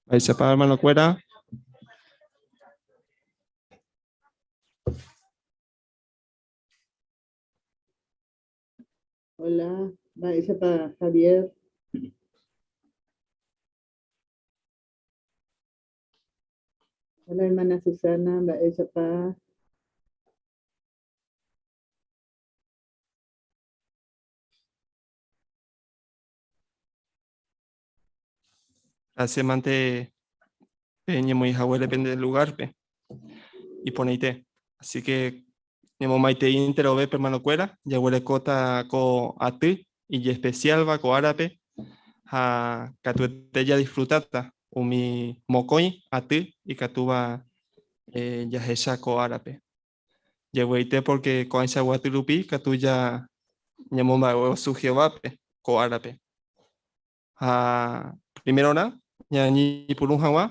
Mba'éichapa hermanokuéra? Hola, mba'éichapa Javier? Hola, hermana Susana, mba'éichapa? Gracias mante peñemoĩ haguére pende lugar-pe. Iporãite. Así que ñemomaitei enterove hermanokuéra, jaguerekóta ko aty ijespecialva ko árape ha katuete jadisfrutáta umi mokõi aty ikatúva eh, jahecha ko árape. Javy'aite pórke ko'ãichagua aty rupi katu ja ñamomba'eguasu Jehovápe ko árape. Ha primerorã ñañepyrũ hag̃ua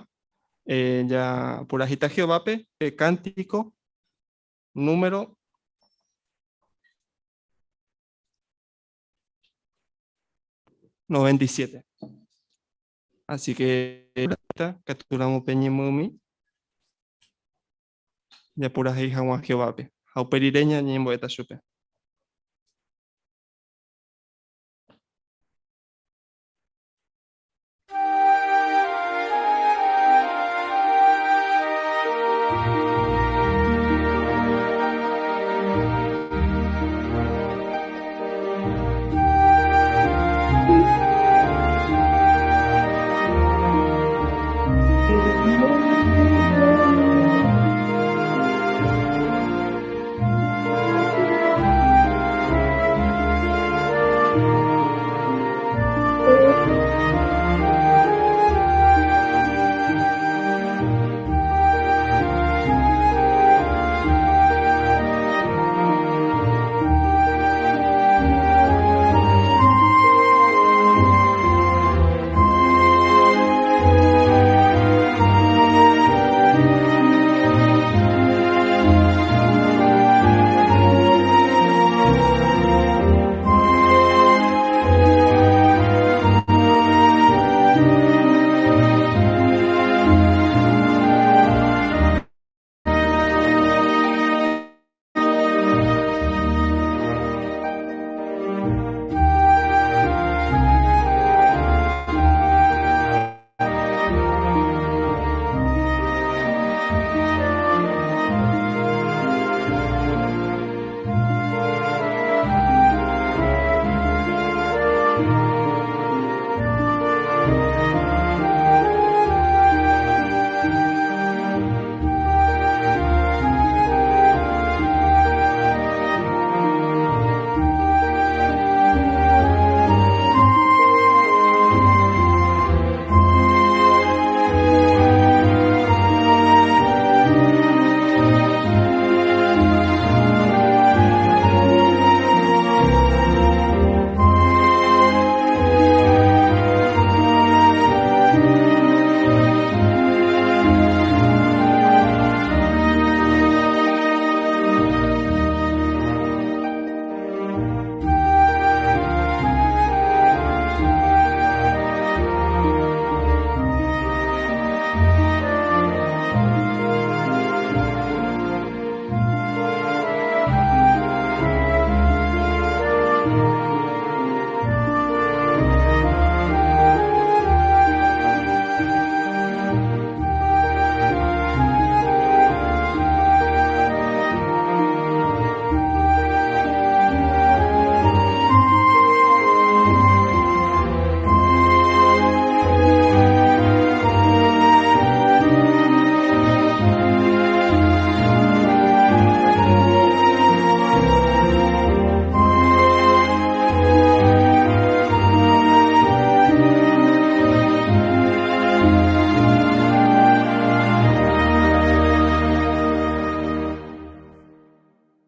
japurahéita Jehovápe pe kántiko número 97. Así que katu ramo peñemymi japurahéi hag̃ua Jehovápe, ha upe rire ñañembo'éta chupe.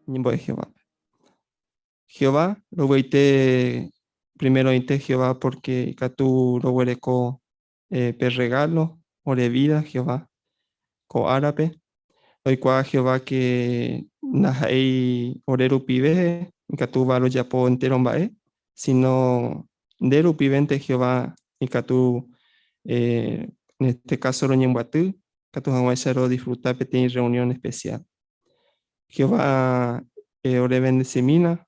Ñembo'e Jehovápe. Jehová, rovy'aite primeroite Jehová pórke ikatu roguereko pe rregálo ore vída Jehová ko árape. Roikuaa Jehová ke ndaha'éi ore rupive ikatúva rojapo entéro mba'e, síno nde rupivénte Jehová ikatu. En este caso roñembyaty, katu hag̃uáicha rodisfruta peteĩ reunión especial. Jehová orevendesimína,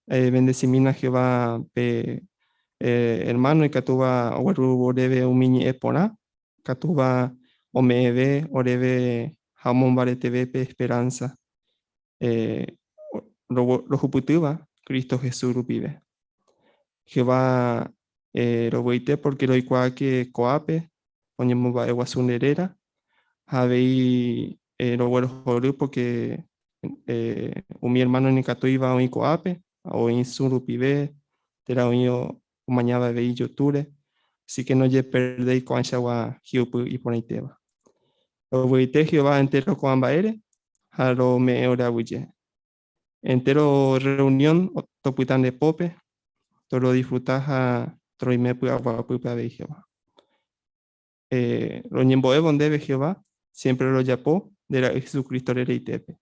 evendesimína Jehová pe hermano ikatúva ogueru oréve umi ñe'ẽ porã, ikatúva ome'ẽve oréve ha omombareteve pe esperanza rohupytýva Cristo Jesús rupive. Jehová rovy'aite porque roikuaáke ko'ápe oñemomba'eguasu nde réra ha avei roguerohory porque umi hermano nikatúiva oĩ ko'ápe, oĩ Zoom rupive térã oĩ omañáva avei YouTube-re, así que nojeperdéi ko'ãichagua hi'upy iporãitéva. Rovy'aite Jehová entéro ko'ã mba'ére ha rome'ẽ ore aguyje. Entéro rreunión topyta nde pópe, torodisfruta ha toroime py'aguapýpe avei Jehová. Roñembo'évo ndéve Jehová, siémpre rojapo nde Ra'y Jesucristo rereitépe,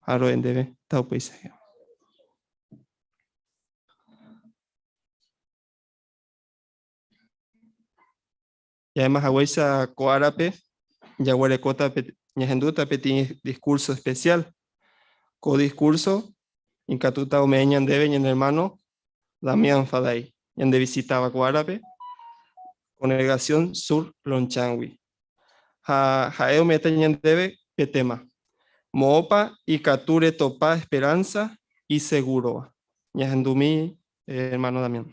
ha ro'e ndéve taupéicha Jehová. Ja'éma haguéicha ko árape jaguerekóta ñahendúta peteĩ discurso especial. Ko discurso ikatúta ome'ẽ ñandéve ñane hermano Damián Faday, ñande visitáva ko árape Congregación Sur Longchamp-gui. Ha ha'e ome'ẽta ñandéve pe tema, Moõpa ikatu retopa esperanza isegúrova. Ñahendumi hermano Damián.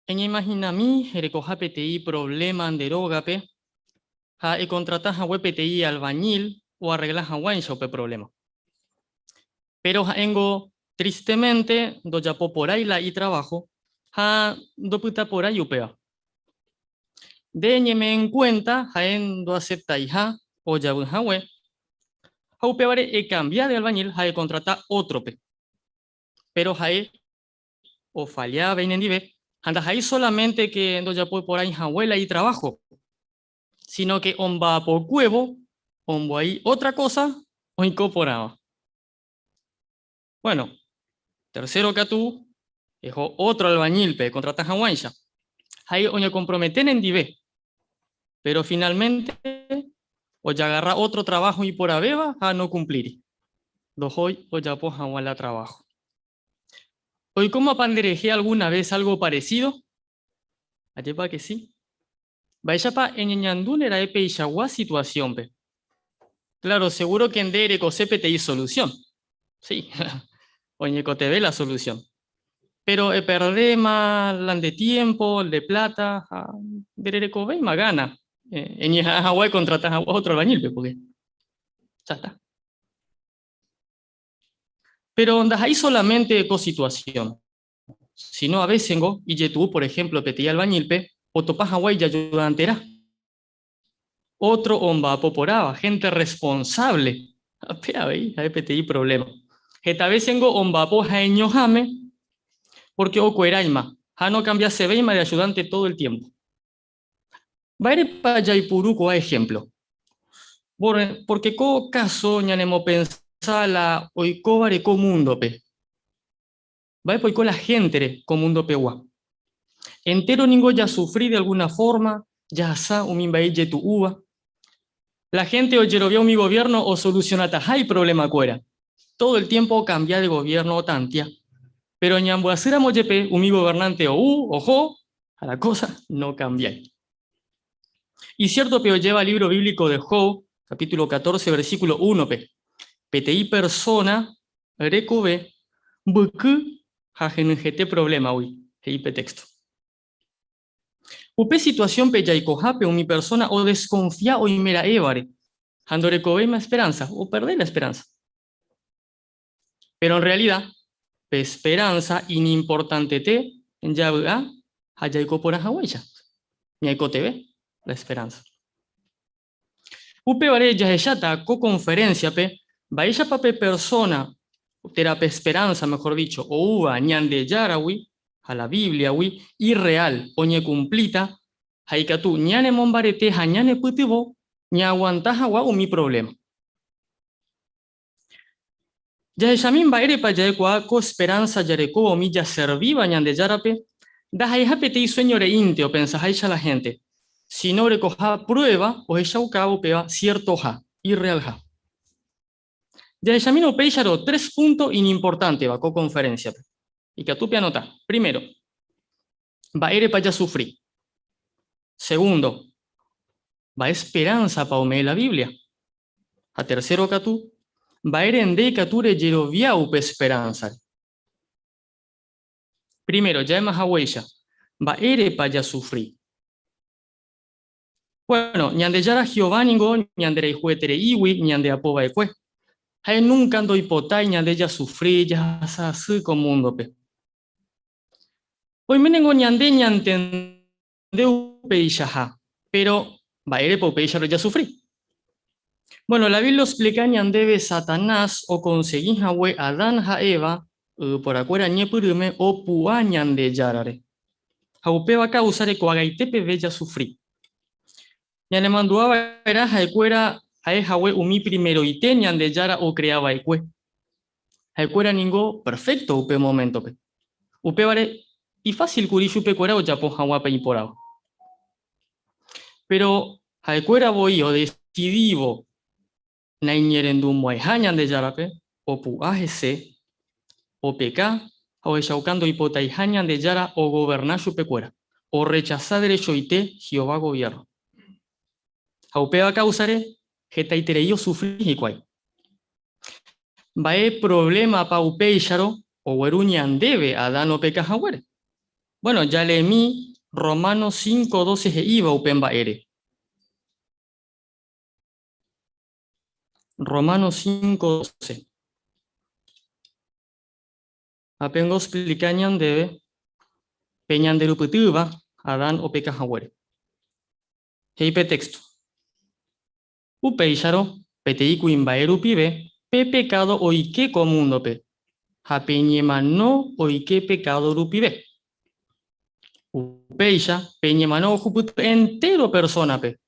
Eñeimahinami erekoha peteĩ provléma nde rógape ha ekontrata hague peteĩ alvañíl oarregla hag̃uáicha upe provléma. Péro ha'éngo tristeménte ndojapoporãi la itraváho ha ndopytaporãi upéva. Nde eñeme'ẽ enkuénta ha'e ndoaseptaiha ojavy hague, ha upévare ekambia de alvañíl ha ekontrata ótrope. Péro ha'e ofalla avei nendive, ha ndaha'éi solamente ke ndojapói porãi hague la itraváho, síno ke omba'apokuévo ombyai ótra kósa oiko porãva. Bueno, tercero katu, eho ótro albañílpe ekontrata hag̃uáicha. Ha'e oñekompromete nendive, péro finalménte ojagarra ótro traváho iporãvéva ha nokumplíri. Ndohói ojapo hag̃ua la traváho. Oikómapa nderehe alguna ves algo parecido? Ajépa ke si. Mba'éichapa eñeñandúne ra'e peichagua situasiónpe? Claro, seguro ke nde erekose peteĩ solusión. Sí, oñekotevẽ la solusión. Péro eperdéma la nde tiémpo, nde pláta ha ndererekovéima gána eñeha'ã hag̃ua ekontrata hag̃ua ótro albañílpe, pórke ya está. Péro ndaha'éi sólamente ko situasión, síno a vésengo ijetu'u por ehémplo peteĩ alvañílpe otopa hag̃ua ijajudanterã. Ótro omba'apo porãva, hénte rresponsávle, ha pe avei ha'e peteĩ provléma. Heta vésengo omba'apo ha'eñoháme pórke okueráima ha nokambiasevéima de ajudánte tódo el tiémpo. Mba'érepa jaipuru ko'ã ehémplo? Pórke ko káso ñanemopensa la oikóvare ko múndope. Mba'épa oiko la héntere ko mundopegua? Entéro ningo jasufri de algúna fórma, jahasa umi mba'e ijetu'úva. La hénte ojerovia umi goviérno osolusionataha iprovlemakuéra. Tódo el tiémpo okambia de goviérno otantea. Péro ñambyasýramo jepe umi governánte ou, oho, Ha la kósa nokambiái. Isiérto pe ojéva lívro bíblico de Job, capítulo 14, versículo 1-pe, Peteĩ persóna rekove mbyky ha henyhẽte provlémagui, he'i pe téxto. Upe situasiónpe jaikohápe umi persóna odeskonfia oimera'évare ha ndorekovéima esperánsa, operde la esperánsa. Péro en rrealida, pe esperánsa iñimportantete javy'a ha jaiko porã haguéicha. Ñaikotevẽ la esperánsa. Upévare jahecháta ko conferencia-pe mba'éichapa pe persona, térã pe esperanza, mejor dicho, oúva Ñandejáragui ha la Biblia-gui irreal, oñekumplíta ha ikatu ñanemombarete ha ñanepytyvõ ñaaguanta hag̃ua umi problema. Jahechami mba'érepa ja'ekuaa ko esperanza jarekóva umi jaservíva Ñandejárape ndaha'eiha peteĩ sueño reínte opensaháicha la hénte, sino orekoha prueba ohechaukáva upéva ciertoha, irrealha. Jahechamína upéicharõ tres punto iñimportánteva ko conferencia-pe. Ikatu peanota. Primero, mba'érepa jasufri. Segundo, mba'e esperanza-pa ome'ẽ la Biblia. Ha tercero katu, mba'ére nde ikatu rejerovia upe esperánzare? Primero, ja'éma haguéicha, mba'érepa jasufri? Bueno, Ñandejára Jehová ningo ñanderayhuetereígui ñandeapo va'ekue. Ha'e núnka ndoipotái ñande jasufri, jahasa asy ko múndope. Oime ningo ñande ñantende upeichaha, péro mba'érepa upéicharõ jasufri? Bueno, la Biblia oexplika ñandéve Satanás okonsegi hague Adán ha Eva yvyporakuéra ñepyrũme opu'ã Ñandejárare. Ha upéva káusare ko'ag̃aite peve jasufri. Ñanemandu'a va'erã ha'ekuéra ha'e hague umi primeroite Ñandejára okrea va'ekue. Ha'ekuéra ningo perfékto upe moméntope. Upévare ifásil kuri chupekuéra ojapo hag̃ua pe iporãva. Péro ha'ekuéra voi odesidívo naiñerendumo'ãiha Ñandejárape, opu'ã hese, opeka ha ohechauka ndoipotaiha Ñandejára ogoverna chupekuéra, orrechasa derechoite Jehová goviérno. Ha upéva káusare hetaiterei osufri hikuái. Mba'e provlémapa upéicharõ ogueru ñandéve Adán opeka haguére? Bueno, jaleemi Romanos 5:12 he'íva upe mba'ére. Romanos 5:12. Ha péngo oexplika ñandéve pe ñanderupytýva Adán opeka haguére. He'i pe téxto. Upéicharõ, peteĩ kuimba'e rupive pe pekádo oike ko múndope, ha pe ñemano oike pekádo rupive. Upéicha, pe ñemano ohupyty entéro persónape,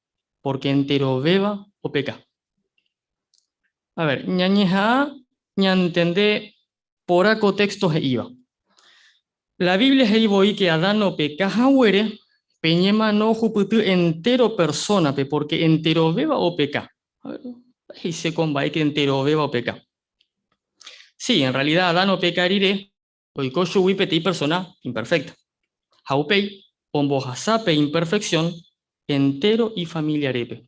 pórke enterovéva opeka. A ver, ñañeha'ã ñantende porã ko téxto he'íva. La Biblia he'i voi ke Adán opeka haguére, pe ñemano ohupyty entéro persónape pórke enterovéva opeka. A ver, he'ise ko mba'e ke enterovéva opeka. Sí, en realida Adán opeka rire, oiko chugui peteĩ persóna imperfékta. Ha upéi ombohasa pe imperfeksión entéro ifamiliarépe.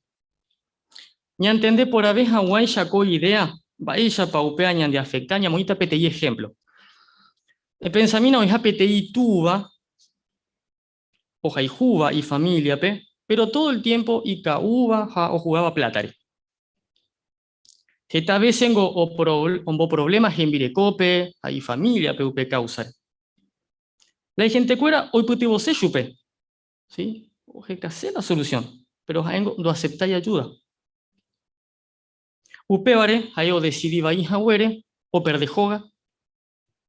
Ñantende porãve hag̃uáicha ko idéa, mba'éichapa upéva ñandeafekta, ñamoĩta peteĩ ehémplo. Epensamína oĩha peteĩ túva ohayhúva ifamíliape, péro tódo el tiémpo ika'úva ha ohugáva plátare. Heta vésengo omboprovléma hembirekópe ha ifamíliape upe káusare. La ihentekuéra oipytyvõse chupe, ¿Sí? Ohekase la solución, pero ha'éngo ndoaceptái ayuda. Upévare ha'e odecidi vai haguére operde hóga,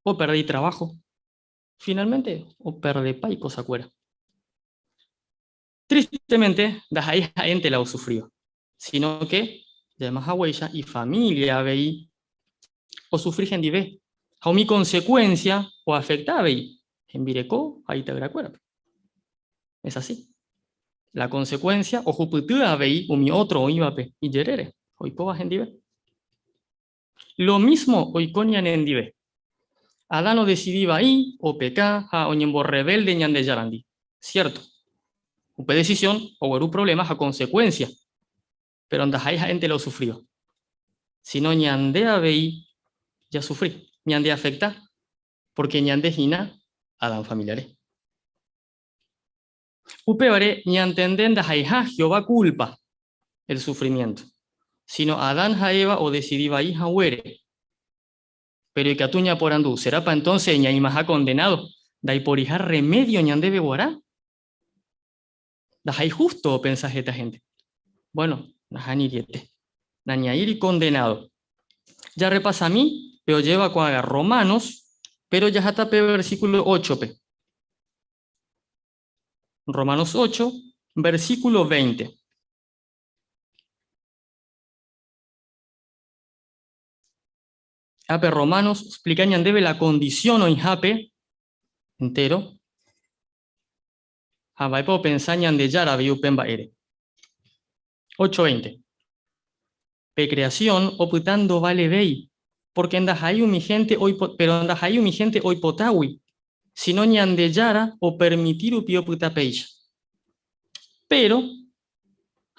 operde itrabajo, finalmente operdepa ikosakuéra. Tristemente ndaha'éi ha'énte la osufríva, sino que ja'éma haguéicha ifamilia avei osufri hendive ha umi consecuencia oafecta avei hembireko ha ita'yrakuérape. Es así. La consecuencia ohupyty avei umi ótro oĩvape ijerére, oikóva hendive. Lo mismo oiko ñanendive. Adán odesidi vai, opeka ha oñemborrebelde Ñandejárandi. Cierto. Upe decisión ogueru problema ha consecuencia, pero ndaha'éi ha'énte la osufríva, sino ñande avei jasufri, ñandeafecta, porque ñande hína Adán familiare. Upévare ñantende ndaha'eiha Jehová culpa el sufrimiento, sino Adán ha Eva odesidi vai haguére. Péro ikatu ñaporandu, Serápa entonce ñaĩmaha condenado, ndaiporiha remedio ñandéve guarã? Ndaha'éi justo opensa heta hénte. Bueno, Nahaniriete. Nañaĩri condenado. Jarrepasami pe ojéva ko'ágã Romanos, pero jahata pe versículo 8-pe. Romanos 8, versículo 20. Ápe Romanos oexplika ñandéve la condición oĩhápe entero ha mba'épa opensa Ñandejára avei upe mba'ére. 8:20. Pe creación opyta ndovalevéi, porque ndaha'éi umi hénte oipo, pero ndaha'éi umi hénte oipotágui, sino Ñandejára opermiti rupi opyta péicha. Péro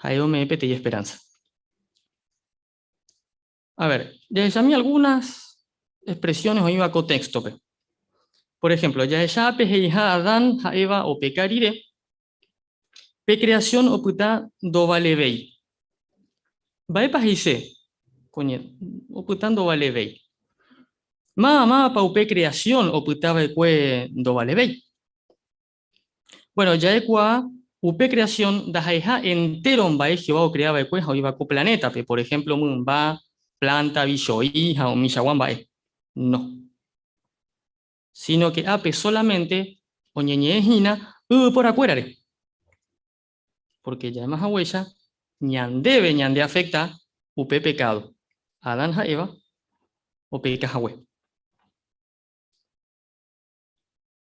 ha'e ome'ẽ peteĩ esperanza. A ver, jahechami algunas expresiones oĩva ko téxtope. Por ejemplo, jahecha ápe he'iha Adán ha Eva opeka rire, pe creación opyta ndovalevéi. Mba'épa he'ise ko ñe opyta ndovalevéi? Máva mávapa upe creación opyta va'ekue ndovalevéi? Bueno, ja'ekuaa upe creación ndaha'eiha entéro mba'e Jehová okrea va'ekue ha oĩva ko planétape, por ehémplo mymba, plánta, vicho'i ha umichagua mba'e. No. Síno ke ápe sólamente oñeñe'ẽ hína yvyporakuérare. Pórke ja'éma haguéicha, ñandéve ñandeafekta upe pekádo, Adán ha Eva opeka hague.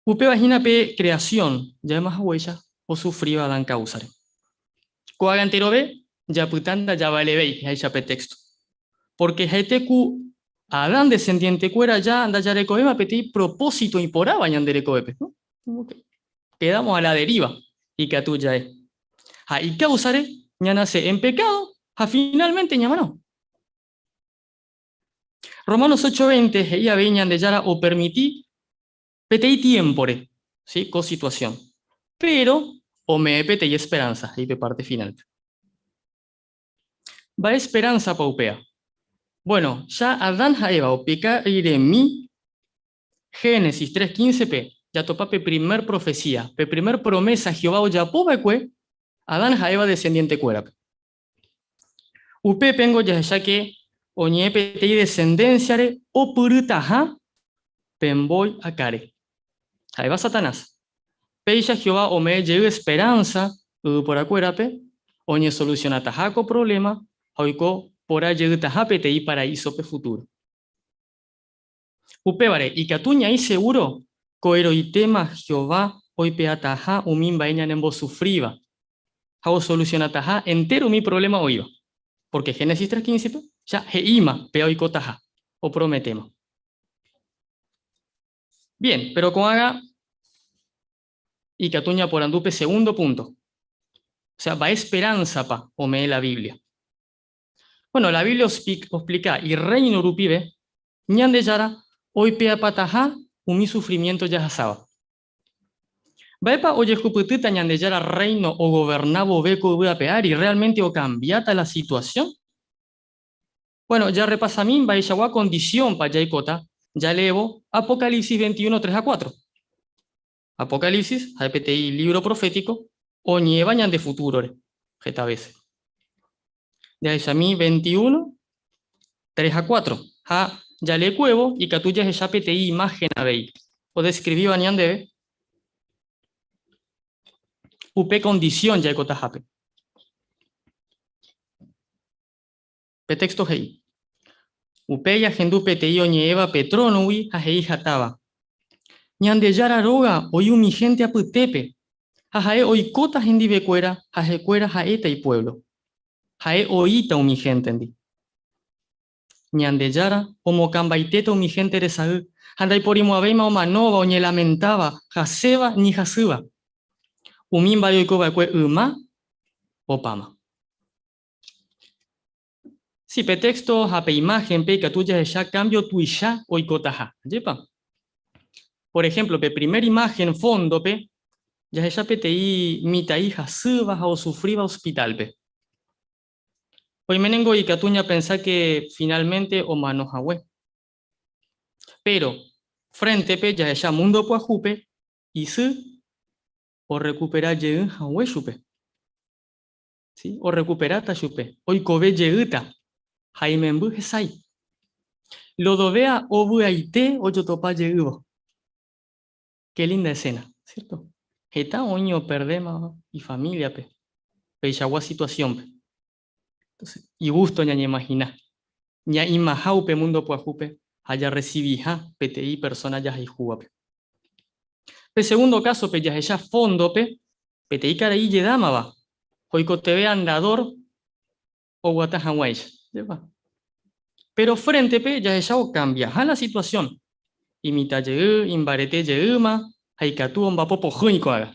Upéva hína pe creación, ja'éma haguéicha, osufríva Adán káusare. Ko'ág̃a enterove japyta ndajavalevéi he'áicha pe téxto. Pórke ha'ete ku Adán descendientekuéra ja ndajarekovéima peteĩ propósito iporãva ñande rekovépe, no? Como que quedamos a la deriva, ikatu ja'e. Ha ikáusare ñanase en pecado ha finalmente ñamano. Romanos 8:20 he'i avei Ñandejára opermiti peteĩ tiémpore, ¿sí? ko situasión. Péro ome'ẽ peteĩ esperánsa, he'i pe párte finálpe. Mba'e esperánsapa upéva? Bueno, ja Adán ha Eva opeka riremi, Génesis 3:15-pe jatopa pe primer profesía, pe primer promésa Jehová ojapo va'ekue Adán ha Eva desendientekuérape. Upépengo jahecha ke oñe'ẽ peteĩ descendénciare opyrytaha pe mbói akãre, ha'éva Satanás. Péicha Jehová ome'ẽ jey esperánsa yvyporakuérape oñesolusionataha ko provléma ha oiko porã jeytaha peteĩ paraísope futúro. Upévare, ikatu ñaĩ segúro ko'ẽrõitéma Jehová oipe'ataha umi mba'e ñanembosufríva ha osolusionataha entéro umi provléma oĩva, pórke Génesis 3:15-pe ja he'íma péva oikotaha, oprometéma. Bien, péro ko'ág̃a ikatu ñaporandu pe segundo púnto, osea, mba'e esperánsapa ome'ẽ la Biblia? Bueno, la Biblia oexplika Irréino rupive Ñandejára oipe'apataha umi sufrimiénto jahasáva. Mba'épa ojehupytýta Ñandejára Rréino ogoverna vove ko yvy ape ári? Rreálmente okambiáta la situasión? Bueno, jarrepasami mba'eichagua kondisiónpa jaikóta jaleévo Apocalipsis 21, 3 ha 4. Apocalipsis ha'e peteĩ lívro profétiko oñe'ẽva ñande futúrore heta vése. Jahechami 21, 3 ha 4, ha jaleekuévo ikatu jahecha peteĩ imáhen avei odeskrivíva ñandéve upe kondisión jaikotahápe. Pe téxto he'i, Upéi ahendu peteĩ oñe'ẽva pe trónogui ha he'i hatãva, Ñandejára róga oĩ umi hénte apytépe, ha ha'e oikóta hendivekuéra ha hekuéra ha'éta ipuévlo. Ha'e oĩta umi héntendi. Ñandejára omokãmbaitéta umi hénte resay ha ndaiporimo'ãvéima omanóva, oñelamentáva, hasẽva ni hasýva. Umi mba'e oiko va'ekue yma opáma. Si, pe téxto ha pe imáhenpe ikatu jahecha kámbio tuicha oikotaha. Ajépa? Por ehémplo, pe primer imáhen fóndope jahecha peteĩ mitã'i hasýva ha osufríva ospitálpe. Oiménengo ikatu ñapensa ke finálmente omano hague. Péro, fréntepe jahecha múndo pyahúpe isy orrekupera jey hague chupe. Sí, orrekuperáta chupe, oikove jeýta ha imemby hesái. Lodovea ovy'aite ojotopa jeývo. Qué linda escena, cierto? Heta oĩ operdémava ifamíliape peichagua situación-pe. Entonces, igusto ñañeimagina ñaĩmaha upe mundo pyahúpe ha jarrecibiha peteĩ persona jahayhúvape. Pe segundo caso-pe jahecha fondo-pe peteĩ karai ijedámava oikotevẽ andador oguata hag̃uáicha. Jepa. Péro fréntepe jahecha okambiaha la situasión. Imitã jey, imbarete jeýma ha ikatu ombapo pohýi ko'ág̃a.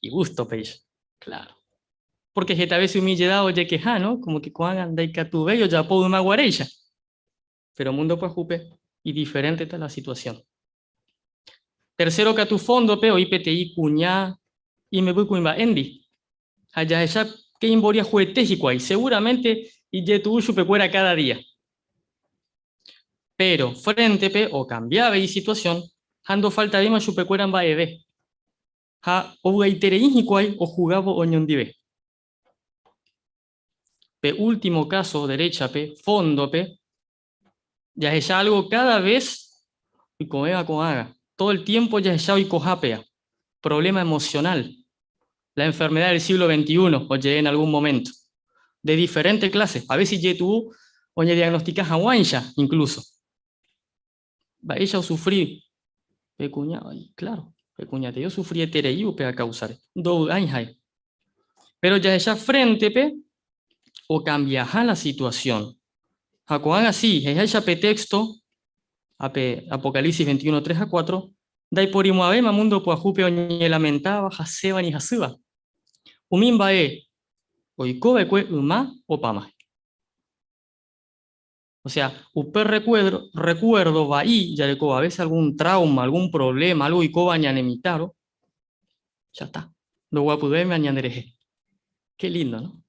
Igústo péicha. Claro. Pórke heta vése umi ijeda ojekeha, no? Kómo ke ko'ág̃a ndaikatuvéi ojapo yma guaréicha. Péro múndo pyahúpe idiferénteta la situasión. Tercero katu fóndope oĩ peteĩ kuña imemby kuimba'éndi. Ha jahecha ke imboriahuete hikuái, seguramente ijetu'u chupekuéra káda día. Péro fréntepe okambia avei isituasión ha ndofaltavéima chupekuéra mba'eve. Ha ovy'aiterei hikuái ohugávo oñondive. Pe último káso deréchape, fóndope, Jahecha algo cada vez oiko'ẽva ko'ágã. Todo el tiempo jahecha oikoha péa. Problema emocional. La enfermedad del siglo XXI oje'e en algún momento. De diferente clase. A veces ijetu'u oñediagnostika haguãicha incluso. Mba'éicha osufri pe kuña? Ay, claro, pe kuñateĩ osufrieterei upéva káusare. Ndovy'ái ha'e. Péro jahecha fréntepe okambiaha la situasión. Ha ko'ág̃a si, he'iháicha pe téxto, ha pe Apocalipsis 21, 3 ha 4, ndaiporimo'ãvéima múndo pyahúpe oñelamentáva, hasẽva ni hasýva. Umi mba'e oiko va'ekue yma opáma. Osea, upe rekuédro, rekuérdo vai jarekóva, a veces algún trauma, algún problema, algo oikóva ñane mitãro, ya está, ndoguapyvéima ñanderehe. Qué lindo, no?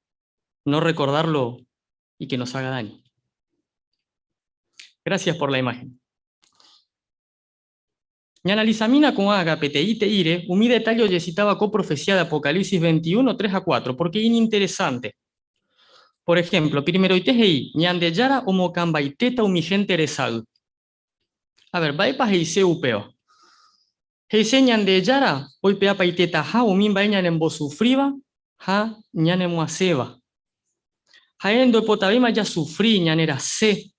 No recordarlo y que nos haga daño. Gracias por la imagen. Ñaanalizamína ko'ág̃a peteĩ te'íre umi detalle ojecitáva ko profecía de Apocalipsis 21, 3 ha 4, pórke iñinteresánte. Por ehémplo, primeroite he'i, Ñandejára omokãmbaitéta umi hénte resay. A ver, mba'épa he'ise upéva? He'ise Ñandejára oipe'apaitetaha umi mba'e ñanembosufríva ha ñanemoasẽva. Ha'e ndoipotavéima jasufri, ñanerasẽ.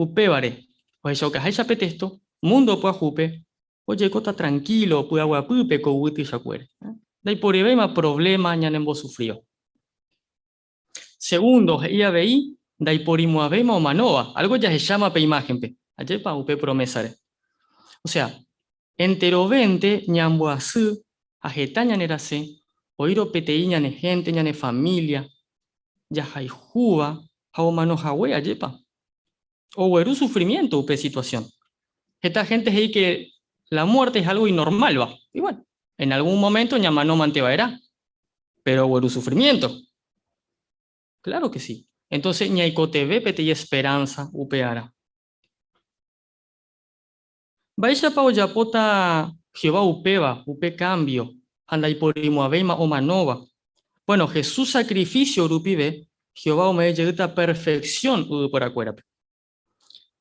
Upévare, ohechaukaháicha pe téxto, múndo pyahúpe ojeikóta trankílo py'aguapýpe ko yvy tuichakuére. Ndaiporivéima provléma ñanembosufríva. Segundo, he'i avei ndaiporimo'ãvéima omanóva, álgo jahecháma pe imáhenpe. Ajépa upe promésare. Osea, enterovénte ñambyasy ha heta ñanerasẽ oĩrõ peteĩ ñane hénte, ñane família, jahayhúva ha omano hague, ajépa? Ogueru sufrimiento upe situación. Heta gente he'i que la muerte es algo inormalva. Y bueno, en algún momento ñamano mante va'erã, pero ogueru sufrimiento. Claro que sí. Entonces ñaikotevẽ peteĩ esperanza upe ára. Mba'éichapa ojapóta Jehová upéva, upe kámbio, ha ndaiporimo'ãvéima omanóva? Bueno, Jesús sakrifísio rupive, Jehová ome'ẽ jeýta perfeksión yvyporakuérape.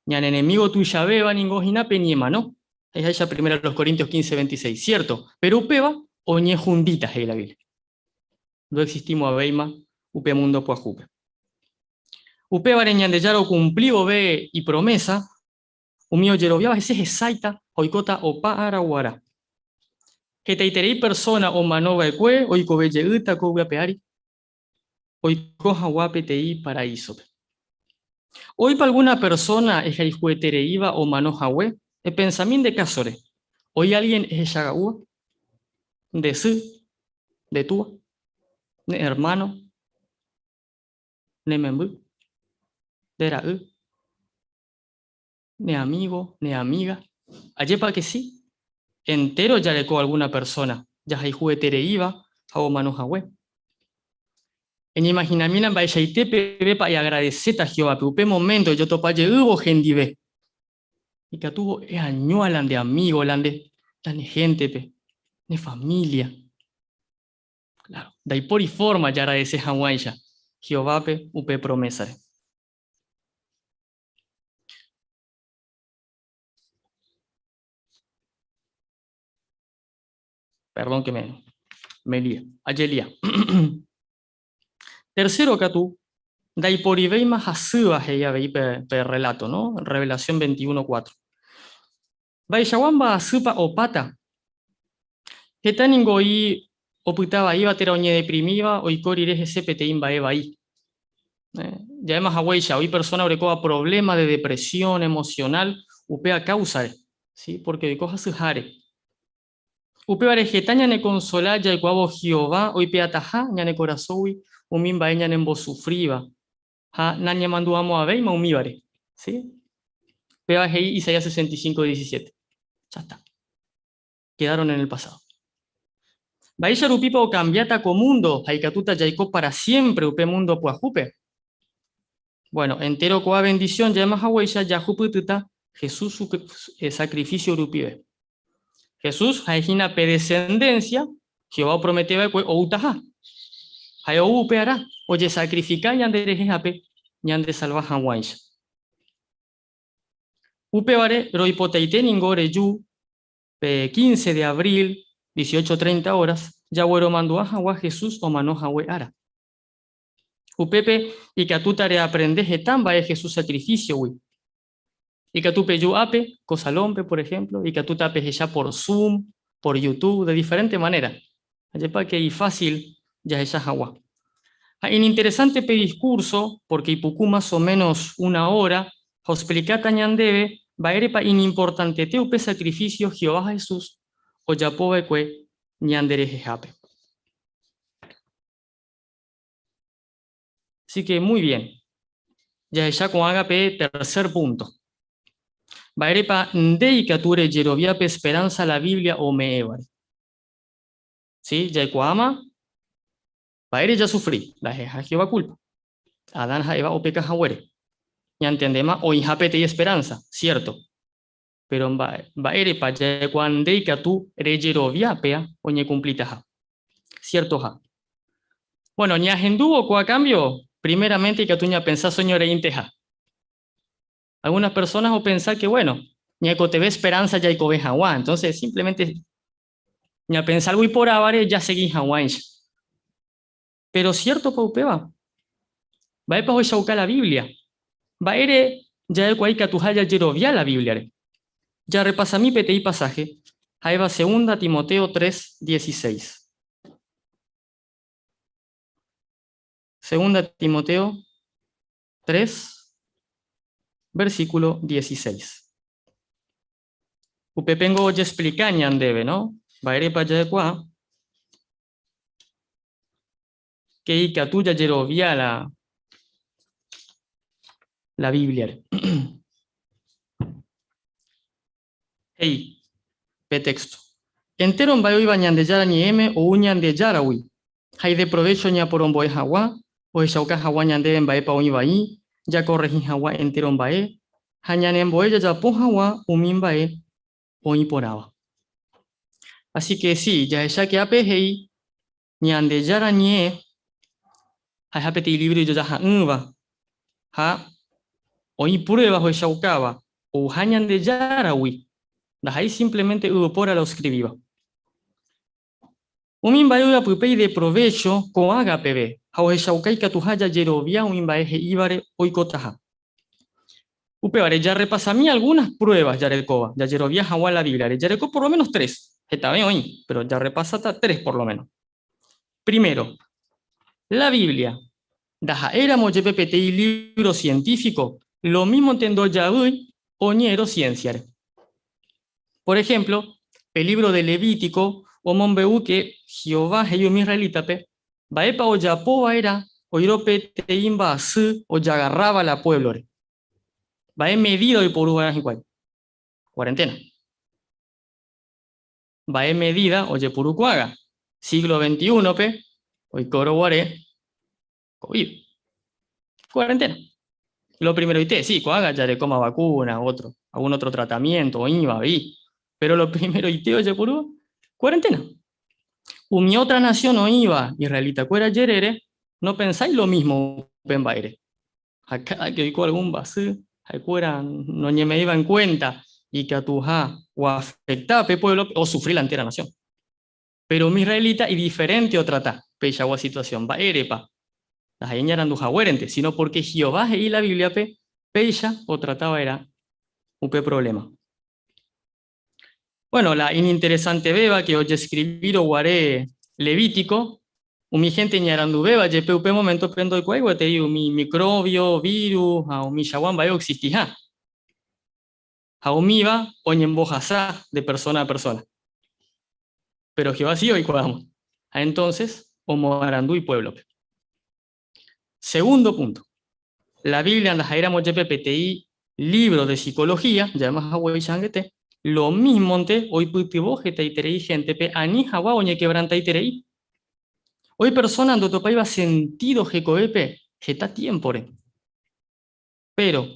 Ñane enemígo tuichavéva ningo hína pe ñemano, he'iháicha Primera los Corintios 15, 26. Siérto, péro upéva oñehundíta, he'i la Biblia. Ndoexistimo'ãvéima upe múndo pyahúpe. Upévare Ñandejára okumpli vove ipromésa, Umi ojeroviáva hese hesáita ha oikóta opa ára guarã. Hetaiterei persóna omano va'ekue oikove jeýta ko yvy ape ári, oiko hag̃ua peteĩ paraísope. Oĩpa algúna persóna ehayhuetereíva omano hague? Epensami nde kásore. Oĩ álgien ehechaga'úva? Nde sy? Nde túa? Ne ermáno? Ne memby? Nde ra'y? Ne amígo, ne amíga. Ajépa ke si? Entéro jareko algúna persóna jahayhuetereíva ha omano hague. Eñeimahinamína mba'eichaite pevépa eagradeséta Jehovápe upe moménto ejotopa jeývo hendive. Ikatúvo eañua la nde amígo, la nde, la ne héntepe, ne família. Claro, ndaipóri forma jaagradece hag̃uáicha Jehovápe upe promesa-re. Perdón que me, me lié. Ajelia. Tercero katu, ndaiporivéima hasýva he'i avei pe, pe relato, no? Revelación 21.4. Mba'eichagua mba'asýpa opáta? Heta ningo oĩ opyta vaíva térã oñedeprimíva oiko rire hese peteĩ mba'e vai. Ja'éma haguéicha, oĩ persóna orekóva provléma de depresión emocional upéva káusare, sí, pórke oiko hasyháre. Upévare heta ñanekonsola jaikuaávo Jehová oipe'ataha ñane korasõgui umi mba'e ñanembosufríva ha nañamandu'amo'ãvéima umívare. ¿Sí? Péva he'i Isaías 65, 17. Ya está. Quedaron en el pasado. Mba'éicha rupípa okambiáta ko múndo ha ikatúta jaiko pára siémpre upe múndo pyahúpe? Bueno, entéro ko'ã vendisión ja'éma haguéicha jahupytýta Jesús sakrifísio rupive. Jesús ha'e hína pe descendénsia Jehová opromete va'ekue outaha. Ha'e ou upearã ojesakrifika ñanderehehápe ñandesalva hag̃uáicha. Upévare roipotaite ningo reju pe 15 de abril, 18:30 horas, jagueromandu'a hag̃ua Jesús omano hague ára. Upépe ikatúta reaprende heta mba'e Jesús sakrifísiogui. Ikatu peju ápe, ko salónpe, por ejemplo, ikatúta pehecha por Zoom, por YouTube, de diferente manera. Ajépa ke ifásil jahecha hag̃ua. Ha ininteresante pe discurso, porque ipuku más o menos una hora, ha oexplikáta ñandéve mba'érepa iñimportantete upe sacrificio Jehová ha Jesús ojapo va'ekue ñanderehehápe. Así que muy bien. Jahecha ko'ág̃a pe tercer punto. Mba'érepa nde ikatu rejerovia pe esperanza la Biblia ome'ẽvare? Sí, jaikuaáma mba'ére jasufri, ndaheha Jehová culpa. Adán ha Eva opeka haguére. Ñantendéma oĩha peteĩ esperanza, cierto. Pero mba'érepa jaikuaa nde ikatu rejerovia péa oñekumplitaha? Ciertoha. Bueno, ñahendúvo ko'ã cambio, primeramente ikatu ñapensa sueño reinteha. Algunas personas opensa que, bueno, ñaikotevẽ esperanza jaikove hag̃ua, entonces simplemente ñapensa algo iporãvare jasegi hag̃uáicha. Pero cierto-pa upéva? Mba'épa ohechauka la Biblia? Mba'ére ja'ekuaa ikatuha jajerovia la Bíbliare? Jarrepasami peteĩ pasaje, ha'éva Segunda Timoteo 3, 16. Segunda Timoteo 3, versículo 16. Upépengo ojexplika ñandéve, no? Mba'érepa ja'ekuaa ke ikatu jajerovia la, la Bíbliare. He'i pe texto. Entéro mba'e oĩva Ñandejára Ñe'ẽme ou Ñandejáragui, ha ideprovécho ñaporombo'e hag̃ua, ohechauka hag̃ua ñandéve mba'épa oĩ vai, jakorrehi hag̃ua entéro mba'e, ha ñanembo'e jajapo hag̃ua umi mba'e oĩ porãva. Así que sí, jahecháke ápe he'i Ñandejára Ñe'ẽ ha'eha peteĩ lívro ijojaha'ỹva ha oĩ pruéva ohechaukáva ouha Ñandejáragui, ndaha'éi simplemente yvypóra la oskrivíva. Umi mba'e oĩva ideprovécho ko'ágã peve ha ohechauka ikatuha jajerovia umi mba'e he'ívare oikotaha. Upévare, jarrepasami algunas pruebas jarekóva, jajerovia hag̃ua la Bíbliare. Jareko por lo menos tres. Hetave oĩ, pero jarrepasáta tres por lo menos. Primero, la Biblia ndaha'éramo jepe peteĩ lívro científico, lo mímonte ndojavýi oñe'ẽrõ ciencia-re. Por ejemplo, pe lívro de Levítico omombe'u ke Jehová he'i umi israelítape mba'épa ojapo va'erã oirõ peteĩ mba'asy ojagarráva la puévlore. Mba'e medída oiporu va'erã hikuái? Cuarentena. Mba'e medída ojepuru ko'ágã? Síglo XXI-pe oikórõ guare COVID. Cuarentena. Lo primeroite, sí, ko'ágã jarekóma vacuna, otro, algún otro tratamiento oĩva avei, pero lo primeroite ojepurúva, cuarentena. Umi otra nación oĩva israelitakuéra jerére nopensái lo mismo upe mba'ére. Ha káda ke oiko algún mba'asy, ha'ekuéra noñeme'ẽiva en cuenta ikatuha oafecta pe pueblo-pe osufri la entera nación. Péro umi israelita idiferénte otrata peichagua situasión. Mba'érepa? Ndaha'éi iñarandu haguérente, síno pórke Jehová he'i la Bíbliape péicha otrata va'erã upe provléma. Bueno, la iñinteresantevéva ke ojeskrivírõ guare Levítico, umi hénte iñaranduvéva jepe upe moméntope ndoikuaái gueteri umi microbio, vírus ha umichagua mba'e oexistiha. Ha umíva oñembohasa de persóna a persóna. Péro Jehová si oikuaáma, ha entónses omoarandu ipuévlope. Segundo punto, la Biblia ndaha'éiramo jepe peteĩ lívro de psicología, ja'éma haguéicha angete, lomímonte oipytyvõ hetaiterei héntepe ani hag̃ua oñekevrantaiterei. Oĩ persóna ndotopáiva sentído hekovépe heta tiémpore. Péro,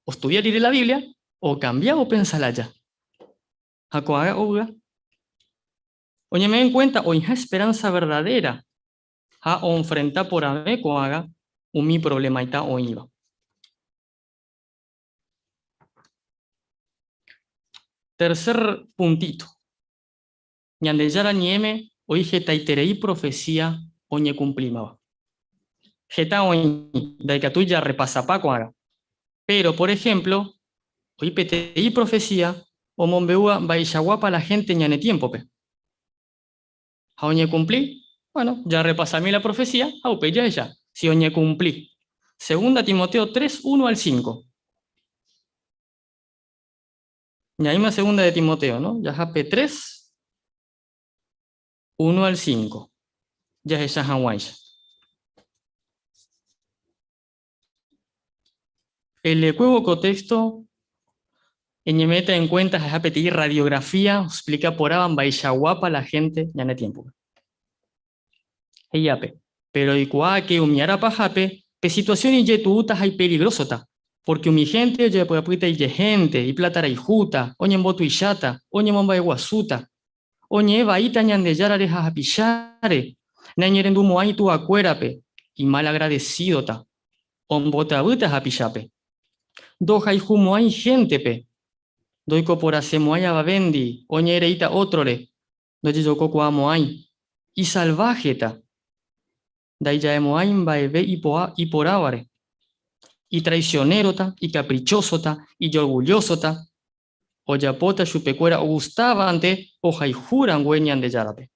ostudia rire la Biblia, okambia opensa lája. Ha ko'ág̃a ovy'a. Oñeme'ẽ enkuénta oĩha esperánsa verdadéra ha oonfrenta porãve ko'ág̃a umi provlemaita oĩva. Tercer puntito. Ñandejára Ñe'ẽme oĩ hetaiterei profesía oñekumplímava. Heta oĩ, ndaikatúi jarrepasapa ko'ág̃a. Péro, por ehémplo, oĩ peteĩ profesía omombe'úva mba'eichaguápa la hénte ñane tiémpope. Ha oñekumpli? Bueno, jarrepasami la profesía ha upéi jahecha si oñekumpli. Segunda Timoteo 3, 1 al 5. Ñaĩma segunda de Timoteo, no? Jaha pe 3, 1 al 5. Jahecha hag̃uáicha. Elekuévo ko texto, eñeme'ẽta en cuenta ha'eha peteĩ radiografía oexplika porãva mba'eichaguápa la gente ñane tiémpope. He'iápe, Péro oikuaáke umi ára pahápe pe situasión ijetu'úta ha ipeligrósota, pórke umi hénte ojepy'apýta ijehénte, iplatarayhúta, oñembotuicháta, oñemomba'eguasúta, Oñe'ẽ vaíta Ñandejárare ha hapicháre, naiñerendumo'ãi ituvakuérape, imalagradesídota, ombotavýta hapichápe. Ndohayhumo'ãi héntepe, ndoikoporasemo'ãi avavéndi, oñe'ẽ reíta ótrore, ndojejokokuaamo'ãi, isalváheta, ndaija'emo'ãi mba'eve iporãvare, itraisionérota, ikaprichósota, ijorgullósota, ojapóta chupekuéra ogustávante ohayhu rangue Ñandejárape.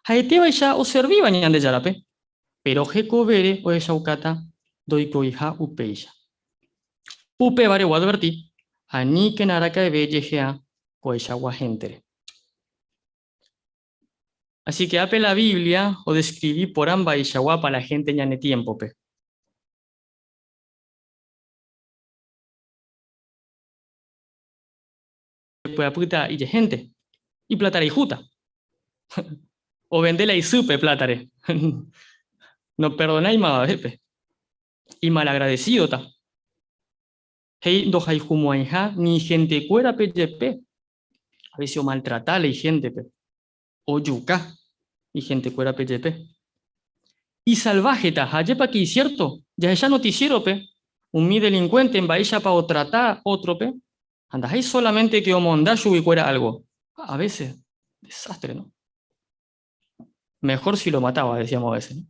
Ha'etévaicha oservíva Ñandejárape, péro hekovére ohechaukáta ndoikoiha upéicha. Upévare oadverti, Aníkena araka'eve jehe'a ko'aichagua héntere. Así que ápe la Biblia odescribi porã mba'eichaguápa la hénte ñane tiémpope. Py'apýta ijehénte, iplatarayhúta. Ovende la isýpe plátare. Noperdonái mavavépe. Imalagradesídota. He'i ndohayhumo'ãiha ni ihentekuérape jepe. A veces omaltrata la ihéntepe. Ojuka ihentekuérape jepe. Isalváheta, ha ajépa ke isiérto, jahecha notisiérope umi delinkuénte mba'éichapa otrata ótrope, ha ndaha'éi sólamente ke omonda chuguikuéra álgo. A vése, desástre, no? Mejor si lo mataba, decíamos a veces, no?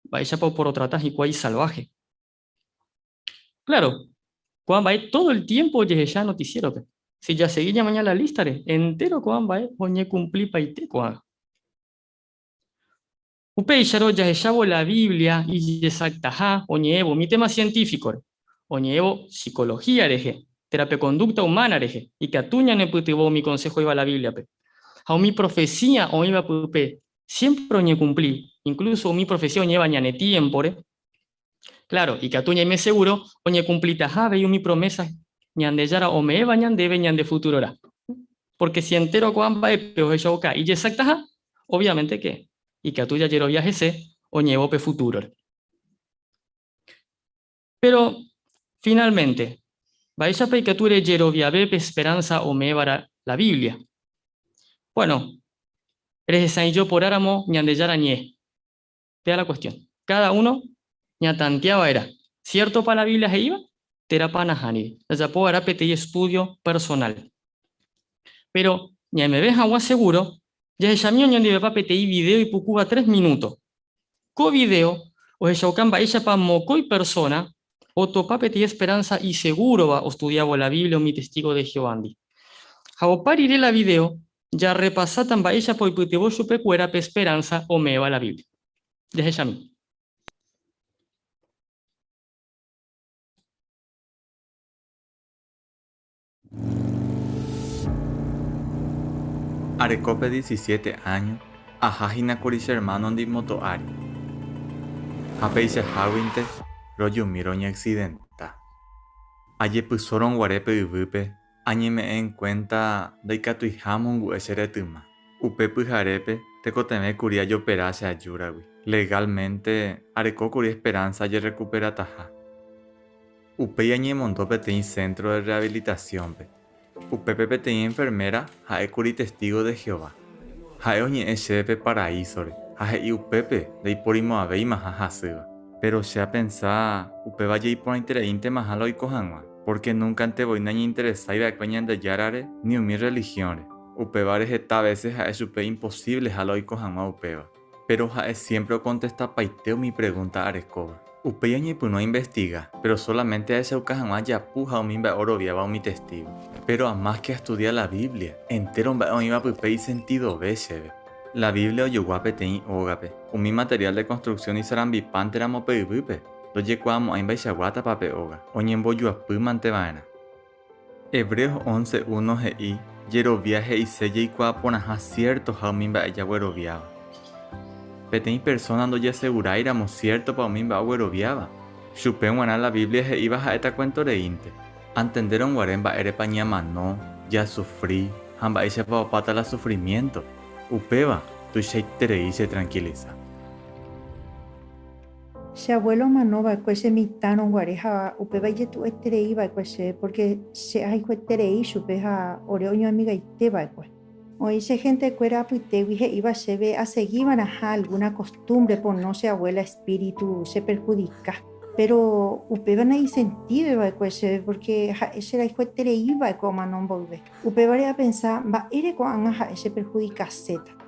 Mba'éichapa oporotrata hikuái salváhe. Claro, ko'ã mba'e todo el tiempo ojehecha noticiero-pe. Si jasegi ñamaña la lista-re, entero ko'ã mba'e oñekumplipaite ko'ág̃a. Upéicharõ jahechávo la Biblia ijesaktaha oñe'ẽvo umi tema científico-re, oñe'ẽvo psicología rehe, térã pe conducta humana rehe, ikatu ñanepytyvõ umi consejo oĩva la Biblia-pe. Ha umi profecía oĩva pype siempre oñekumpli, incluso umi profecía oñe'ẽva ñane tiémpore. Claro, ikatu ñaime seguro oñekumplitaha avei umi promesa Ñandejára ome'ẽva ñandéve ñande futurorã. Porque si entéro ko'ã mba'épe ohechauka ijexactaha, obviamente que ikatu jajerovia hese oñe'ẽvo pe futúrore. Péro, finalmente, mba'éichapa ikatu rejeroviave pe esperanza ome'ẽva la Biblia? Bueno, Rehesa'ỹijo porãramo Ñandejára ñe'ẽ. Péa la cuestión. Cada uno ñatantea va'erã, Ciértopa la Biblia he'íva térãpa nahániri? Jajapo va'erã peteĩ estudio personal. Péro ñaimeve hag̃ua seguro, jahechami oñondivepa peteĩ video ipukúva tres minuto. Ko video ohechauka mba'éichapa mokõi persóna otopa peteĩ esperánsa isegúrova ostudiávo la Biblia umi testígo de Jehovándi. Ha opa rire la video, Jarrepasáta mba'éichapa oipytyvõ chupekuéra pe esperánsa ome'ẽva la Biblia. Jahechami. Arekópe 17 áño, aha hína kuri che ermánondi móto ári. Ha peichaháguinte rojumi roñeaksidenta. Ajepysórõ guare pe yvýpe, Añeme'ẽ en cuenta ndaikatuiha amongu'e che retyma. Upe pyharépe tekotevẽ kuri ajopera che ajúragui. Legalmente areko kuri esperanza ajerrekuperataha. Upéi añemondo peteĩ centro de rehabilitación-pe. Upépe peteĩ enfermera ha'e kuri testigo de Jehová. Ha'e oñe'ẽ chéve pe paraísore ha he'i upépe ndaiporimo'ãvéimaha hasýva. Péro che apensa upéva jaiporãitereíntemaha la oiko hag̃ua. Pórke núnkante voi nañeinteresái va'ekue Ñandejárare ni umi rrelihiónre. Upévare heta vése ha'e chupe imposívleha la oiko hag̃ua upéva. Péro ha'e siémpre okontestapaite umi pregúnta arekóva. Upéi añepyrũ ainvestiga, péro sólamente ahechauka hag̃ua japu ha umi mba'e oroviáva umi Testígo. Péro amáske astudia la Biblia, entéro mba'e oĩva pype isentidove chéve. La Biblia ojogua peteĩ ógape, umi materiál de konstruksión isarambipánteramo pe yvýpe. Ndojekuaamo'ãi mba'eichaguátapa pe óga, oñembojoapýmante va'erã. Hebreos once uno he'i, Jerovia he'ise jaikuaa porãha siertoha umi mba'e jagueroviáva. Peteĩ persóna ndojeaseguráiramo siértopa umi mba'e ogueroviáva, chupe g̃uarã la Biblia he'íva ha'éta kuénto reínte. Antendérõ guare mba'érepa ñamano, jasufri ha mba'éichapa opáta la sufrimiénto, upéva tuichaiterei chetrankilisa. Che abuelo omano va'ekue che mitãrõ guare ha upéva ijetu'ueterei va'ekue chéve pórke che ahayhueterei chupe ha ore oñoamigaite va'ekue. Oĩ che hentekuéra apytégui he'íva chéve asegi va'erãha algúna kostúmbre pono che abuela espíritu cheperhudika. Péro upéva naisentídoi va'ekue chéve pórke ha'e cherayhueterei va'ekue omano mboyve. Upévare apensa mba'ére ko'ág̃a ha'e cheperhudikaséta.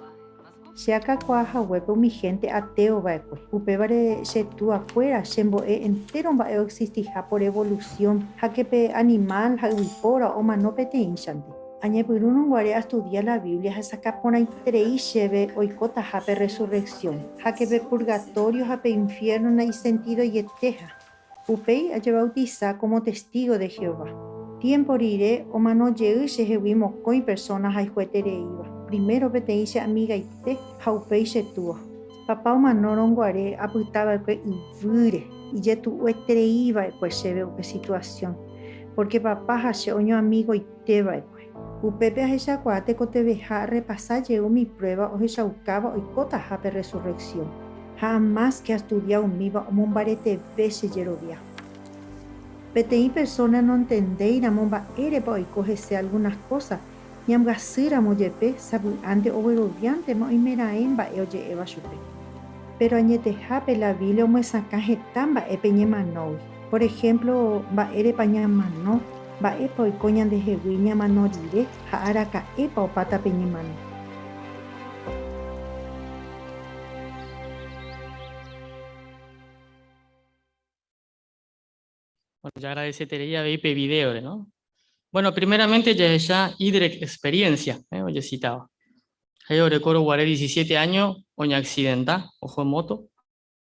Che akakuaa haguépe umi hénte atéo va'ekue. Upévare che tuakuéra chembo'e entéro mba'e oexistiha por evolusión ha ke pe animál ha yvypóra omano peteĩchante. Añepyrũrõ guare astudia la Biblia hesakã porãiterei chéve oikotaha pe rresurreksión, ha ke pe purgatório ha pe infiérno naisentidoieteha. Upéi ajevautisa kómo testígo de Jehová. Tiémpo rire omano jey chehegui mokõi persóna hayhuetereíva, primero peteĩ che amigaite ha upéi che túa. Papa omanórõ guare apyta va'ekue yvýre, ijetu'ueterei va'ekue chéve upe situasión, pórke papa ha che oñoamigoite va'ekue. Upépe ahechakuaa tekotevẽha arrepasa jey umi pruéva ohechaukáva oikotaha pe rresurreksión. Ha amáske astudia umíva omombareteve che jerovia. Peteĩ persóna nontendéiramo mba'érepa oiko hese algúnas kósa, ñambyasýramo jepe, sapy'ánte ogueroviántema oimeraẽ mba'e oje'éva chupe. Péro añetehápe la Biblia omyesakã heta mba'e pe ñemanógui. Por ehémplo, mba'érepa ñamano, mba'épa oiko ñandehegui ñamano rire ha araka'épa opáta pe ñemano. Bueno, jaagradeseterei avei pe videore, no? Bueno, primeramente jahecha Idrek experiencia, ojecitáva. Ha'e orekórõ guare 17 áño oñeaccidenta, oho en moto,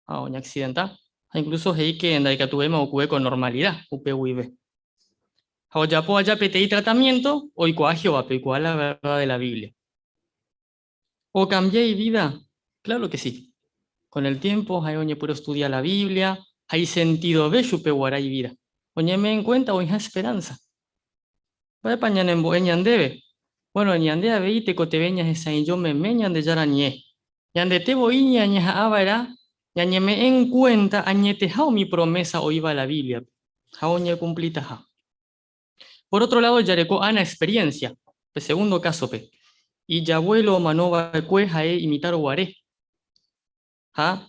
ha oñeaccidenta, ha incluso he'i que ndaikatuvéima oku'e con normalidad upe guive. Ha ojapo aja peteĩ tratamiento, oikuaa Jehovápe, oikuaa la verdad de la Biblia. Okambia ivida? Claro que sí. Con el tiempo ha'e oñepyrũ ostudia la Biblia ha isentidove chupe guarã ivida. Oñeme'ẽ en cuenta oĩha esperanza. Mba'épa ñanembo'e ñandéve? Bueno, ñande avei tekotevẽ ñahesa'ỹijo meme Ñandejára ñe'ẽ. Ñandete voi ñañeha'ã va'erã ñañeme'ẽ en cuenta añeteha umi promesa oĩva la Bíbliape ha oñekumplitaha. Por otro lado, jareko Ana experiencia, pe segundo kásope. Ijabuelo omano va'ekue ha'e imitãro guare, ha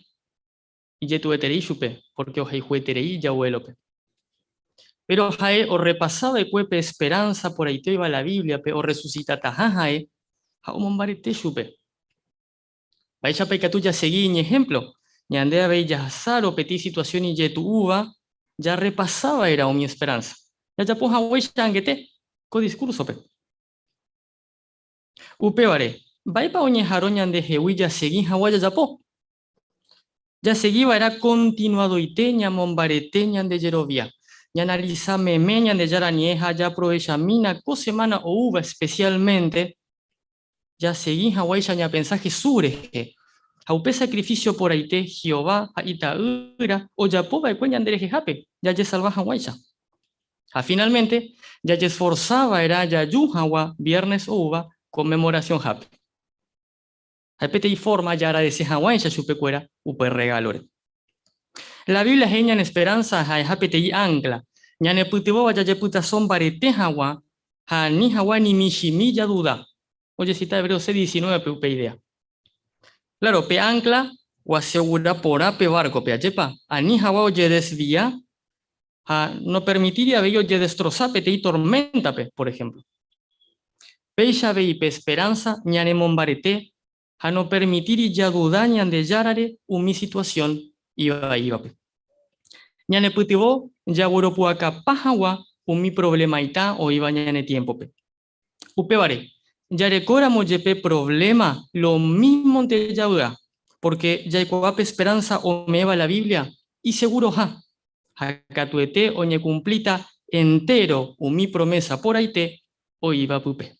ijetu'eterei chupe, pórke ohayhueterei ijabuélope. Péro ha'e orrepasa va'ekue pe esperánsa porãite oĩva la Bíbliape orresusitataha ha'e ha omombarete chupe. Mba'éichapa ikatu jasegi iñehémplo? Ñande avei jahasárõ peteĩ situasión ijetu'úva, jarrepasa va'erã umi esperánsa. Jajapo haguéicha angete ko diskúrsope. Upévare, mba'épa oñeha'arõ ñandehegui jasegi hag̃ua jajapo? Jasegi va'erã kontinuadoite ñamombarete ñande jerovia, ñaanalisa meme Ñandejára Ñe'ẽ ha jaaprovechamína ko semána oúva espesiálmente jasegi hag̃uáicha ñapensa Jesús rehe ha upe sakrifísio porãite Jehová ha Ita'ýra ojapo va'ekue ñanderehehápe jajesalva hag̃uáicha. Ha finálmente, jajesforsa va'erã jaju hag̃ua viernes oúva Conmemoracionhápe. Ha'e peteĩ fórma jaagradese hag̃uáicha chupekuéra upe rregálore. La Biblia he'i ñane esperánsa ha'eha peteĩ ánkla ñanepytyvõva jajepytaso mbarete hag̃ua ha ani hag̃ua ni michĩmi jaduda. Ojesita Hebreos 6:19-pe upe idéa. Kláro, pe ánkla oasegura porã pe várkope, ajépa? Ani hag̃ua ojedesvia ha nopermitíri avei ojedestrosa peteĩ torméntape, por ehémplo. Péicha avei pe esperánsa ñanemombarete ha nopermitíri jaduda Ñandejárare umi situasión ivaívape. Ñanepytyvõ jagueropu'akapa hag̃ua umi provlemaita oĩva ñane tiémpope. Upévare, jarekóramo jepe provléma lomímonte javy'a, pórke jaikuaa pe esperánsa ome'ẽva la Biblia iseguroha, ha katuete oñekumplíta entéro umi promésa porãite oĩva pype.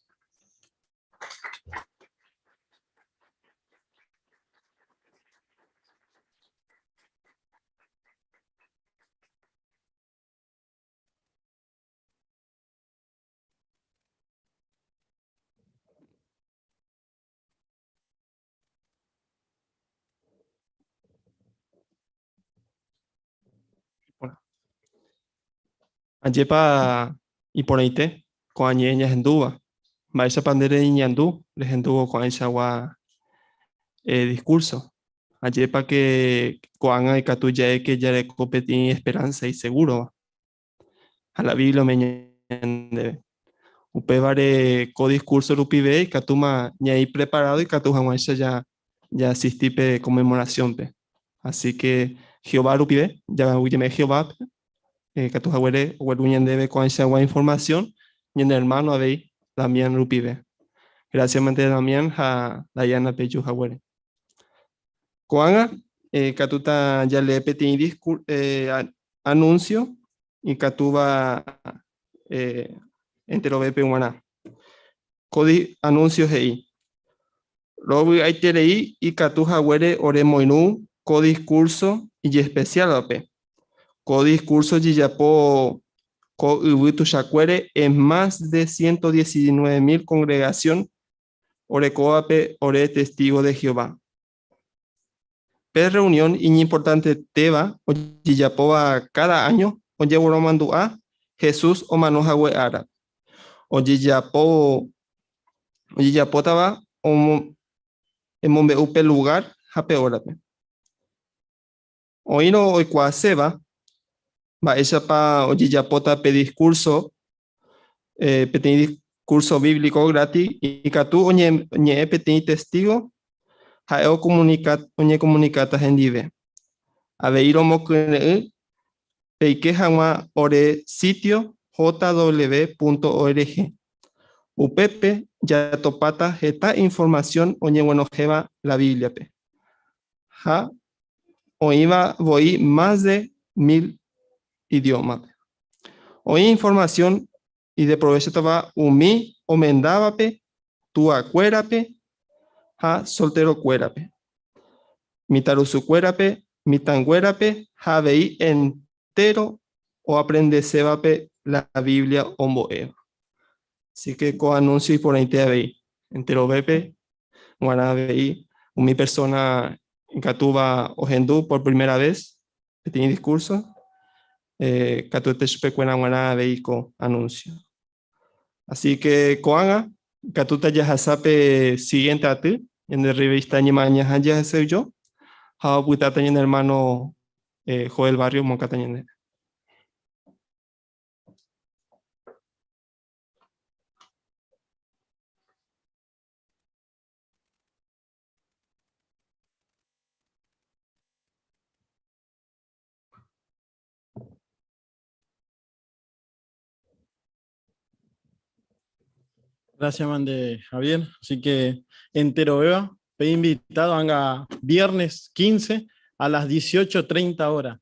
Ajépa iporãite ko'ã ñe'ẽ ñahendúva? Mba'éichapa nde reñeñandu rehendúvo ko'ãichagua discurso? Ajépa ke ko'ág̃a ikatu ja'e ke jareko peteĩ esperanza isegúrova? Ha la Biblia ome'ẽ ñandéve. Upévare ko discurso rupive ikatúma ñaĩ preparado ikatu hag̃uáicha ja jaasisti pe Conmemoración-pe. Así que Jehová rupive, jaguyjeme'ẽ Jehovápe, ikatu haguére ogueru ñandéve ko'ãichagua información ñane hermano avei Damián rupive. Gracias mante Damián ha Dayana peju haguére. Ko'ág̃a ikatúta jalee peteĩ anuncio ikatúva enterovépe g̃uarã. Ko anuncio he'i, Rovy'aiterei ikatu haguére oremoirũ ko discurso ijespesiálvape. Ko discurso ojejapo ko yvy tuichakuére en más de 119.000 congregación orekóvape ore testigo de Jehová. Pe rreunión iñimportantetéva ojejapóva káda áño ojegueromandu'a Jesús omano hague ára. Ojejapo ojejapótava emombe'u pe lugár ha pe órape. Oĩrõ oikuaaséva mba'éichapa ojejapóta pe diskúrso, peteĩ diskúrso bíblico grátis, ikatu oñe'ẽ peteĩ testígo ha'e oñekomunikáta hendive. Avei romokyre'ỹ peike hag̃ua ore sítio jw.org. Upépe jatopáta heta informasión oñeguenohẽva la Bíbliape. Ha oĩva voi más de mil idiómape. Oĩ informasión ideprovéchatava umi omendávape, tuakuérape ha solterokuérape, mitãrusukuérape, mitãnguérape ha avei entéro oaprendesévape la Biblia ombo'éva. Así que ko anuncio iporãite avei enterovépe g̃uarã avei umi persona ikatúva ohendu por primera vez peteĩ discurso, katuete chupekuéra g̃uarã avei ko anuncio. Así que ko'ág̃a. Ikatúta jahasa pe siguiente aty, ñande revista Ñemañaha jahesa'ỹijo, ha opytáta ñane hermano Joel Barrio omokãta ñande. Gracias, mande Javier. Así que entero beba, pe invitado anga viernes 15 a las 18:30 horas.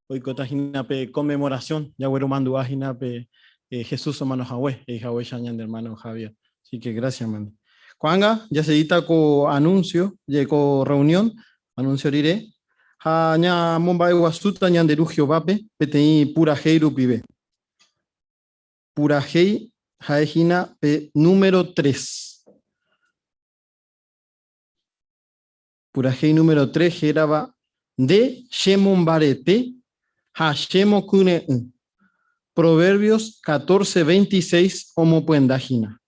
Hoy cotajina pe conmemoración, ya güero mandu ajina pe Jesús omano hague, e hagüe ya ñande hermano Javier. Así que gracias, mande. Cuanga, ya se edita co anuncio, llegó reunión, anuncio rire, ha ña momba'e guasuta ñande ru Jehovápe peteĩ purahéi rupive. Purahéi ha'ehína pe número 3. Purahéi número 3 hérava Nde chemombarete ha chemokyre'ỹ. Proverbios 14:26 omopyenda hína.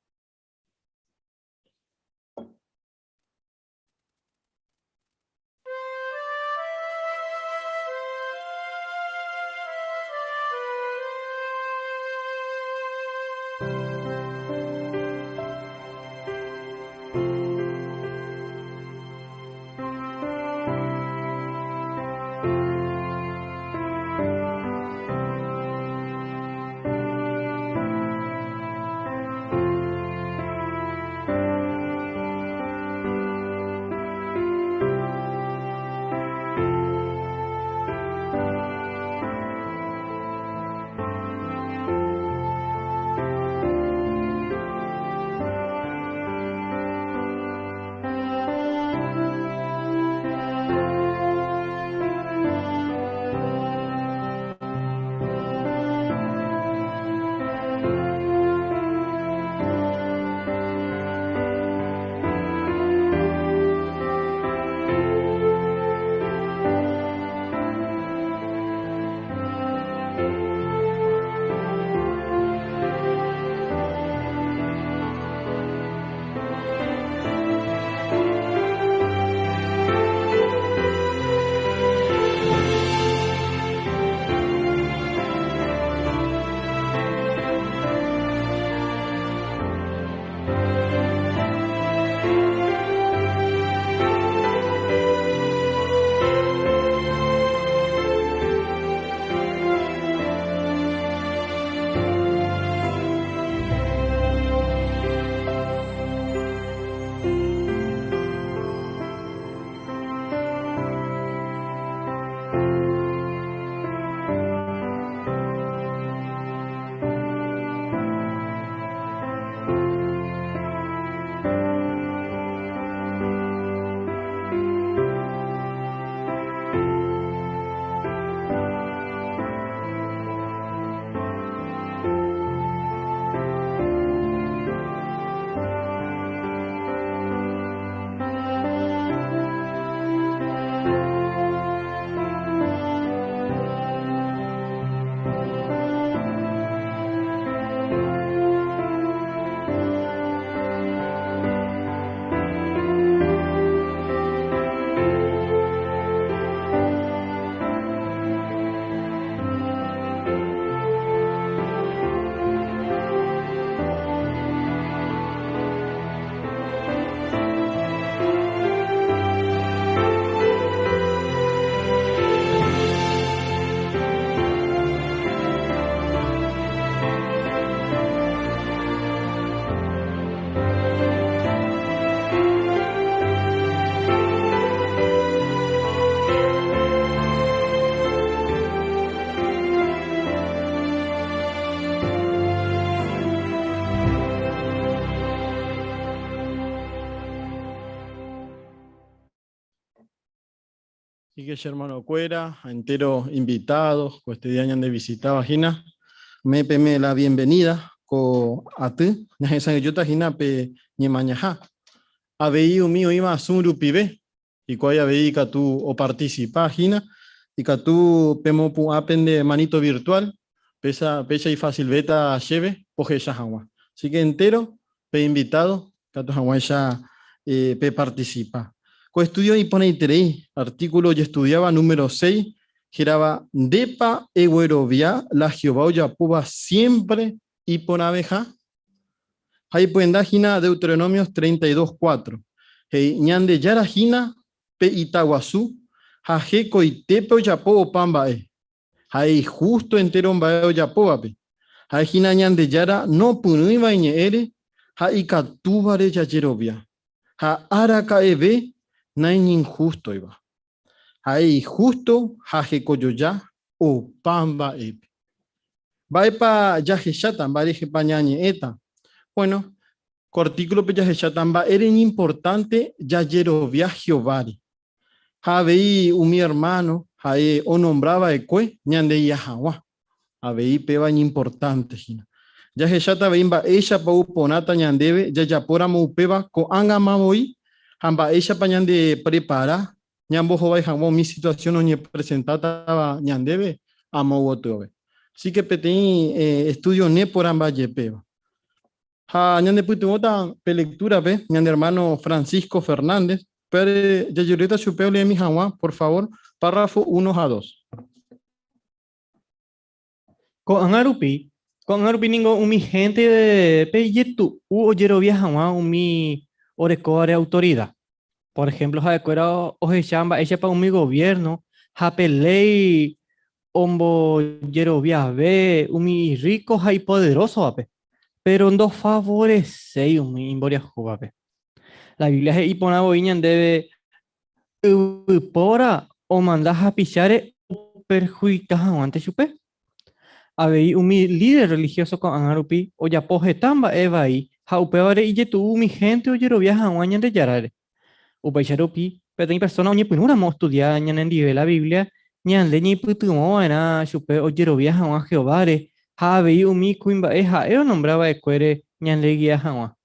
Así que hermano cuera, entero invitados, ko este día ñande visitaba hína, me peme la bienvenida ko aty, ñahesa'ỹijóta hína pe ñemañaha. Avei umi oĩva Zoom rupive, hikuái avei ikatu oparticipa hína, ikatu pemopu'ã pende manito virtual, péicha ifacilvéta chéve pohecha hag̃ua. Así que entero Pe invitado katu hag̃uáicha pe participa. Ko estudio iporãiterei, artículo ojestudiáva número seis hérava Ndépa eguerovia la Jehová ojapóva siempre iporãveha? Ha ipyenda hína Deuteronomios 32, 4. He'i, Ñandejára hína pe ita guasu ha hekoitépe ojapo opa mba'e. Ha'e ihústo entéro mba'e ojapóvape. Ha'e hína Ñandejára nopyrỹiva iñe'ẽre ha ikatúvare jajerovia. Ha araka'eve naiñinhústoiva. Ha'e ihústo ha hekojoja opa mba'épe. Mba'épa jahecháta, mba'érehepa ñañe'ẽta? Bueno, ko artíkulope jahecháta mba'ére iñimportánte jajerovia Jehováre. Ha avei umi ermáno ha'e onombra va'ekue ñandegia hag̃ua. Avei péva iñimportánte hína. Jahecháta avei mba'éichapa ou porãta ñandéve jajapóramo upéva ko'ág̃ama voi ha mba'éichapa ñandeprepara ñambohovái hag̃ua umi situasión oñepresentátava ñandéve amo gotyove. Así ke peteĩ estúdio neporãmba jepéva. Ha ñanepytyvõta pe lectura-pe ñane hermano Francisco Fernández, upévare jajeruréta chupe oleemi hag̃ua, por favor, párrafo uno ha dos. Ko'ág̃a rupi, ko'ág̃a rupi ningo umi hénte pe ijetu'u ojerovia hag̃ua umi orekóvare autorida. Por ehémplo, ha'ekuéra ohecha mba'éichapa umi goviérno ha pe léi ombojeroviave umi irríko ha ipoderósovape, péro ndofavoreséi umi imboriahúvape. La Biblia he'i porã voi ñandéve yvypóra omanda hapicháre operhudika hag̃uánte chupe. Avei umi líder rrelihióso ko'ág̃a rupi ojapo heta mba'e vai ha upévare ijetu'u umi hénte ojerovia hag̃ua Ñandejárare. Upéicha rupi, peteĩ persóna oñepyrũramo ostudia ñanendive la Biblia, ñande ñaipytyvõ va'erã chupe ojerovia hag̃ua Jehováre ha avei umi kuimba'e ha'e onombra va'ekuére ñandegia hag̃ua.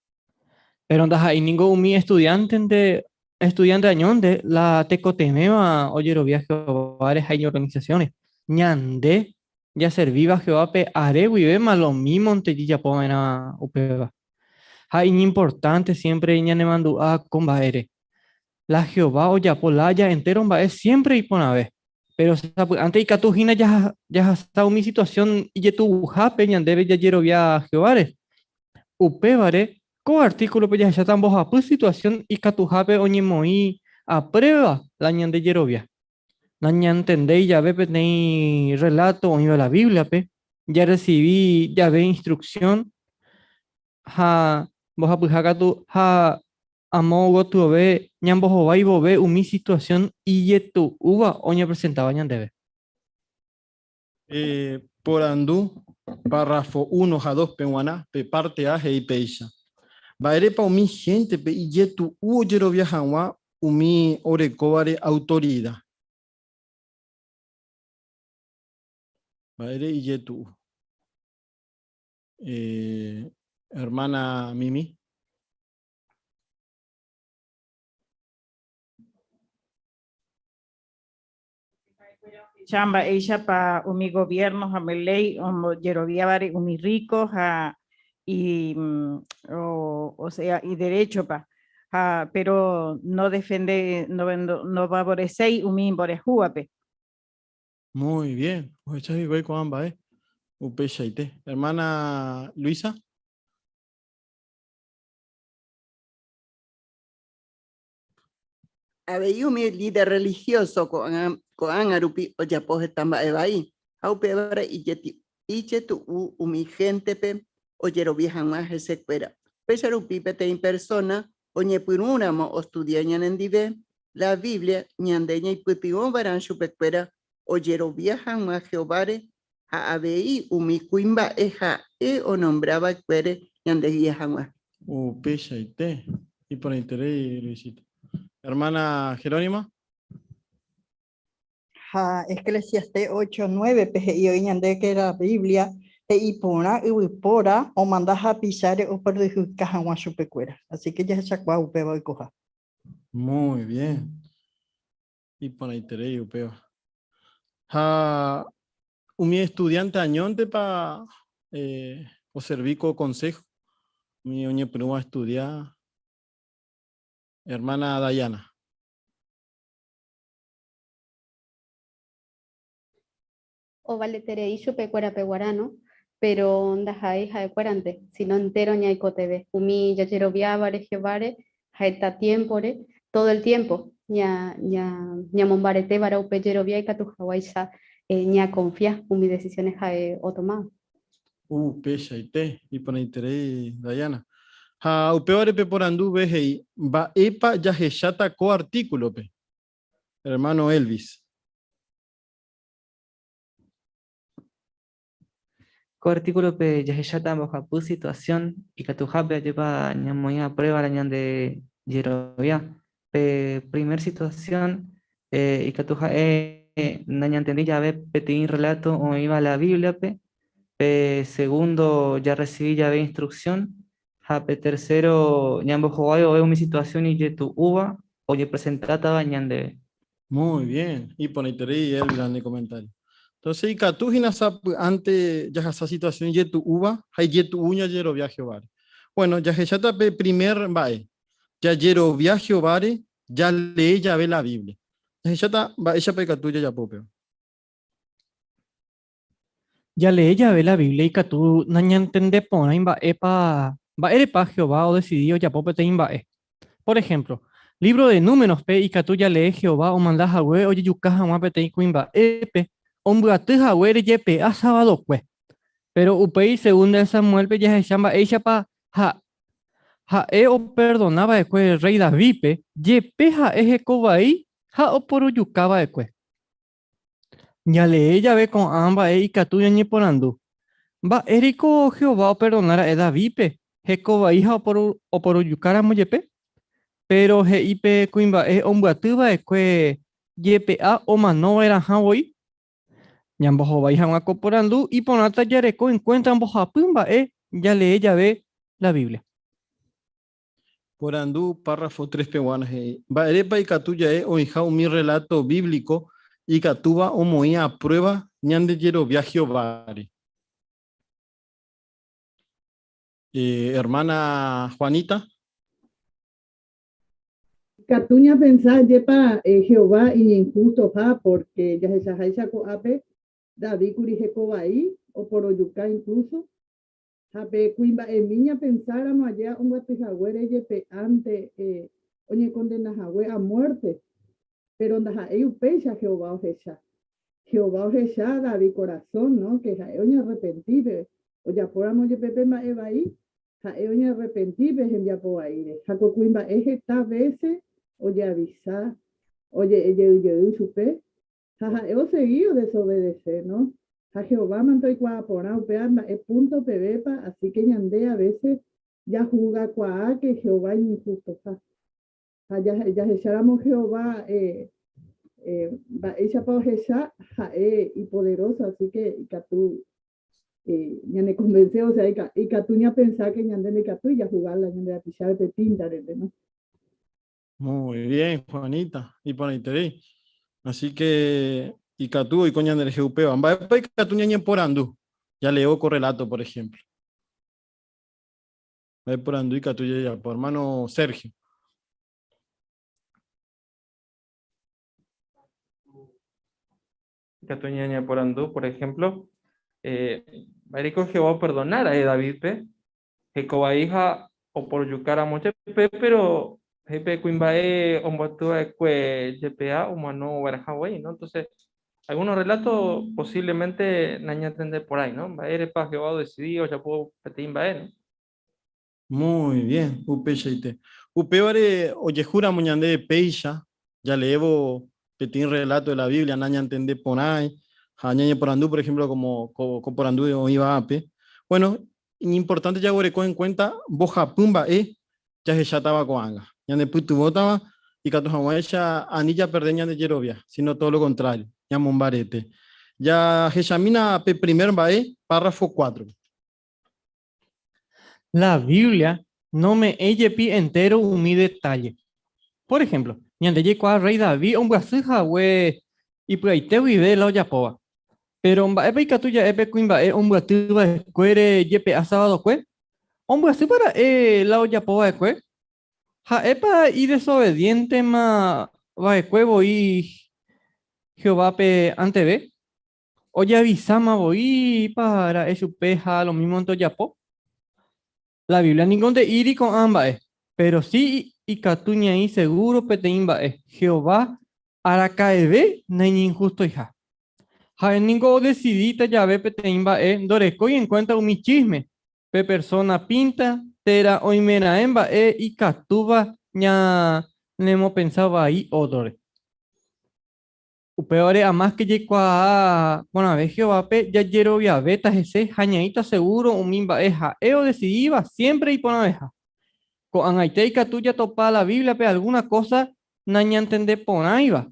Péro ndaha'éi ningo umi estudiántente, estudiánte añónte la tekotevẽva ojerovia Jehováre ha iñorganisasiõre. Ñande jaservíva Jehovápe are guivéma lomímonte jajapo va'erã upéva. Ha iñimportánte siémpre ñanemandu'a ko mba'ére. La Jehová ojapo lája entéro mba'e siémpre iporãve. Péro sapy'ánte ikatu hína jahasa umi situasión ijetu'uhápe ñandéve jajerovia Jehováre. Upévare, ko artíkulope jahecháta mbohapy situasión ikatuhápe oñemoĩ a pruéva la ñande jerovia. Nañantendéi jave peteĩ rreláto oĩva la Bíbliape, jarresivi jave instruksión ha mbohapyha katu ha amo gotyove ñambohovái vove umi situasión ijetu'úva oñepresentáva ñandéve. Pe porandu párrafo uno ha dos-pe g̃uarã, pe párte A he'i péicha, Mba'érepa umi héntepe ijetu'u ojerovia hag̃ua umi orekóvare autorida? Mba'ére ijetu'u? Hermana Mimi. Ohecha mba'éichapa umi gobierno ha umi léi ombojeroviávare umi rríko ha i, o sea, ideréchopa, ha péro nodefende, ndofavoreséi umi imboriahúvape. Muy bien, ohecha hikuái ko'ã mba'e upeichaite. Hermana Luisa. Avei umi líder religioso ko'ág̃a rupi ojapo heta mba'e vai, ha upévare ijetu'u umi héntepe ojerovia hag̃ua hesekuéra. Upéicha rupi peteĩ persóna oñepyrũramo ostudia ñanendive la Biblia, ñande ñaipytyvõ va'erã chupekuéra ojerovia hag̃ua Jehováre ha avei umi kuimba'e ha'e onombra va'ekuére ñandegia hag̃ua. Upeichaite, iporãiterei Luisita. Hermana Jerónima. Ha Eclesiastés 8, 9-pe he'i oĩ ñande que la Biblia he'i porã yvypóra omanda hapicháre operjuhika hag̃ua chupekuéra. Así que jahechakuaa upéva oikoha. Muy bien. Iporãiterei upéva. Ha umi estudiante añóntepa oservi ko consejo? Umi oñepyrũva estudia. Hermana Dayana. Ovaleterei chupekuérape guarã, no? Péro ndaha'éi ha'ekuérante, síno entéro ñaikotevẽ. Umi jajeroviávare Jehováre heta tiémpore, tódo el tiémpo ñamombaretévara upe jerovia ikatu haguáicha ñakonfia umi decisiones ha'e otomáva. Upeichaite, iporãiterei Dayana. Ha upévare peporanduve he'i, Mba'épa jahecháta ko artíkulope? Hermano Elvis. Ko artíkulope jahecháta mbohapy situasión ikatuhápe ajépa ñamoĩ a prueba la ñande jerovia. Pe primer situasión ikatu ha'e nañantendéi jave peteĩ rreláto oĩva la Bíbliape, pe segundo jarresivi jave instruksión, ha pe tercero ñambohovái vove umi situasión ijetu'úva ojepresentátava ñandéve. Muy bien, iporãiterei Elvira ne comentario. Entonces ikatu hína sapy'ánte jahasa situación ijetu'úva ha ijetu'u ñajerovia Jehováre. Bueno, jahecháta pe primer mba'e, jajerovia Jehováre jalee jave la Biblia. Jahecháta mba'éichapa ikatu jajapo upéva. Jalee jave la Biblia ikatu nañantendeporãi mba'épa mba'érepa Jehová odesidi ojapo peteĩ mba'e. Por ehémplo, lívro de Númerospe ikatu jalee Jehová omanda hague ojejuka hag̃ua peteĩ kuimba'épe ombyaty haguére jepe'a sabadokue. Péro upéi segunda de Samuélpe jahecha mba'éichapa ha ha'e operdona va'ekue rréi Davídpe, jepe ha'e hekovai ha oporojuka va'ekue. Jalee jave ko'ã mba'e ikatu ñañeporandu, Mba'éreiko Jehová operdona ra'e Davídpe heko vai ha oporojukáramo jepe? Péro he'i pe kuimba'e ombyaty va'ekue jepe'a omano va'erãha voi. Ñambohovái hag̃ua ko porandu iporãta jareko enkuénta mbohapy mba'e jalee jave la Biblia. Porandu párrafo 3 peguána he'i, Mba'érepa ikatu ja'e oĩha umi rreláto bíblico ikatúva omoĩ a pruéva ñande jerovia Jehováre? Ermána Juanita. Ikatu ñapensa ajépa Jehová iñinhustoha pórke jahechaháicha ko'ápe David kuri hekovai, oporojuka inklúso, Ha pe kuimba'emi ñapensáramo aja ombyaty haguére jepe ánte oñekondena hague a muérte, péro ndaha'éi upéicha Jehová ohecha. Jehová ohecha David korasõ, no, ke ha'e oñarrepenti pe ojapóramo jepe pe mba'e vai, ha'e oñarrepenti pe hembiapo vaíre. Ha ko kuimba'e heta vése ojeavisa, oje'e jey jey chupe, Ha ha'e osegi odesobedese, no? Ha Jehová mante oikuaa porã upéva mba'e púnto pevépa, así ke ñande a vése jahugakuaa ke Jehová iñinhustoha. Ha jahecháramo Jehová mba'éichapa ohecha, ha'e ipoderóso, así ke ikatu ñanekonvense, osea ikatu ñapensa ke ñande ndaikatúi jahuga la ñande rapichápe pe píntarente, no? Muy bien, Juanita, iporãiterei. Así que ikatu oiko ñanderehe upéva. Mba'épa ikatu ñañeporandu? Jaleévo ko relato, por ejemplo. Mba'e porandu ikatu jajapo, hermano Sergio. Ikatu ñañeporandu, por ejemplo, eh, mba'éreiko Jehová operdonára'e Davídpe? Hekovai ha oporojukáramo jepe, péro he'i pe kuimba'e omboaty va'ekue jepe'a omano va'erãha voi, no? Entonces, algunos relatos posiblemente nañantende porãi, no? Mba'érepa Jehová odesidi ojapo peteĩ mba'e, no? Muy bien, upeichaite. Upévare ojehúramo ñande péicha, jaleévo peteĩ relato de la Biblia nañantende porãi ha ñañeporandu, por ejemplo, como ko porandu oĩva ápe, bueno, Iñimportánte jaguereko en kuénta mbohapy mba'e jahechátava ko'ág̃a, ñanepytyvõtava ikatu hag̃uáicha ani japerde ñande jerovia, síno tódo lo kontrário, ñamombarete. Jahechamína pe primer mba'e párrafo cuátrope. La Biblia nome'ẽi jepi entéro umi detálle. Pór ehémplo, ñande jaikuaa rréi David ombyasy hague ipy'aite guive la ojapóva. Péro mba'épa ikatu ja'e pe kuimba'e ombyaty va'ekuére jepe'a sabadokue? Ombyasýpa ra'e la ojapo va'ekue? Ha'épa idesobediéntema va'ekue voi Jehovápe anteve? Ojeavisáma voípa ra'e chupe ha lomímonte ojapo? La Biblia ningo nde'íri ko'ã mba'e, péro si ikatu ñaĩ segúro peteĩ mba'e, Jehová araka'eve naiñinhustoiha. Ha'e ningo odesidíta jave peteĩ mba'e ndorekói enkuénta umi chísme, pe persóna pínta térã oimeraẽ mba'e ikatúva ñanemopensa vai ótrore. Upévare amáske jaikuaa porãve Jehovápe, jajeroviavéta hese ha ñaĩta segúro umi mba'e ha'e odesidíva siémpre iporãveha. Ko'ag̃aite ikatu jatopa la Bíbliape algúna kósa nañantendeporãiva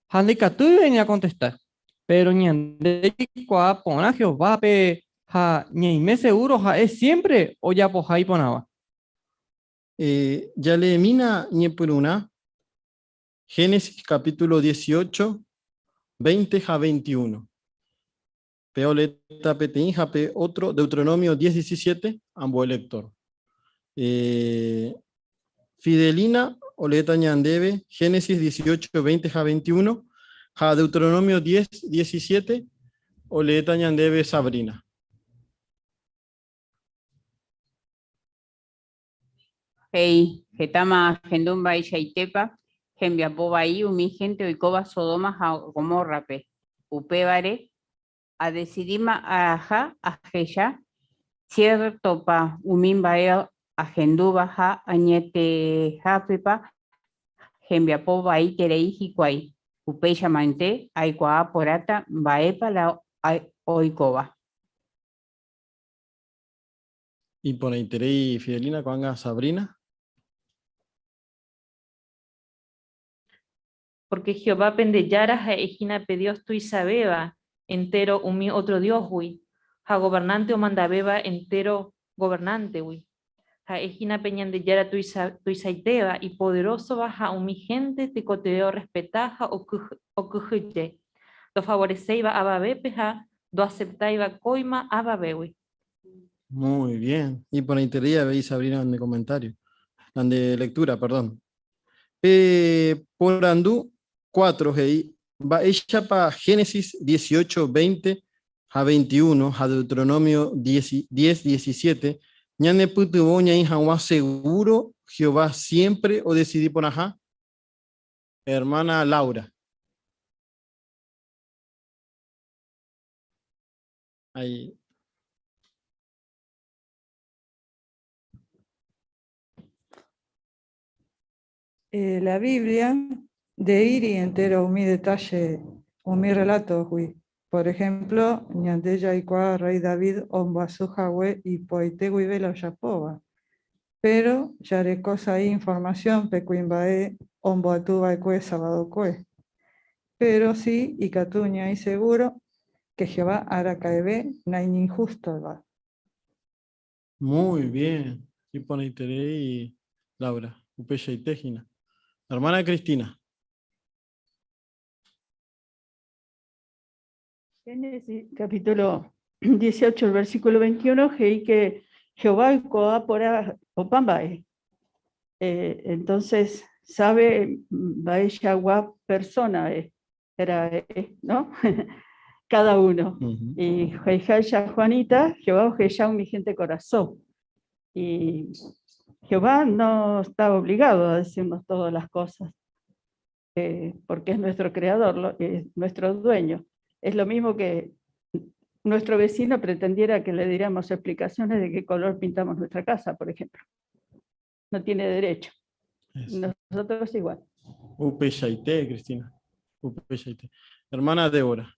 ha ndaikatúiva ñakontesta. Péro ñande jaikuaa porã Jehovápe ha ñaime segúro ha'e siémpre ojapoha iporãva. Jaleemína ñepyrũrã Génesis capítulo 18, 20 ha 21. Pe oleta peteĩ ha pe otro Deuteronomio 10, 17, ambue lector. Eh, Fidelina oleta ñandéve Génesis 18, 20 ha 21 ha Deuteronomio 10, 17 oleta ñandéve Sabrina. He'i, Hetáma ahendu mba'eichaitépa hembiapo vai umi hénte oikóva Sodoma ha Gomórrape. Upévare, adesidíma aha ahecha siértopa umi mba'e ahendúva ha añetehápepa hembiapo vaiterei hikuái. Upéichamante aikuaa porãta mba'épa la oikóva. Iporãiterei Fidelina, ko'ág̃a Sabrina. Pórke Jehová pende Jára ha'e hína pe Dios tuichavéva entéro umi ótro diósgui, ha governánte omandavéva entéro governántegui. Ha'e hína pe Ñandejára tuichaitéva, ipoderósova ha umi hénte tekotevẽ orrespeta ha okyhyje, ndofavoreséiva avavépe ha ndoaseptáiva kóima avavégui. Muy bien. Iporãiterei avei Sabrina ne comentario. Nande lectura, perdón. Pe porandu 4 he'i, Mba'éichapa Génesis 18, 20 ha 21 ha Deuteronomio 10, 17 ñanepytyvõ ñaĩ hag̃ua segúro Jehová siémpre odesidi porãha? Hermana Laura. Ahí. Eh, la Biblia nde'íri entero umi detalle umi relato-gui. Por ejemplo, ñande jaikuaa rey David omboasu hague ipoaite guive la ojapóva. Péro jareko sa'i información pe kuimba'e omboatuva'ekue sabadokue. Péro si ikatu ñaĩ seguro ke Jehová araka'eve naiñinhústova. Muy bien, iporãiterei Laura, upeichaite hína. Hermana Cristina. Génesis capítulo 18, el versículo 21, he'i que Jehová oikuaa porã opa mba'e. Eh, entonces, sabe mba'eichagua persona era, ¿no? Cada uno. Y he'iháicha Juanita, Jehová ohecha umi gente korasõ. Y Jehová no está obligado a decirnos todas las cosas. Eh, porque es nuestro creador, es nuestro dueño. Es lo mismo que nuestro vecino pretendiera que le diéramos explicaciones de qué color pintamos nuestra casa, por ejemplo. No tiene derecho. Nosotros igual. Upeichaite, Cristina. Upeichaite. Hermana Débora.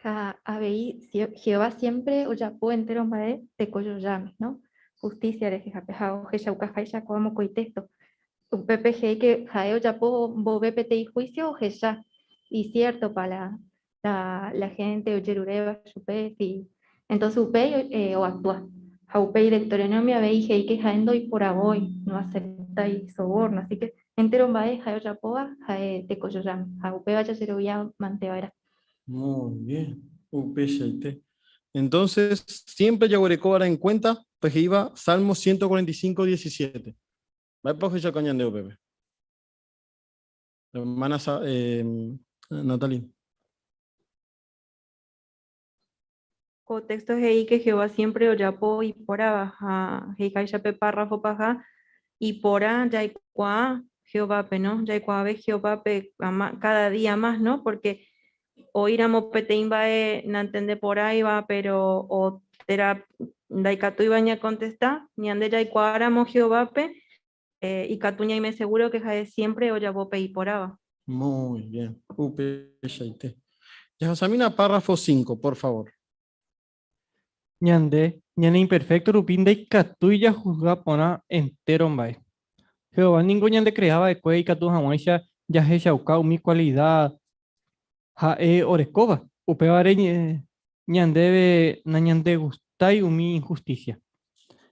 Ha avei Jehová siémpre ojapo entéro mba'e tekojojáme, no? Hustísia rehehápe ha ohechaukaháicha ko'ã mokõi téxto. Upépe he'i ke ha'e ojapo mbove peteĩ huísio ohecha isiértopa la la hénte ojeruréva chupe, si entónse upéi oaktua. Ha upéi Deuteronomio avei he'i ke ha'e ndoiporavói, noaseptái soborno, así ke entéro mba'e ha'e ojapóva ha'e tekojojáme ha upéva jajerovia mante va'erã. Muy bien. Upeichaite. Entonces, siempre jaguereko en cuenta, pues iba Salmo 145, 17. Mba'épa ohechauka ñande upépe. Hermana Natalie. Ko texto he'i que Jehová siempre ojapo iporãva ha he'iháicha pe párrafo paha iporã jaikuaa Jehovápe, no? Jaikuaave Jehovápe cada día más, no? Porque oĩramo peteĩ mba'e nantendeporãiva, pero o térã ndaikatúiva ñakontesta, ñande jaikuaáramo Jehovápe, ikatu ñaime seguro que ha'e siempre ojapo pe iporãva. Muy bien. Upeichaite. Jahasamína párrafo 5, por favor. Ñande, ñane imperfecto rupi ndaikatúi jahusga porã entero mba'e. Jehová ningo ñande crea va'ekue ikatu hag̃uáicha jahechauka umi cualidad ha'e orekóva. Upévare ñandéve nañandegustái umi injusticia.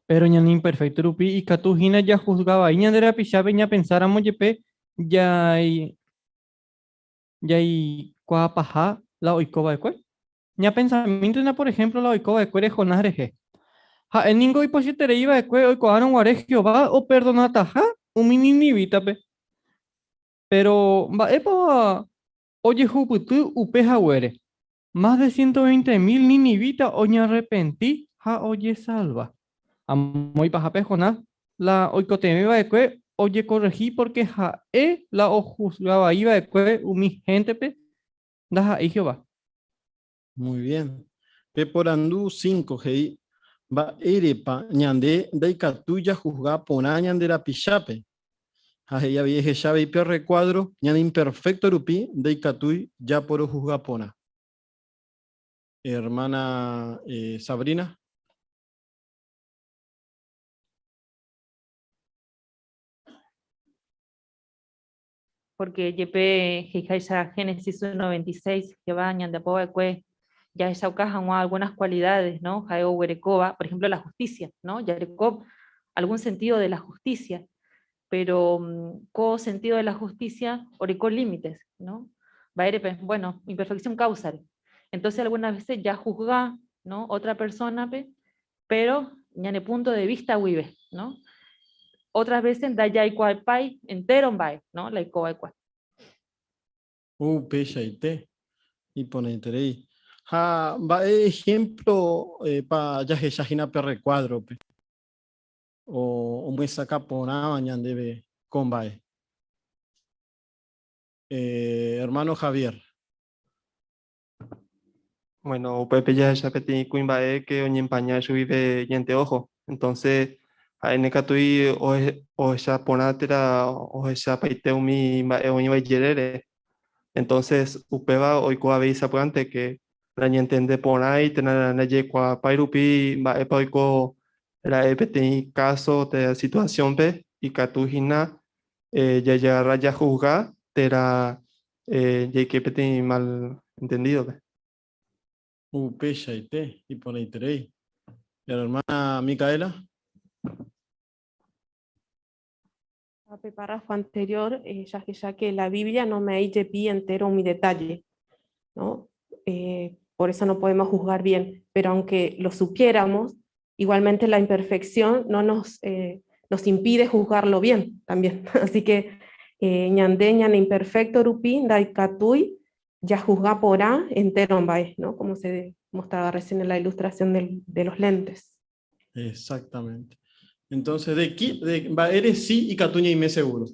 Pero ñane imperfecto rupi ikatu hína jahusga vai ñande rapichápe ñapensáramo jepe jaikuaapaha la oiko va'ekue. Ñapensamíntena por ejemplo la oiko va'ekuére Jonás rehe. Ha'e ningo ipochyeterei va'ekue oikuaárõ guare Jehová operdonataha umi ninivítape. Pero mba'épa ojehupyty upe haguére? Más de 120 000 ninivita oñarrepenti ha ojesalva. Amo ipahápe Jonás la oikotevẽ va'ekue ojekorrehi porque ha'e la ohusga vai va'ekue umi héntepe ndaha'éi Jehová. Muy bien. Pe porandu 5 he'i, Mba'érepa ñande ndaikatúi jahusga porã ñande rapichápe? Ha he'i avei ehecha avei pe recuadro ñane imperfecto rupi ndaikatúi japorohusga porã. Hermana Sabrina. Porque jepe he'iháicha Génesis 1.26, Jehová ñandeapo va'ekue jahechauka hag̃ua algunas cualidades, ¿no? Ha'e oguerekóva, por ejemplo, la justicia, ¿no? Jareko algún sentido de la justicia, pero ko sentido de la justicia oreko límites, ¿no? Mba'érepe, bueno, imperfección causare. Entonces algunas veces ya juzga, ¿no? Otra persona, pe, pero ñane punto de vista guive, ¿no? Otras veces ndajaikuaapái entero mba'e, ¿no? La oikova'ekue. Upeichaite, iporãiterei. Ha mba'e ejemplo pa jahecha hína pe recuadro-pe omyesakã porãva ñandéve ko mba'e? Hermano Javier. Bueno, upépe jahecha peteĩ kuimba'e que oñempaña chuguive ñande ojo. Entonces, ha'e nekatúi ohecha porã térã ohechapaite umi mba'e oĩva ijerére. Entonces, upéva oiko avei sapy'ánte que nañentende porãi térã ndajaikuaapái rupi mba'épa oiko ra'e peteĩ caso térã situación-pe ikatu hína jajagarra jahusga térã jaike peteĩ mal entendido-pe. Upeichaite, iporãiterei. Hermana Micaela. Pe párrafo anterior, ya que la Biblia no me jepi entero mi detalle, ¿no? Por eso no podemos juzgar bien, pero aunque lo supiéramos, igualmente la imperfección no nos impide juzgarlo bien también. Así que ñande ñane imperfecto rupi ndaikatúi jahusga porã entero mba'e, ¿no? Como se mostraba recién en la ilustración de los lentes. Exactamente. Entonces, de qui, de, mba'ére sí ikatu ñaime seguro.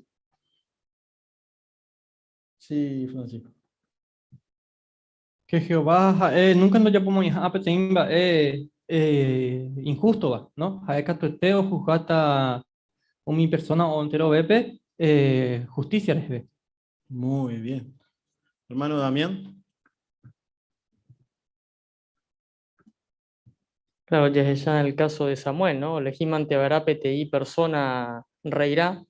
Sí, Francisco. Que Jehová ha'e nunca ndojapomo'ãiha peteĩ mba'e injusto, ¿no? Ha'e katuete ohusgáta umi persona o enterovépe justicia reheve. Muy bien. Hermano Damián. Claro, ya en el caso de Samuel, ¿no? Legímante peteĩ persona reirã.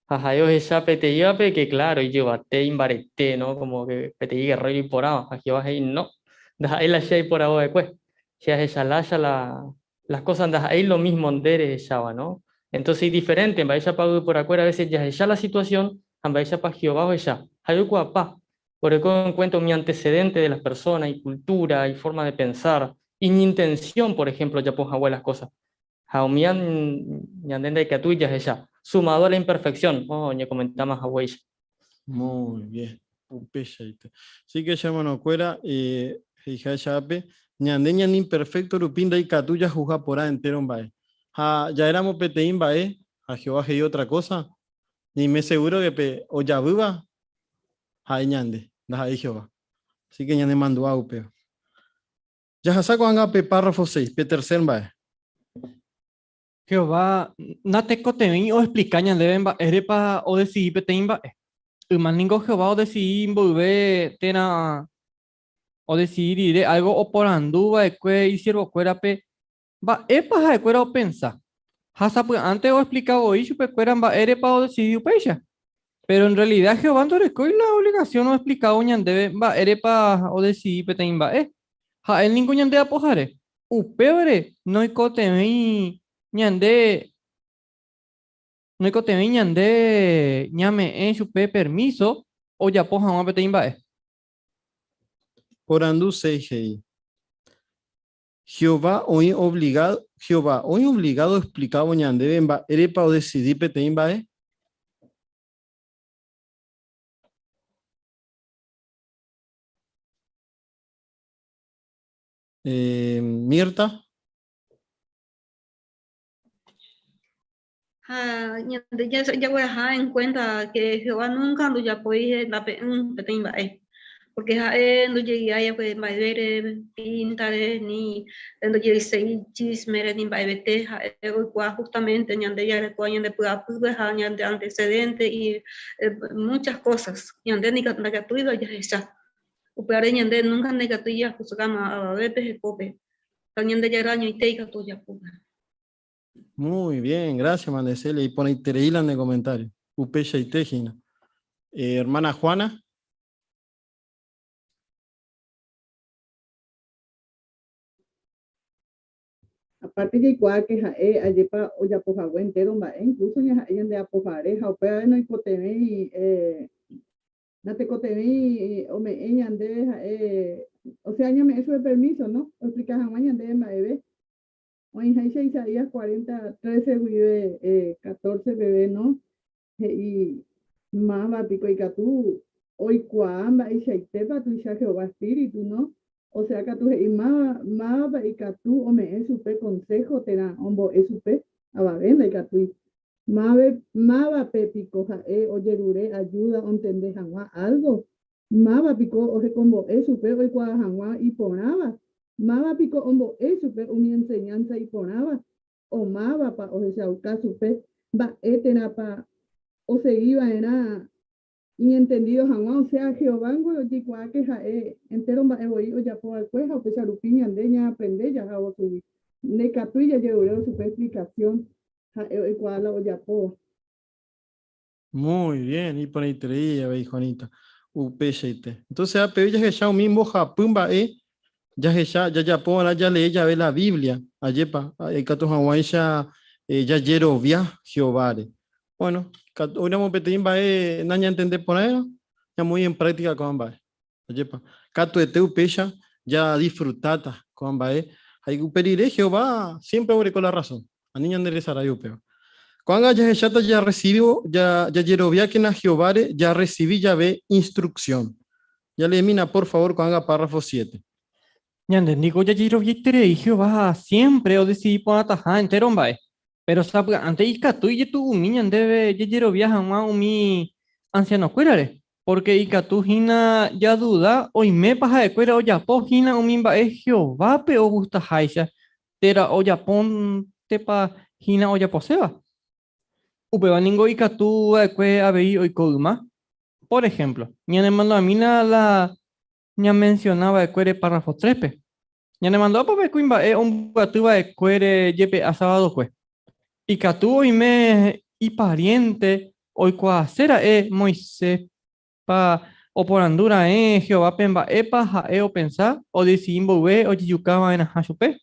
Ha ohecha peteĩvape que claro, ijyvate imbarete, ¿no? Como que peteĩ guerrero iporãva. Ha Jehová he'i, no, ndaha'éi la che aiporavo va'ekue. Che ahecha lája las cosas ndaha'éi lo mismo nde rehecháva, ¿no? Entonces es diferente, mba'éichapa yvyporakuéra a veces jahecha la situación ha mba'éichapa Jehová ohecha. Ha'e oikuaapa. Oreko en cuenta mi antecedente de las personas, y cultura, y forma de pensar, y mi intención, por ejemplo, ya pongo las cosas. Ha umi ñande ndaikatúi jahecha, sumado a la imperfección, oh, ñakomentáma haguéicha. Muy bien, upeichaite. Así que che hermanokuéra, eh, he'iháicha ápe, ñande ñane imperfecto rupi ndaikatu jahuga porã entero mba'e. Ha ja'éramo peteĩ mba'e ha Jehová he'i otra cosa, ñaime seguro que pe ojavýva ha'e ñande, ndaha'éi Jehová. Así que ñanemandu'a upéva. Jahasa ko'ág̃a pe párrafo 6, pe tercer mba'e. Jehová natekotevẽi oexplika ñandéve mba'érepa odesidi peteĩ mba'e. Yma ningo Jehová odesidi mboyve térã odesidi rire álgo oporandu va'ekue isiervokuérape mba'épa ha'ekuéra opensa. Ha sapy'ánte oexplika voi chupekuéra mba'érepa odesidi upéicha. Péro en rrealida Jehová ndorekói la ovligasión oexplikávo ñandéve mba'érepa odesidi peteĩ mba'e. Ha'e ningo ñande Apohare. Upévare noikotevẽi ñande noikotevẽi ñande ñame'ẽ chupe permíso ojapo hag̃ua peteĩ mba'e. Porandu 6 he'i, Jehová oĩ obligado, Jehová oĩ obligado oexplikávo ñandéve mba'érepa odesidi peteĩ mba'e? Eh, Mirta. Ha ñande jagueraha en cuenta que Jehová nunca ndojapói hendape'ỹ peteĩ mba'e, porque ha'e ndojegiái va'ekue mba'evére, píntare, ni ndojegiséi chismere ni mba'evete, ha'e oikuaa justamente ñande jarekóva ñande py'apýpe ha ñande antecedente y muchas cosas, ñande ndaikatúiva jahecha. Upévare ñande nunca ndaikatúi jahusgáma avavépe hekópe, ha Ñandejára añoite ikatu ojapóva. Muy bien, gracias, Mandecelia. Iporãiterei la ne comentario. Upeichaite hína. Eh, hermana Juana. Aparte jaikuaa ke ha'e ajépa ojapo hague entéro mba'e, incluso ñaha'e ñande apohare ha upévare noikotevẽi eh, natekotevẽi ome'ẽ ñandéve ha'e, o sea ñame'ẽ chupe permiso, no? Oexplica hag̃ua ñandéve mba'eve. Oĩháicha Isaías 40, 13 guive 14 peve, no? He'i, Máva piko ikatu oikuaa mba'eichaitépa tuicha Jehová espíritu, no? Osea katu he'i, Máva, mávapa ikatu ome'ẽ chupe konsého térã ombo'e chupe? Avave ndaikatúi. Máve, mávape piko ha'e ojerure ajúda ontende hag̃ua álgo? Máva piko ohekombo'e chupe oikuaa hag̃ua iporãva? Máva piko ombo'e chupe umi enseñánsa iporãva? O mávapa ohechauka chupe mba'e térãpa osegi va'erã iñentendído hag̃ua? Osea, Jehovángo ojeikuaáke ha'e entéro mba'e voi ojapo va'ekue ha upéicha rupi ñande ñaaprende jahávo chugui. Ndaikatúi jajerurévo chupe explikasión ha'e oikuaa la ojapóva. Muy bien, iporãiterei avei Juanita. Upeichaite. Entonces ápe jahecha umi mbohapy mba'e jahecha jajapo va'erã jalee jave la Biblia, ajépa, ikatu hag̃uáicha eh, jajerovia Jehováre. Bueno, oĩramo peteĩ mba'e nañantende porãiva, ñamoĩ en práctica ko'ã mba'e. Ajépa, katuete upéicha jadisfrutáta ko'ã mba'e ha upe rire Jehová siémpre oguereko la rrasón. Ani ñanderesarái upéva. Ko'ág̃a jahecháta jarresivívo, jajeroviákena Jehováre jarresivi jave instruksión. Jaleemína por favór ko'ág̃a párrafo siete. Ñande niko jajeroviaiterei Jehová siémpre odesidi porãtaha entéro mba'e. Péro sapy'ánte ikatu ijetu'umi ñandéve jajerovia hag̃ua umi ansianokuérare, Pórke ikatu hína jaduda oimépa ha'ekuéra ojapo hína umi mba'e Jehovápe ogustaháicha térã ojapóntepa hína ojaposéva. Upéva ningo ikatu va'ekue avei oiko yma. Pór ehémplo, ñanemandu'amína la ñamensiona va'ekuére párrafo tréspe. Ñanemandu'ápa pe kuimba'e ombyaty va'ekuére jepe'a sabadokue? Ikatu oime ipariénte oikuaase ra'e Moiséspa oporandu raẽ Jehovápe mba'épa ha'e opensa odesidi mboyve ojejuka va'erãha chupe.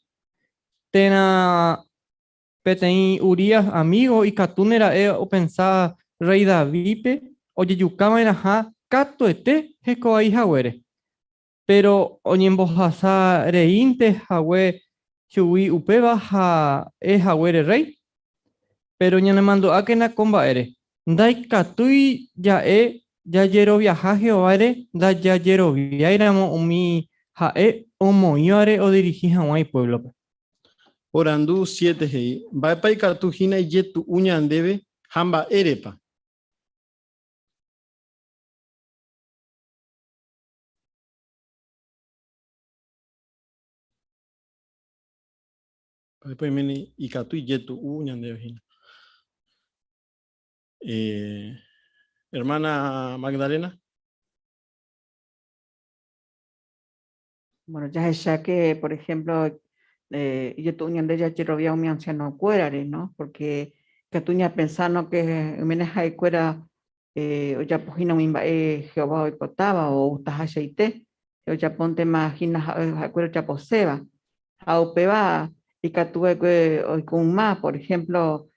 Térã peteĩ Urías amígo ikatúne ra'e opensa rréi Davídpe ojejuka va'erãha. katuete hekovai haguére. Péro oñembohasa reínte hague chugui upéva ha'e haguére rréi. Péro ñanemandu'ákena ko mba'ére, ndaikatúi ja'e jajeroviaha Jehováre ndajajeroviáiramo umi ha'e omoĩvare odirihi hag̃ua ipuévlope. Porandu siete he'i, Mba'épa ikatu hína ijetu'u ñandéve ha mba'érepa? Mba'épa oiméne ikatu ijetu'u ñandéve hína? Eh, hermana Magdalena. Bueno, jahecha que, por ejemplo, eh, ijetu'u ñande jajerovia umi anciano-kuérare, no? Porque ikatu ñapensa, no, que oiméne ha'ekuéra eh, ojapohína umi mba'e Jehová oipotáva o ogustahachaite, ojapóntema hína ha'ekuéra ojaposéva. Ha upéva ikatu va'ekue oiko yma, por ejemplo,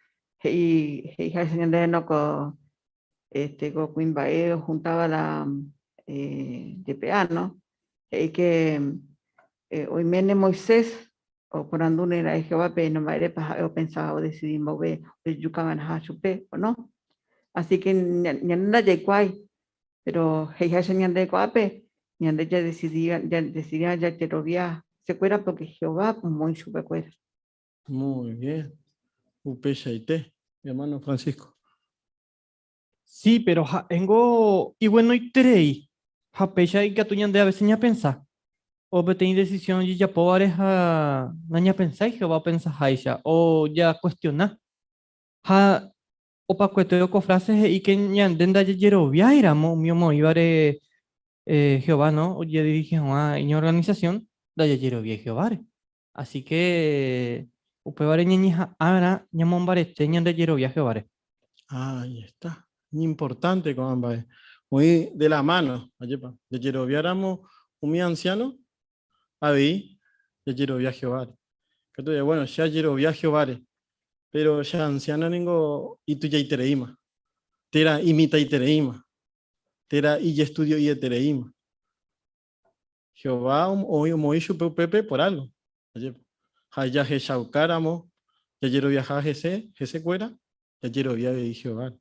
he'i he'iháicha ñandéve no ko este ko kuimba'e ojuntáva la eh, jepe'a, no? He'i que eh, oiméne Moisés oporandúne ra'e Jehovápe no mba'érepa ha'e opensa odesidi mboyve ojejuka va'erãha chupe o no. Así que ñande ndajaikuaái, pero he'iháicha ñande ko'ápe, ñande jadesidi jadesidíva jajerovia hesekuéra porque Jehová omoĩ chupekuéra. Muy bien. Upeichaite, hermano Francisco. Sí, pero ha'éngo iguenoiterei ha péicha ikatu ñande a veces ñapensa. O peteĩ decisión ojejapóvare ha nañapensái Jehová opensaháicha o jacuestiona. Ha opakuete ko frase he'i que ñande ndajajeroviáiramo umi omoĩvare Jehová no ojedirigi hag̃ua iñorganización, ndajajeroviái Jehováre. Así que upévare ñañeha'ãva'erã ñamombarete ñande jerovia Jehováre. Ahí está. Importante ko'ã mba'e. Oĩ de la mano, ajépa. Jajeroviáramo umi anciano, avei jajerovia Jehováre. Katu ja'e, bueno, che ajerovia Jehováre, pero che anciano ningo itujaitereíma, térã imitãitereíma, térã ijestudio'ietereíma. Jehová omoĩ chupe upépe por álgo. Ajépa. Ha jahechaukáramo jajeroviaha hese, hesekuéra, jajerovia avei Jehováre.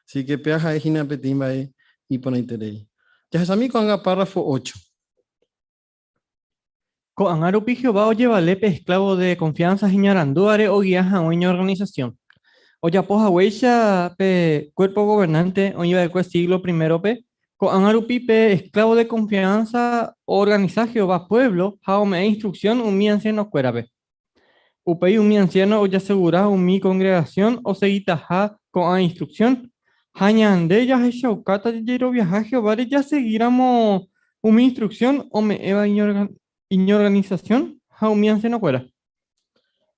Así que péva ha'e hína peteĩ mba'e iporãiterei. Jahechami ko'ág̃a párrafo ocho. Ko'ág̃a rupi Jehová ojevale pe esklávo de konfiánsa iñarandúvare ogia hag̃ua iñorganisasión. Ojapo haguéicha pe Kuérpo Governánte oĩva'ekue síglo primérope, Ko'ág̃a rupi pe esklávo de konfiánsa oorganisa Jehová puévlo ha ome'ẽ instruksión umi ansianokuérape. Upéi umi ansiáno ojasegura umi kongregasión osegitaha ko'ã instruksión, ha ñande jahechaukáta jajeroviaha Jehováre jasegíramo umi instruksión ome'ẽva iñorganisasión ha umi ansianokuéra.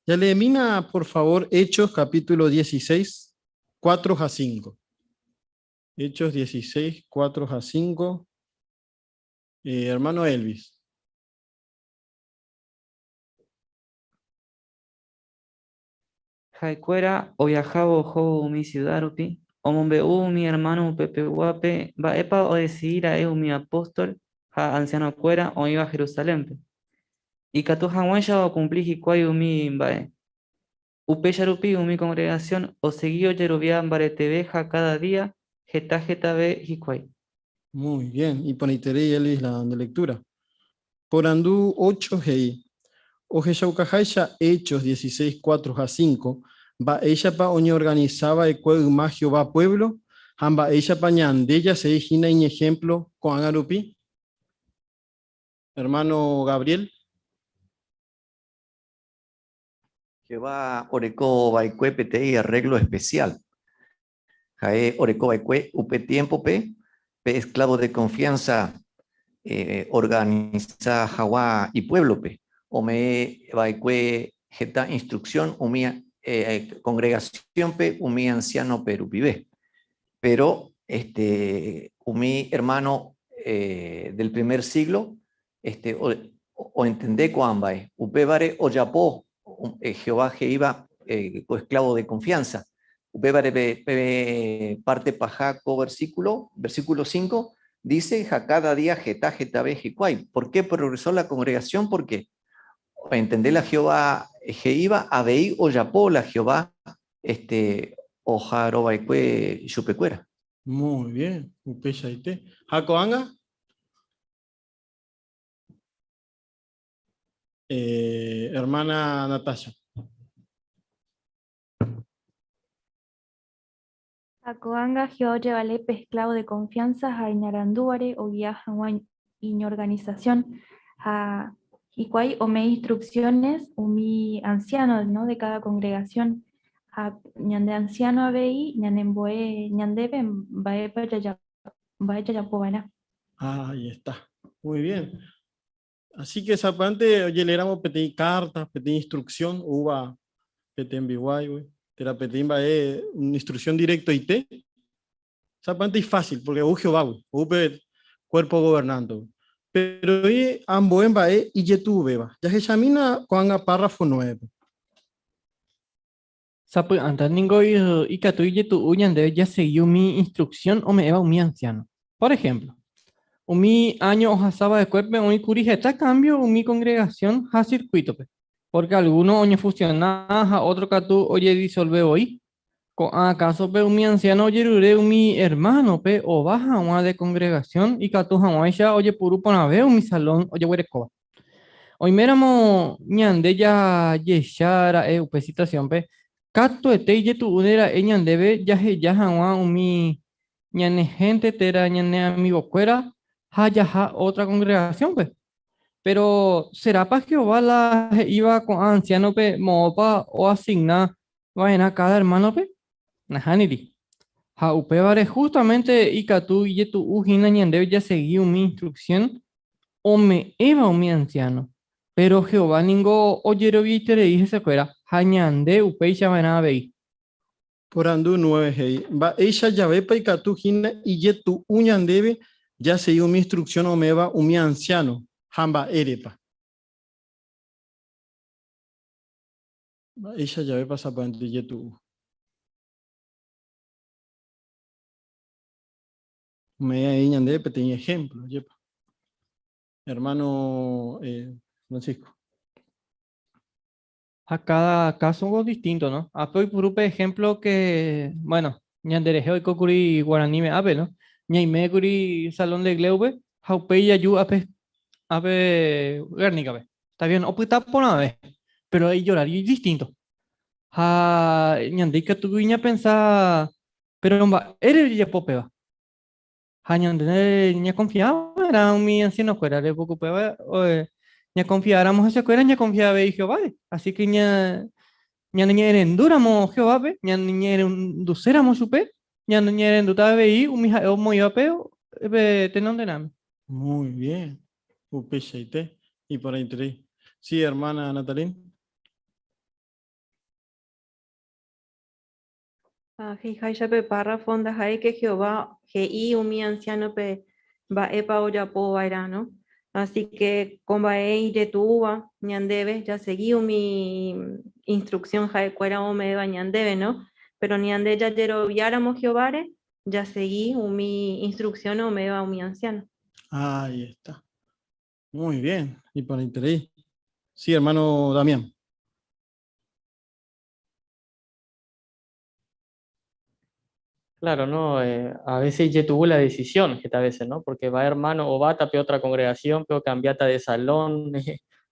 Jaleemína por favor Hechos capítulo 16, 4 ha 5. Hechos 16, 4 ha 5. Eh, hermano Elvis. Ha'ekuéra oviahávo ohóvo umi siuda rupi, omombe'u umi ermáno upepeguápe mba'épa odesidi ra'e umi apóstol ha ansianokuéra oĩva Jerusalénpe, ikatu hag̃uáicha okumpli hikuái umi mba'e. Upéicha rupi umi kongregasión osegi ojerovia mbareteve ha káda día heta hetave hikuái. Muy bien, iporãiterei Elvis la nde lectura. Porandu ocho he'i, Ohechaukaháicha Hechos 16, 4 ha 5, mba'éichapa oñeorganisa va'ekue yma Jehová puévlo ha mba'éichapa ñande jasegi hína iñehémplo ko'ág̃a rupi? Ermáno Gabriel. Jehová oreko va'ekue peteĩ arréglo espesiál. Ha'e oreko va'ekue upe tiémpope pe esklávo de konfiánsa oorganisa hag̃ua ipuévlope. Ome'ẽ va'ekue heta instruksión umi kongregasiónpe umi ansiánope rupive. Péro umi ermáno del primer síglo Este, oentende ko'ã mba'e. Upévare ojapo Jehová he'íva ko esclavo de confianza. Upévare pe, pe parte paha ko versículo, versículo 5, Dice, ja cada día heta hetave hikuái. ¿Por qué progresó la congregación? Porque entender la Jehová he'íva avei ojapo la Jehová este oha'arõva'ekue chupekuéra. Muy bien, upeichaite. Ha ko'ág̃a? Eh, hermana Natasha. Ha ko'ág̃a Jehová ojevale pe esclavo de confianza ha iñarandúvare ogia hag̃ua iñorganización ha hikuái ome'ẽ instrucciones umi anciano, ¿no? de cada congregación ha ñande anciano avei ñanembo'e ñandéve mba'épa mba'e jajapova'erã. Ahí está. Muy bien. Así que sapy'ánte ojeleramo peteĩ carta, peteĩ instrucción oúva pe tembiguáigui, térã peteĩ mba'e instrucción directoite, sapy'ánte ifácil, porque ou Jehovágui, ou pe cuerpo gobernante-gui. Péro oĩ ambue mba'e ijetu'uvéva. Jahechamína ko'ág̃a párrafo nuévepe. Sapy'ánte ningo ikatu ijetu'u ñandéve jasegi umi instruksión ome'ẽva umi ansiáno. Pór ehémplo, umi áño ohasa va'ekuépe oĩ kuri heta kámbio umi kongregasión ha sirkuítope, pórke algúno oñefusiona ha ótro katu ojedisolve voi. Ko'ã kásope umi ansiáno ojerure umi ermánope ova hag̃ua de kongregasión ikatu hag̃uáicha ojepuru porãve umi salón ojeguerekóva. Oiméramo ñande jajecha ra'e upe situasiónpe, katuete ijetu'úne ra'e ñandéve jaheja hag̃ua umi ñane hénte térã ñane amigokuéra ha jaha ótra kongregasiónpe. Péro, serápa Jehová la he'íva ko'ã ansiánope moõpa oasigna va'erã káda ermánope? Nahániri. Ha upévare hústamente ikatu ijetu'u hína ñandéve jasegi umi instruksión ome'ẽva umi ansiáno. Péro Jehová ningo ojeroviaiterei hesekuéra ha ñande upéicha va'erã avei. Porandu nueve he'i, Mba'éicha javépa ikatu hína ijetu'u ñandéve jasegi umi instruksión ome'ẽva umi ansiáno, ha mba'érepa? Mba'éicha javépa sapy'ánte ijetu'u? Ome'ẽ avei ñandéve peteĩ ehémplo, ajépa. Hermano Francisco. Ha káda káso distinto, no? Ápe oipuru pe ehémplo ke, bueno, ñanderehe oiko kuri guaraníme ápe, no? Ñaime kuri Salón de Gléupe ha upéi jaju ápe, ápe Guernica-pe. Está bien, opyta porãve, pero ijorario idistinto. Ha ñande ikatúgui ñapensa, pero mba'ére ojejapo péva? Ha ñande ñakonfia va'erã umi ansianokuérare, pórke upéva ñakonfiáramo hesekuéra ñakonfia avei Jehováre. Así ke ñaneñe'ẽrendúramo Jehovápe, ñaneñe'ẽrenduséramo chupe, ñaneñe'ẽrendúta avei umi ha'e omoĩvape pe tenonderãme. Muy bien. Upeichaite, iporãiterei. Sí, hermana Natalin. Ha he'iháicha pe párrafo ndaha'éi ke Jehová he'i umi ansiánope mba'épa ojapo va'erã, no? Así ke ko mba'e ijetu'úva ñandéve jasegi umi instruksión ha'ekuéra ome'ẽva ñandéve, no? Péro ñande jajeroviáramo Jehováre, jasegi umi instruksión ome'ẽva umi ansiáno. Ahí está. Muy bien, iporãiterei. Sí, hermano Damián. Claro, ¿no? A veces ijetu'u la decisión, heta veces, ¿no? Porque va hermano o va tape otra congregación, pe ocambiáta de salón,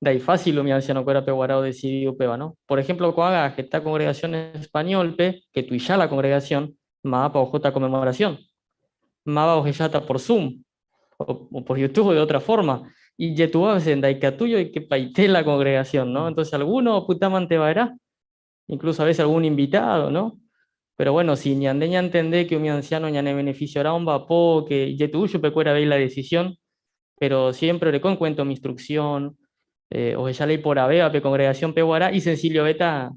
ndaifácil umi ancianokuérape guarã odecidi upéva, ¿no? Por ejemplo, ko'ág̃a heta congregación español-pe, que tuicha la congregación, mávapa ohóta conmemoración, máva ohecháta por Zoom, o por YouTube o de otra forma. Ijetu'u a veces ndaikatúi oikepaite la congregación, ¿no? Entonces alguno opytámante va'erã, incluso a veces algún invitado, ¿no? Pero bueno, si ñande ñantende que umi anciano ñane beneficiará omba'apo, que ijetu'u chupekuéra avei la decisión, pero siempre oreko en cuenta umi instrucción, ohecha la iporãvéva pe congregación peguarã isencillovéta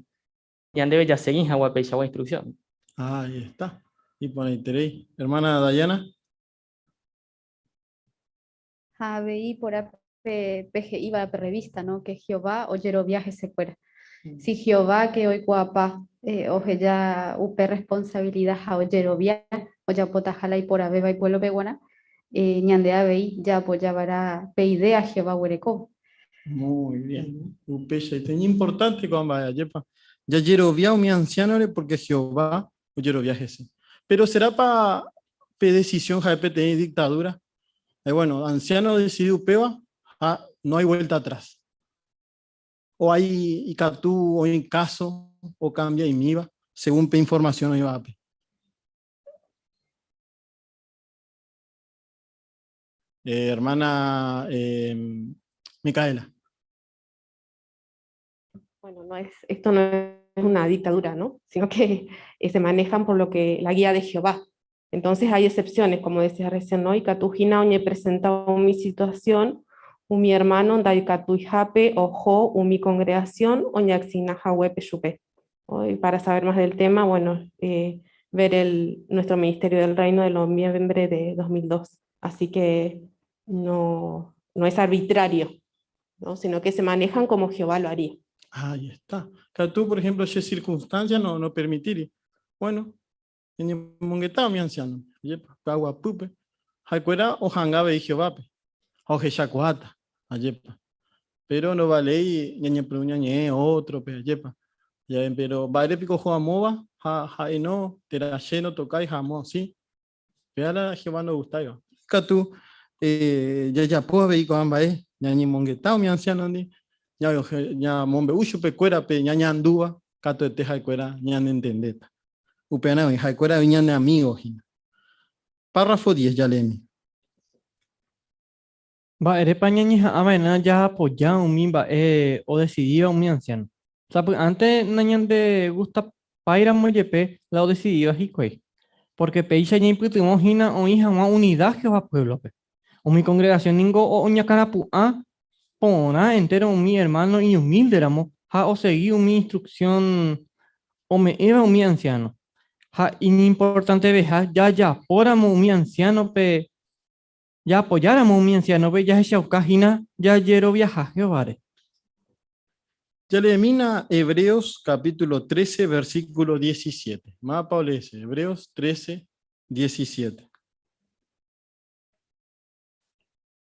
ñandéve jasegí hag̃ua peichagua instrucción. Ahí está. Iporãiterei. Hermana Dayana. Ha avei porã pe he'íva pe revista, no? Ke Jehová ojerovia hesekuéra. Si Jehová ke oikuaapa oheja upe responsabilida ha ojerovia ojapotaha la iporãvéva ipuévlope g̃uarã, Ñande avei jaapoja va'erã pe idea Jehová oguerekóva. Muy bien. Upeichaite. Iñimportánte ko'ã mba'e, ajépa. Jajerovia umi ansiánore pórke Jehová ojerovia hese. Péro serápa pe desisión ha'e peteĩ diktadúra? Eh, bueno, ansiáno odesidi upéva ha no hay vuelta atrás. O hay ikatu oĩ káso okambia'imíva según pe informasión oĩva ápe. Eh, hermana eh, Micaela. Bueno, no es, esto no es una dictadura, ¿no? Sino que se manejan por lo que la guía de Jehová. Entonces hay excepciones, como decía recién, ¿no? Ikatu hína oñepresenta umi situación, umi hermano ndaikatuihápe oho umi congregación oñeasigna haguépe chupe. Y para saber más del tema, bueno, ver nuestro Ministerio del Reino de noviembre de 2002. Así que no, no es arbitrario, ¿no? Sino que se manejan como Jehová lo haría. Ahí está. Tú, por ejemplo, si circunstancias no, no permitir. Bueno, ñañemongeta umi anciano, ajépa, py'aguapýpe, ha'ekuéra oha'anga avei Jehovápe ha ohechakuaáta, ajépa. Péro ndovaléi ñañepyrũ ñañe'ẽ ótrope, ajépa. Jave, péro mba'ére piko oho amóva ha ha'e no, térã che ndotokái ha amo si. Péva la Jehová ndogustáiva. Katu jajapo avei ko'ã mba'e, ñañemongeta umi ansiánondi, ñamombe'u chupekuéra pe ñañandúva, katuete ha'ekuéra ñanentendéta. Upearã oĩ, ha'ekuéra oĩ ñane amígo hína. Párrafo diez, jaleemi. Mba'érepa ñañeha'ãva'erã jaapoja umi mba'e odesidíva umi ansiáno? Sapy'ánte nañandegustapáiramo jepe la odesidíva hikuái, pórke péicha ñaipytyvõ hína oĩ hag̃ua unida Jehová puévlope. Umi kongregasión ningo oñakãrapu'ã porã entéro umi ermáno iñumílderamo ha osegi umi instruksión ome'ẽva umi ansiáno. Ha iñimportanteveha jajapóramo umi ansiánope Jaapojáramo umi ansiánope jahechauka hína jajeroviaha Jehováre. Jaleemína Hebreos capítulo 13 versículo 17. Mávapa oleese? Hebreos 13, 17.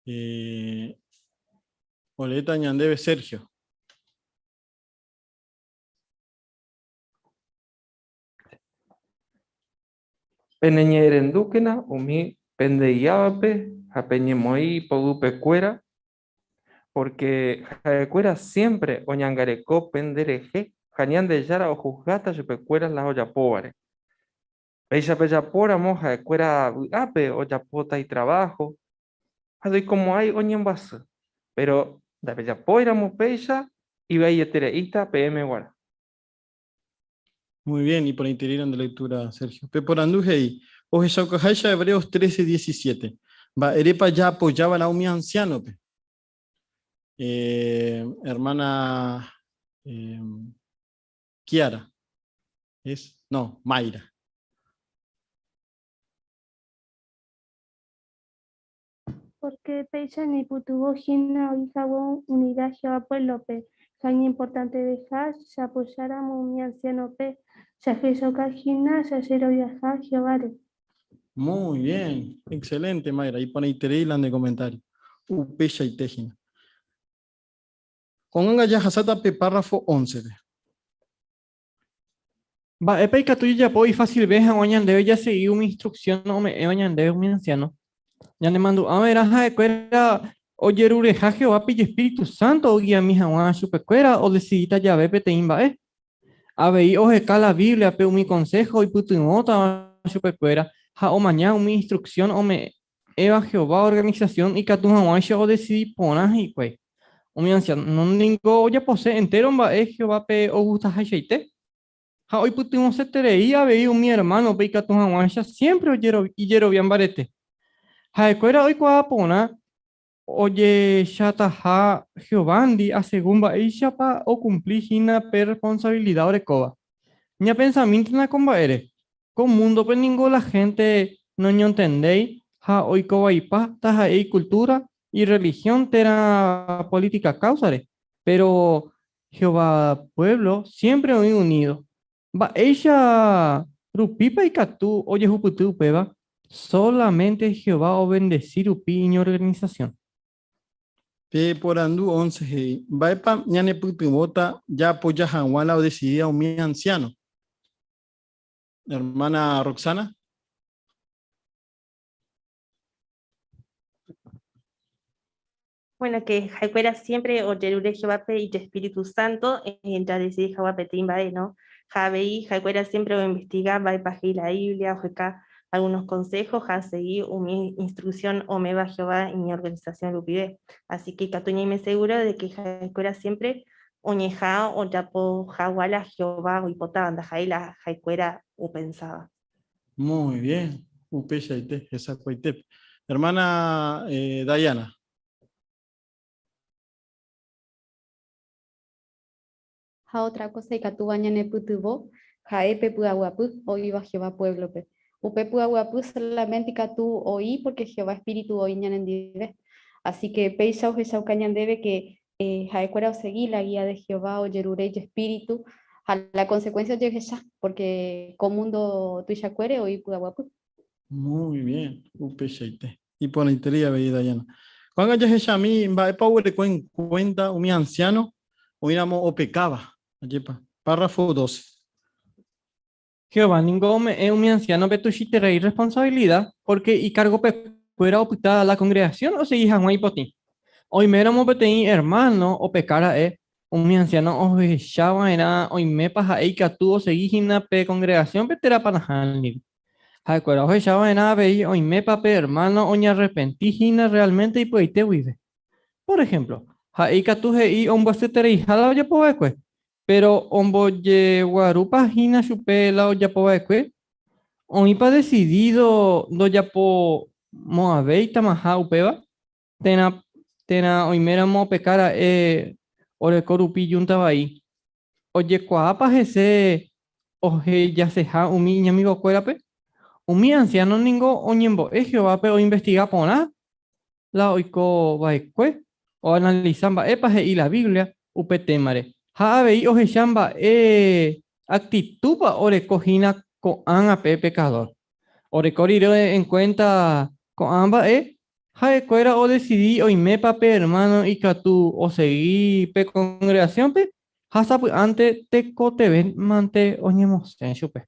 Eh, oleéta ñandéve Sergio. Peneñe'ẽrendúkena umi pendegiávape ha peñemoĩ ipoguýpekuéra, pórke ha'ekuéra siémpre oñangareko penderehe ha Ñandejára ohusgáta chupekuéra la ojapóvare. Péicha pejapóramo ha'ekuéra vy'ápe ojapóta itraváho ha ndoikomo'ãi oñembyasy. Péro ndapejapóiramo péicha ivaietereíta peẽme g̃uarã. Muy bien, iporãiterei nde lectura, Sergio. Pe porandu he'i, ohechaukaháicha Hebreos 13, 17, mba'érepa jaapoja va'erã umi ansiánope? Eh, hermana eh, Kiara, es, no, Mayra. Pórke péicha ñaipytyvõ hína oĩ hag̃ua unida Jehová puévlope, ha iñimportanteveha jaapojáramo umi ansiánope, jahechauka hína jajeroviaha Jehováre. Muy bien, excelente Mayra, iporãiterei la nde comentario. Upeichaite hína. Ko'ág̃a jahasáta pe párrafo óncepe. Mba'épa ikatu jajapo ifasilve hag̃ua ñandéve jasegi umi instruksión ome'ẽva ñandéve umi ansiáno? Ñanemandu'a va'erã ha'ekuéra ojerureha Jehovápe ijespíritu sánto ogiami hag̃ua chupekuéra odesidíta jave peteĩ mba'e. Avei oheka la Bíbliape umi konsého oipytyvõtava chupekuéra ha omaña umi instruksión ome'ẽva Jehová organisasión ikatu hag̃uáicha odesidi porã hikuái. Umi ansiáno ningo ojapose entéro mba'e Jehovápe ogustahaichaite, ha oipytyvõseterei avei umi ermánope ikatu hag̃uáicha siémpre ijerovia mbarete. Ha'ekuéra oikuaa porã ojechataha Jehovándi asegún mba'éichapa okumpli hína pe rresponsavilida orekóva. Ñapensamíntena ko mba'ére, ko múndope ningo la hénte noñontendéi ha oikovaipa taha'e ikultúra, irrelihión térã polítika káusare, péro Jehová puévlo siémpre oĩ unído. Mba'éicha rupípa ikatu ojehupyty upéva? Solamente Jehová obendeci rupi iñorganización. Pe porandu 11 he'i, Mba'épa ñanepytyvõta jaapoja hag̃ua la odesidíva umi ansiáno? Hermana Roxana. Bueno, que ha'ekuéra siempre ojerure Jehovápe ijespíritu santo jadesidi hag̃ua peteĩ mba'e, no? Ha avei ha'ekuéra siempre oinvestiga mba'épa he'i la Biblia, oheka algunos consejos ha osegi umi instrucción ome'ẽva Jehová iñorganización rupive. Así que ikatu ñaime seguro de que ha'ekuéra siempre oñeha'ã ojapo hag̃ua la Jehová oipotáva, ndaha'éi la ha'ekuéra opensáva. Muy bien, upeichaite, hesakuaitépe. Hermana eh, Dayana. Ha ótra kósa ikatúva ñanepytyvõ ha'e pe py'aguapy oĩva Jehová puévlope. Upe py'aguapy sólamente ikatu oĩ pórke Jehová espíritu oĩ ñanendive. Así ke péicha ohechauka ñandéve ke ha'ekuéra osegi la gía de Jehová ojerure ijespíritu ha la konsekuénsia ojehecha, pórke ko múndo tuichakuére oĩ py'aguapy. Muy bien, upeichaite. Iporãiterei avei Dayana. Ko'ág̃a jahechami mba'épa oguereko en cuenta umi ansiáno oĩramo opekáva. Ajépa. Párrafo 12. Jehová ningo ome'ẽ umi ansiánope tuichaiterei rresponsavilida pórke ikargopekuéra opyta la kongregasión osegi hag̃ua ipotĩ. Oiméramo peteĩ ermáno opeka ra'e, umi ansiáno ohecha va'erã oimépa ha'e ikatu osegi hína pe kongregasiónpe térãpa nahániri. Ha'ekuéra ohecha va'erã avei oimépa pe ermáno oñarrepenti hína rreálmente ipy'aite guive. Pór ehémplo, ha'e ikatu he'i ombyasytereiha la ojapo va'ekue, péro ombojeguarúpa hína chupe la ojapo va'ekue? Oĩpa desidído ndojapomo'ãvéitamaha upéva? Térã, térã oiméramo opeka ra'e oreko rupi júnta vai, ojekuaápa hese ohejaseha umi iñamigokuérape? Umi ansiáno ningo oñembo'e Jehovápe oinvestiga porã la oiko va'ekue, oanalisa mba'épa he'i la Biblia upe témare, ha avei ohecha mba'e aktitúpa oreko hína ko'ág̃a pe pekadór. Oreko rire enkuénta ko'ã mba'e, Ha'ekuéra odesidi oimépa pe ermáno ikatu osegi pe kongregasiónpe ha sapy'ánte tekotevẽmante oñemosẽ chupe.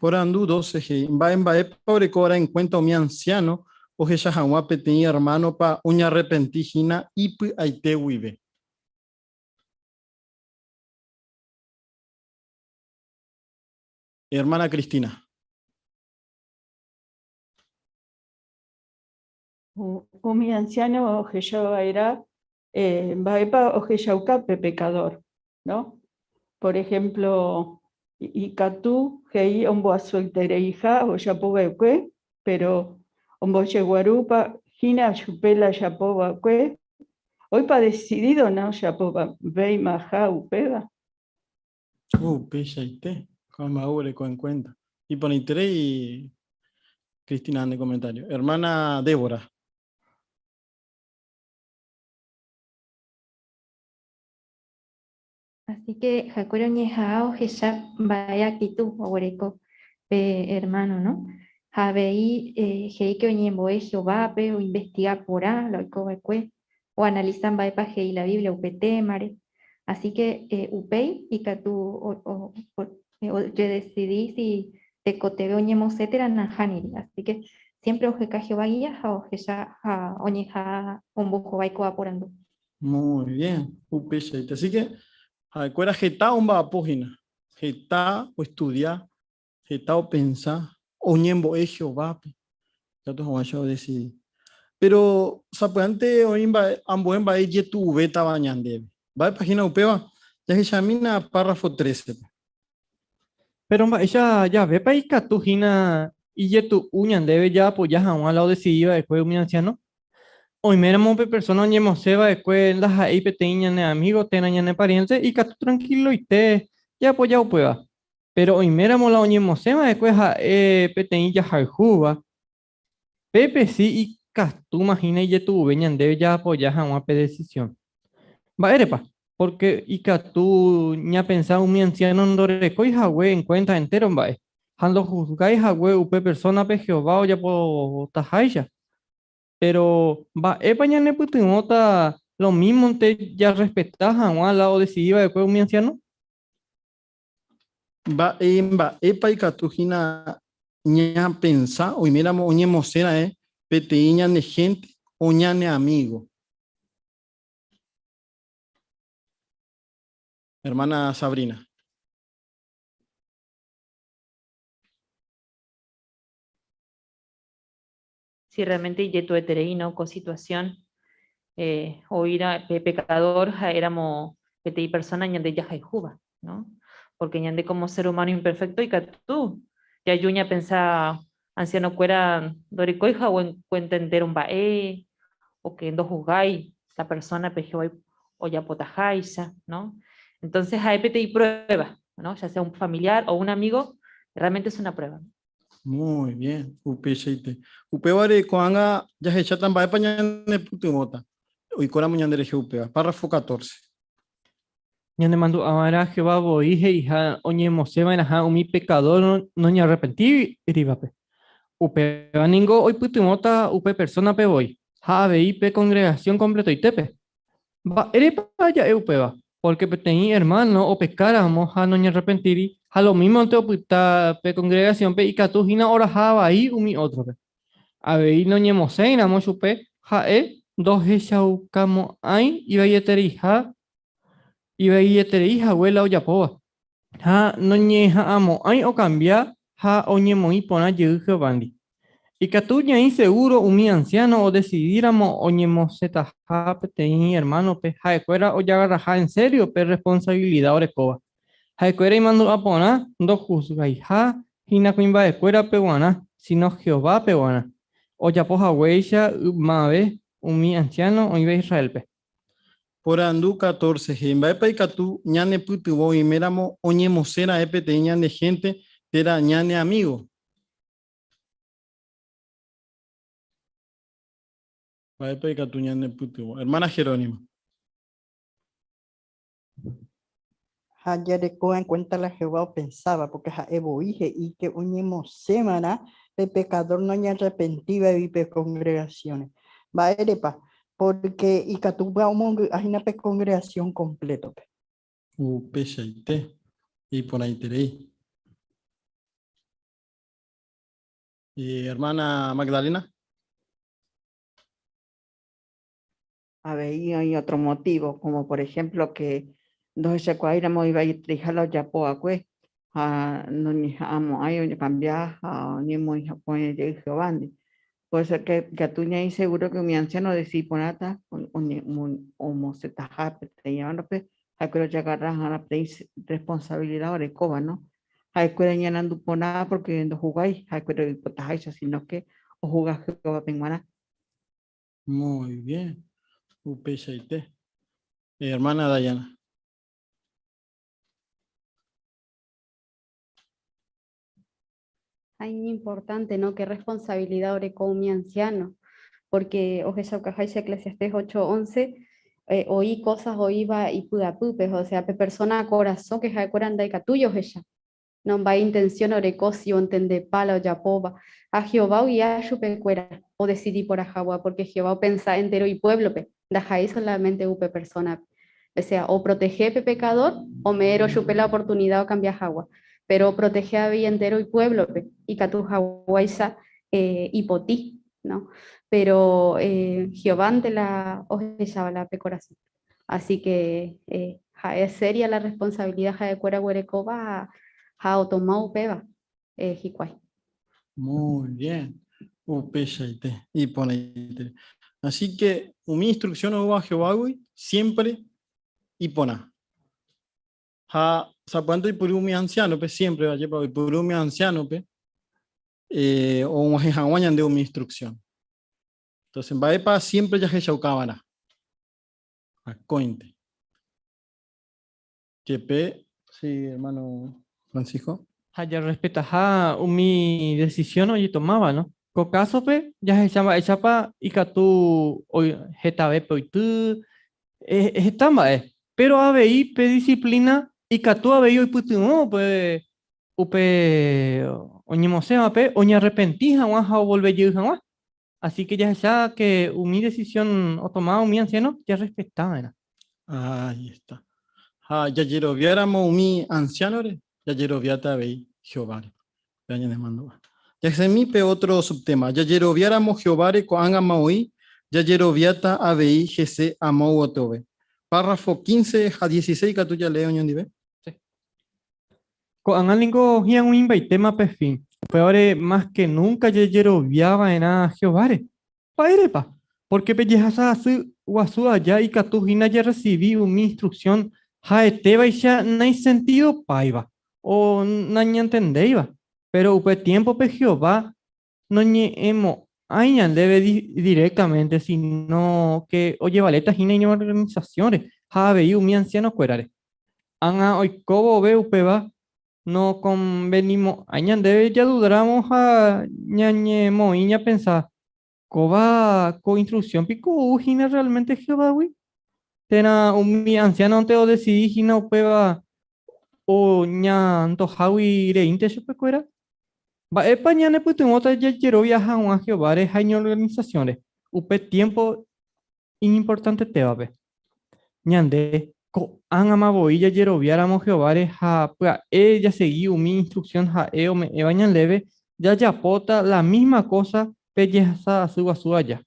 Porandu 12 he'i, Mba'e mba'épa oreko va'erã enkuénta umi ansiáno ohecha hag̃ua peteĩ ermánopa oñarrepenti hína ipy'aite guive? Ermána Cristina. Umi ansiáno ohecha va'erã mba'épa ohechauka pe pekadór, no? Por ehémplo, ikatu he'i omboasoitereiha ojapo va'ekue, péro ombojeguarúpa hína chupe la ojapo va'ekue, oĩpa desidído na ojapoveimaha upéva? Upeichaite, ko'ã mba'e oguereko en cuenta. Iporãiterei Cristina nde comentario. Hermana Débora. Así que ha'ekuéra oñeha'ã ohecha mba'e actitud oguereko pe hermano, no? Ha avei he'i ke oñembo'e Jehovápe, oinvestiga porã la oiko va'ekue, oanalisa mba'épa he'i la Biblia upe témare. Así que upéi ikatu ojedesidi si tekotevẽ oñemosẽ térã nahániri. Así que siempre oheka Jehová guía ha ohecha ha oñeha'ã ombohovái ko'ã porandu. Muy bien, upeichaite. Así que ha'ekuéra heta omba'apo hína, heta oestudia, heta opensa, oñembo'e Jehovápe, ikatu hag̃uáicha odesidi. Péro sapy'ánte oĩ mba'e, ambue mba'e ijetu'uvétava ñandéve. Mba'épa hína upéva? Jahechamína párrafo 13-pe. Péro mba'éicha javépa ikatu hína ijetu'u ñandéve jaapoja hag̃ua la odesidi va'ekue umi ansiáno? Oiméramo pe persóna oñemosẽ va'ekue ndaha'éi peteĩ ñane amígo térã ñane pariénte, ikatu trankiloite jaapoja upéva. Péro oiméramo la oñemosẽ va'ekue ha'e peteĩ jahayhúva, pépe si ikatúma hína ijetu'uve ñandéve jaapoja hag̃ua pe desisión. Mba'érepa? Pórke ikatu ñapensa umi ansiáno ndorekói hague enkuénta entéro mba'e. Ha ndohusgái hague upe persónape Jehová ojapotaháicha. Péro, mba'épa ñanepytyvõta lomímonte jarrespeta hag̃ua la odesidi va'ekue umi ansiáno? Mba'e mba'épa ikatu hína ñapensa oiméramo oñemosẽ ra'e peteĩ ñane hénte o ñane amígo? Hermana Sabrina. Si realmente ijetu'ueterei, no, ko situación, eh, oĩra pe pecador ha'éramo peteĩ persona ñande jahayhúva, no? Porque ñande como ser humano imperfecto ikatu jaju ñapensa anciano-kuéra ndorekói hague en cuenta entero mba'e, o que ndohusgái la persona-pe Jehová ojapotaháicha, no? Entonces ha'e peteĩ prueba, no? Ya sea un familiar o un amigo, realmente es una prueba. Muy bien, upeichaite. Upévare ko'ág̃a jahecháta mba'épa ñanepytyvõta oikóramo ñanderehe upéva. Párrafo 14. Ñanemandu'ava'erã Jehová voi he'iha oñemosẽva'erãha umi pekadór noñarrepentírivape. Upéva ningo oipytyvõta upe persónape voi, ha avei pe kongregasión kompletoitépe. Mba'érepa ja'e upéva? Pórke peteĩ ermáno opekáramo ha noñarrepentíri, ha lomímonte opyta pe kongregasiónpe ikatu hína oraha vai umi ótrope. Avei noñemosẽiramo chupe, ha'e ndohechaukamo'ãi ivaietereiha ivaieterei hague la ojapóva, ha noñeha'ãmo'ãi okambia ha oñemoĩ porã jey Jehovándi. Ikatu ñaĩ segúro umi ansiáno odesidíramo oñemosẽtaha peteĩ ermánope ha'ekuéra ojagarraha ensério pe rresponsavilida orekóva. Ha'ekuéra imandu'a porã ndohusgaiha hína kuimba'ekuérape g̃uarã, síno Jehovápe g̃uarã, ojapo haguéicha ymave umi ansiáno oĩva Israélpe. Porandu 14 he'i, Mba'épa ikatu ñanepytyvõ oiméramo oñemosẽ ra'e peteĩ ñane hénte térã ñane amígo? Mba'épa ikatu ñanepytyvõ? Hermana Jerónima. Ha jareko en cuenta la Jehová opensáva, porque ha'e voi he'i ke oñemosẽva'erã pe pecador noñearrepentívagui pe congregación-re. Mba'érepa? Porque ikatúpa omongy'a hína pe congregación completo-pe. Upeichaite, iporãiterei. Hermana Magdalena. Avei oĩ otro motivo, como por ejemplo que ndohechakuaáiramo ivaietereiha la ojapo va'ekue ha noñeha'ãmo'ãi oñekambia ha oñemoĩ hapõi jey Jehovándi. Puede ser que ikatu ñaĩ seguro que umi anciano odesidi porãta omosẽtaha peteĩ hermano-pe ha'ekuéra ojagarra hag̃ua peteĩ responsabilidad orekóva, no? Ha'ekuéra iñarandu porã porque ndohugái ha'ekuéra oipotaháicha, sino que ohuga Jehovápe g̃uarã. Muy bien. Upeichaite. Hermana Dayana. Ha iñimportante, ¿no? Qué responsabilidad oreko umi anciano, porque ohechaukaháicha Eclesiastés 8:11, eh, oĩ cosas oĩva ipy'apýpe, o sea, pe persona korasõ ke ha'ekuéra ndaikatúi ohecha. No mba'e intención oreko si ontendepa la ojapóva, ha Jehová ogia chupekuéra odesidi porã hag̃ua, pórke Jehová opensa entéro ipuévlope, ndaha'éi solamente upe persónape. Osea, oprotehe pe pekadór ome'ẽrõ chupe la oportunida okambia hag̃ua, péro oprotehe avei entéro ipuévlope ikatu hag̃uáicha ipotĩ, no? Péro Jehovánte la ohecháva la pe korasõ. Así que ha'e seria la responsabilidad ha'ekuéra oguerekóva ha otoma upéva hikuái. Muy bien, upeichaite, iporãite. Así que umi instrucción oúva Jehovágui siempre iporã. Ha sapy'ánte oipuru umi anciánope, siempre ajépa oipuru umi anciánope eh, og̃uahẽ hag̃ua ñande umi instrucción. Entonces, mba'épa siempre jahechauka va'erã? Akóinte. Jepe, sí, hermano Francisco. Ha jarrespetaha umi decisión ojetomáva, no? Ko kásope jahecha mba'éichapa ikatu hetavépe oity, heta mba'e. Péro avei pe disciplina ikatu avei oipytyvõ upe upe Oñemosẽvape oñearrepenti hag̃ua ha ovolve jey hag̃ua. Así que jahecha que umi decisión otomáva umi anciano jarrespeta va'erã. Ahí está. Ha jajeroviáramo umi anciánore, jajeroviáta avei Jehováre. Péva ñanemandu'a. Jahechami pe ótro subtema. Jajeroviáramo Jehováre ko'ág̃ama oĩ, jajeroviáta avei hese amo gotyove. Párrafo 15 ha 16 katu jalee oñondive. Ko'ág̃a ningo hi'ag̃uimbaitéma pe fin, upévare mas ke núnka jajerovia va'erã Jehováre. Mba'érepa? Pórke pe jehasa asy guasu aja ikatu hína jarresivi umi instruksión ha'etévaicha naisentidopáiva o nañantendéiva. Péro upe tiémpope Jehová noñe'ẽmo'ãi ñandéve diréktamente, síno ke ojevaléta hína iñorganisasiónre ha avei umi ansianokuérare. Ág̃a oiko vove upéva, nokonvenimo'ãi ñandéve jadudáramo ha ñañemoĩ ñapensa, Kóva ko instruksión piko ou hína rreálmente Jehovágui? Térã umi ansiánonte odesidi hína upéva oñantohágui reínte chupekuéra? Mba'épa ñanepytyvõta jajerovia hag̃ua Jehováre ha iñorganisasiónre upe tiémpo iñimportantetévape? Ñande ko'ág̃ama voi jajeroviáramo Jehováre ha pya'e jasegi umi instruksión ha'e ome'ẽva ñandéve, jajapóta la mísma kósa pe jehasa asy guasu aja.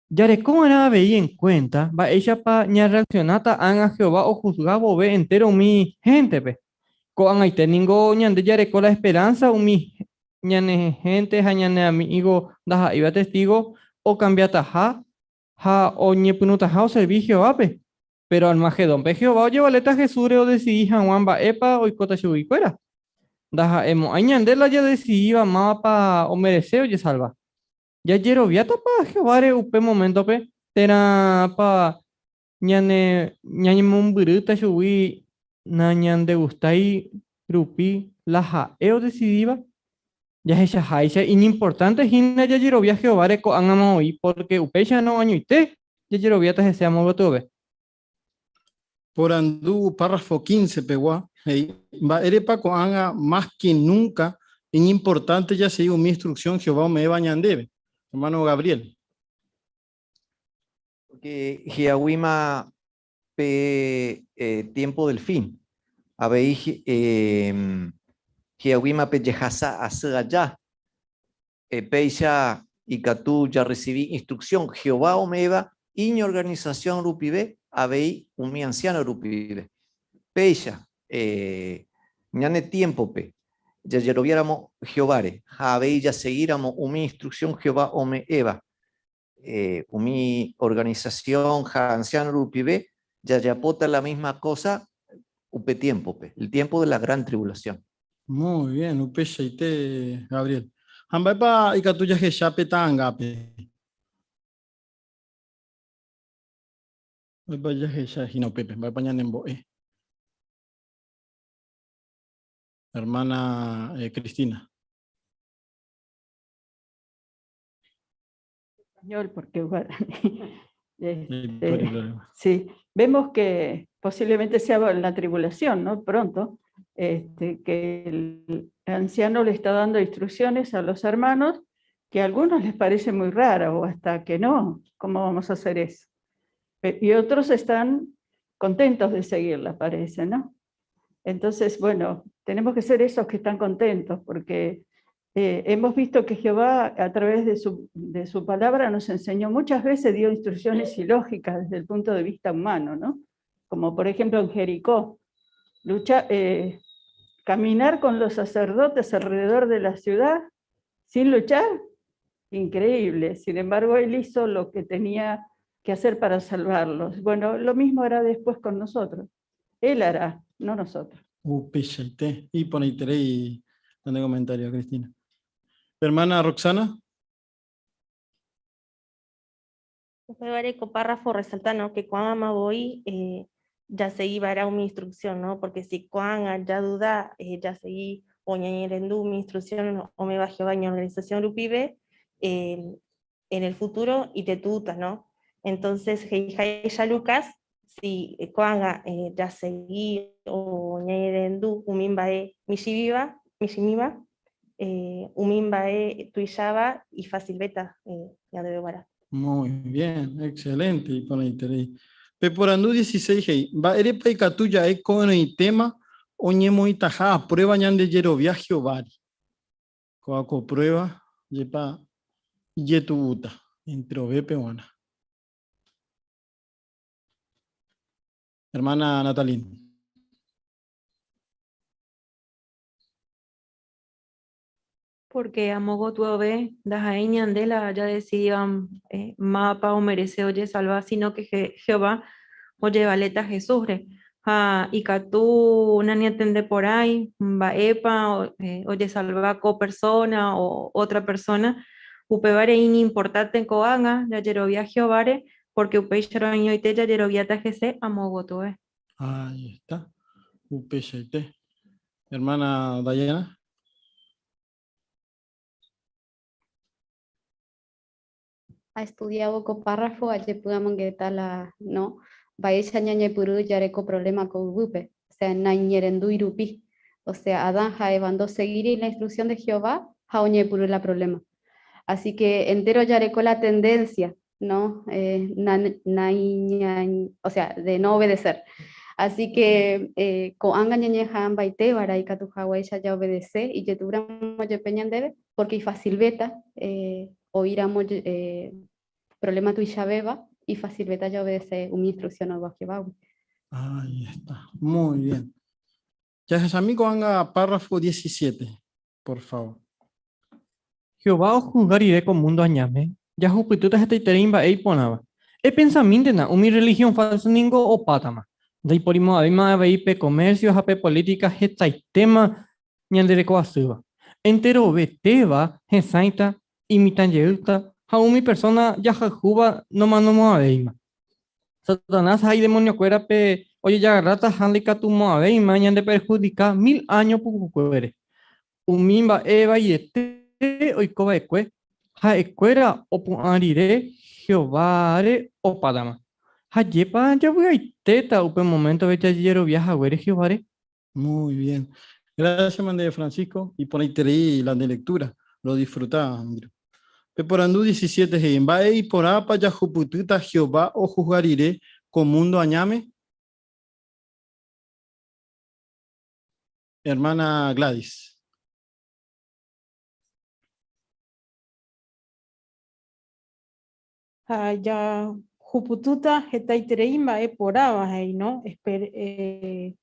Jareko va'erã avei enkuénta mba'éichapa ñarreaksionáta ág̃a Jehová ohusga vove entéro umi héntepe. Ko'ag̃aite ningo ñande jareko la esperánsa umi ñane hénte ha ñane amígo ndaha'éiva Testígo okambiataha ha oñepyrũtaha oservi Jehovápe. Péro Armagedónpe Jehová ojevaléta Jesúsre odesidi hag̃ua mba'épa oikóta chuguikuéra. Ndaha'emo'ãi ñande la jadesidíva mávapa omerese ojesalva. Jajeroviátapa Jehováre upe moméntope, térãpa ñane ñañemombyrýta chugui nañandegustái rupi la ha'e odesidíva? Jahechaháicha iñimportánte hína jajerovia Jehováre ko'ág̃ama voi, pórke upéicharõ añoite jajeroviáta hese amo gotyove. Porandu párrafo 15 pegua he'i, Mba'érepa ko'ág̃a más ke núnka iñimportánte jasegi umi instruksión Jehová ome'ẽva ñandéve? Ermáno Gabriel. Pórke hi'ag̃uíma pe tiémpo del fin. Avei hi'ag̃uíma pe jehasa asy aja. Péicha ikatu jarresivi instruksión Jehová ome'ẽva iñorganisasión rupive avei umi ansiáno rupive. Péicha, ñane tiémpope jajeroviáramo Jehováre ha avei jasegíramo umi instruksión Jehová ome'ẽva umi organisasión ha ansiáno rupive, jajapóta la mísma kósa upe tiémpope, el tiémpo de la gran trivulasión. Muy bien, upeichaite Gabriel. Ha mba'épa ikatu jahecha pe ta'angápe? Mba'épa jahecha hína upépe? Mba'épa ñanembo'e? Hermana eh, Cristina. Español, porque guaraní. Este, sí, vemos que posiblemente sea la tribulación, ¿no? Pronto, este, que el anciano le está dando instrucciones a los hermanos que a algunos les parece muy raro o hasta que no, ¿cómo vamos a hacer eso? Y otros están contentos de seguirla, parece, ¿no? Entonces, bueno, tenemos que ser esos que están contentos, porque eh, hemos visto que Jehová a través de su, de su palabra nos enseñó muchas veces, dio instrucciones ilógicas desde el punto de vista humano, ¿no? Como por ejemplo en Jericó, lucha, eh, caminar con los sacerdotes alrededor de la ciudad sin luchar, increíble. Sin embargo, él hizo lo que tenía que hacer para salvarlos. Bueno, lo mismo hará después con nosotros. Él hará, no nosotros. Upeichaite. Iporãiterei nde comentario, Cristina. Hermana Roxana. Upévare ko párrafo resalta, ¿no? que ko'ág̃ama voi eh, jasegi va'erã umi instrucción, ¿no? porque si ko'ág̃a jaduda eh, jasegi o ñañerendu umi instrucción ome'ẽva Jehová iñorganización rupive, eh, en el futuro ijetu'úta, ¿no? Entonces he'iháicha Lucas, si ko'ág̃a eh, jasegi o ñañerendu umi mba'e michĩvíva, michĩmíva, eh, umi mba'e tuicháva ifacilvéta eh, ñandéve guarã. Muy bien, excelente, iporãiterei. Pe porandu 16 he'i, Mba'érepa ikatu ja'e ko'ẽrõitéma oñemoĩtaha a prueba ñande jerovia Jehováre? Kóva ko prueba jepa ijetu'úta enterovépe g̃uarã. Hermana Natalín. Porque amo gotyove ndaha'éi ñande la jadesidíva mávapa omerese ojesalva, sino que Jehová ojevaléta Jesúsre. Ha ikatu nañantende porãi mba'épa ojesalva ko persóna o ótra persóna, upévare iñimportánte ko'ág̃a jajerovia Jehováre, pórke upéicharõ añoite jajeroviáta hese amo gotyove. Ahí está. Upeichaite. Hermana Dayana. Aestudiávo ko párrafo ajepy'amongeta la, no, mba'éicha ñañepyrũ jareko problema ko yvýpe, o sea, naiñerendúi rupi. O sea, Adán ha Eva ndoseguíri la instrucción de Jehová ha oñepyrũ la problema. Así que entero jareko la tendencia, no, eh, na, naiña, o sea, de no obedecer. Así que eh, ko'ág̃a ñañeha'ãmbaitévara ikatu haguéicha jaobedece ijetu'úramo jepe ñandéve, porque ifacilvéta eh, oĩramo eh, problema tuichavéva, ifacilvéta jaobedece umi instrucción oĩva Jehovágui. Ahí está, muy bien. Jahechami ko'ág̃a párrafo 17, por favor. Jehová ohusga rire ko múndo añáme, jahupytýta hetaiterei mba'e iporãva. Epensamíntena, umi rrelihión fálsa ningo opátama. Ndaiporimo'ãvéima avei pe komérsio ha pe polítika hetaitéma ñandereko asýva. Enterovetéva hesãita, imitã jeýta ha umi persóna jahayhúva nomanomo'ãvéima. Satanás ha idemoniokuérape ojejagarráta ha ndaikatumo'ãvéima ñandeperhudika mil áño pukukuére. Umi mba'e vaiete oiko va'ekue, ha'ekuéra opu'ã rire Jehováre opátama. Ha ajépa javy'aitéta upe moméntope jajerovia haguére Jehováre? Muy bien. Gracias, mande Francisco. Iporãiterei la nde lectura. Lo disfrutá, Andrew. Pe porandu 17 he'i, Mba'e iporãpa jahupytýta Jehová ohusga rire ko múndo añáme? Hermana Gladys. Ha jahupytýta hetaiterei mba'e porãva, he'i, no?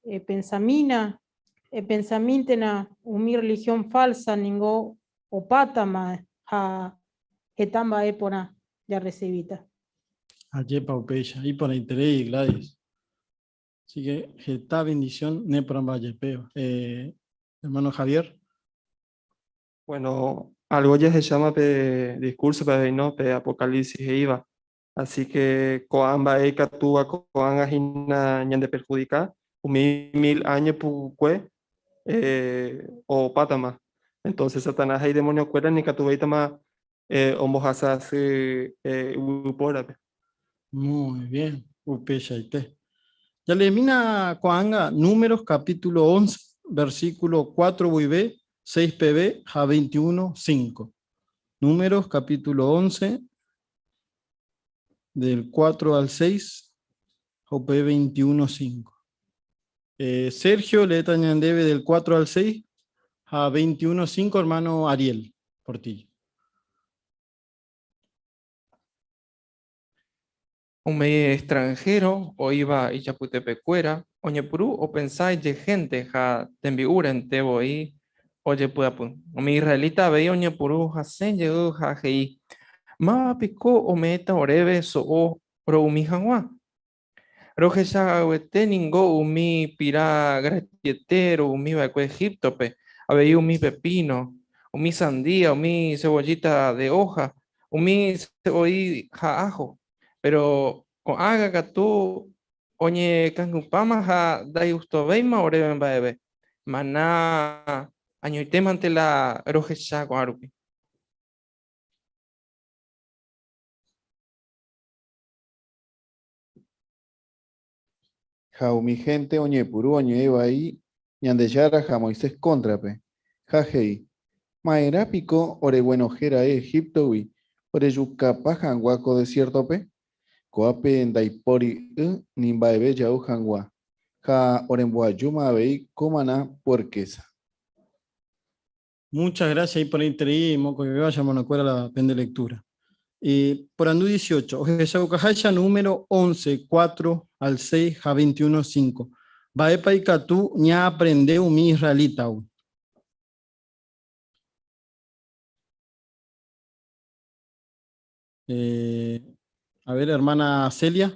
Epensamína, epensamíntena umi religión falsa ningo opátama ha heta mba'e porã jarresivíta. Ajépa upéicha, iporãiterei Gladys. Así que heta bendición neporãmba jepéva. Hermano Javier. Bueno, algo jahecháma pe discurso-pe avei, no? Pe Apocalipsis he'íva. Así que ko'ã mba'e ikatúva ko'ág̃a hína ñandeperhudika, umi mil áño pukukue opátama. Entonces Satanás ha idemoniokuéra nikatuvéitama ombohasa asy yvypórape. Muy bien, upeichaite. Jaleemína ko'ág̃a Números capítulo 11, versículo 4 guive 6 peve ha 21, 5. Números capítulo 11, del 4 al 6, ha upe 21, 5. Eh, Sergio leéta ñandéve del 4 al 6 ha 21, 5, hermano Ariel Portillo. Umi extranhéro oĩva ijapytepekuéra oñepyrũ opensa ijehénte ha tembi'úrente voi ojepy'apy. Umi israelita avei oñepyrũ hasẽ jey ha he'i, Máva piko ome'ẽta oréve so'o ro'umi hag̃ua? Rohecha'aguete ningo umi pira gratiete ro'umi va'ekue Egíptope, avei umi pepino, umi sandía, umi cebollita de hoja, umi cebo'i ha ajo. Péro ko'ág̃a katu oñekangypáma ha ndaigustovéima oréve mba'eve. Maná añoitémante la rohecha ko'árupi. Ha umi hénte oñepyrũ oñe'ẽ vai Ñandejára ha Moisés kóntrape. Ha he'i, Ma'erã piko oreguenohẽ ra'e Egíptogui orejukapa hag̃ua ko desiértope? Ko'ápe ndaipóri y ni mba'eve ja'u hag̃ua, ha oremboajúma avei ko maná puerkésa. Muchas gracias ahí por interés mokõivéva hermanokuéra la pende lectura. Porandu 18. Ohechaukaháicha número 11, 4 al 6 ha 21, 5. Mba'épa ikatu ñaaprende umi israelítagui? A ver, hermana Celia.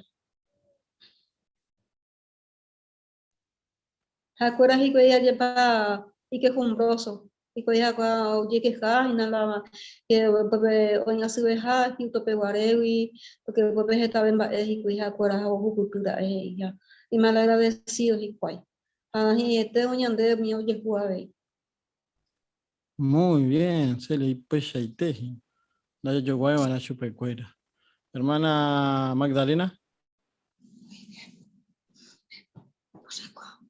Ha'ekuéra hikuái ajépa ikejumbróso, hikuái ha'ekuéra ojekeha hína la ke upépe oñasyveha Egipto peguarégui, pórke upépe hetave mba'e hikuái ha'ekuéra ha ohupyty ra'e he'iha. Imalagradesído hikuái. Ha hi'ete oñande umi ojehu avei. Muy bien, Celia, ipeichaite hína. Ndajajoguái va'erã chupekuéra. Hermana Magdalena.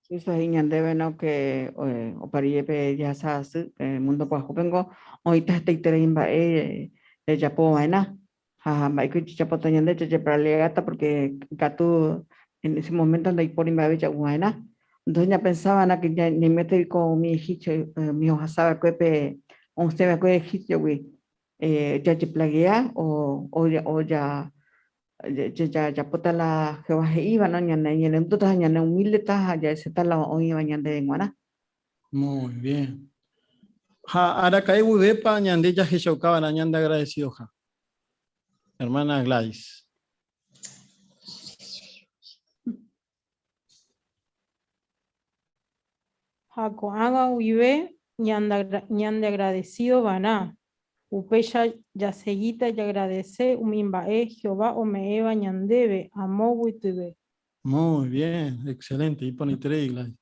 Cristo he'i ñandéve no que opa rire pe jehasa asy pe mundo pyahúpengo oĩta hetaiterei mba'e rejapo va'erã ha mba'éiko ojejapóta ñande jajepraleáta porque ikatu en ese momento ndaipóri mba'eve ja'u va'erã. Entonces ñapensa va'erã que ñaiméta ko umi egipcio umi ohasa va'ekue pe osẽ va'ekue egipciogui jajeplaguea o o ja jajapóta la Jehová he'íva, no? Ñane ñe'ẽrendúta ha ñane humíldeta ha ja'eséta la oĩva ñandéve g̃uarã. Muy bien. Ha araka'e guivépa ñande jahechauka va'erã ñande agradecidoha? Hermana Gladys. Ha ko'ág̃a guive ñandeagradesído va'erã, upéicha jasegíta jaagradese umi mba'e Jehová ome'ẽva ñandéve amo guytyve. Muy bien, excelente, iporãiterei Gladys.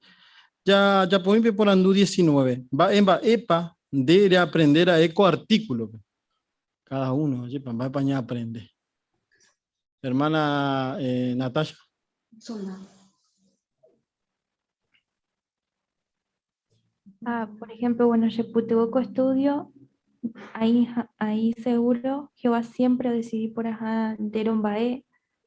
Jajapomi pe porandu 19. Mba'e mba'épa nde reaprende ra'e ko artículope? Cada uno, ajépa, mba'épa ñaaprende. Hermana Natasha. Ah, por ejemplo, bueno, che ko estudio, ahí, ahí seguro Jehová siempre decidí por ajá entero mba'e,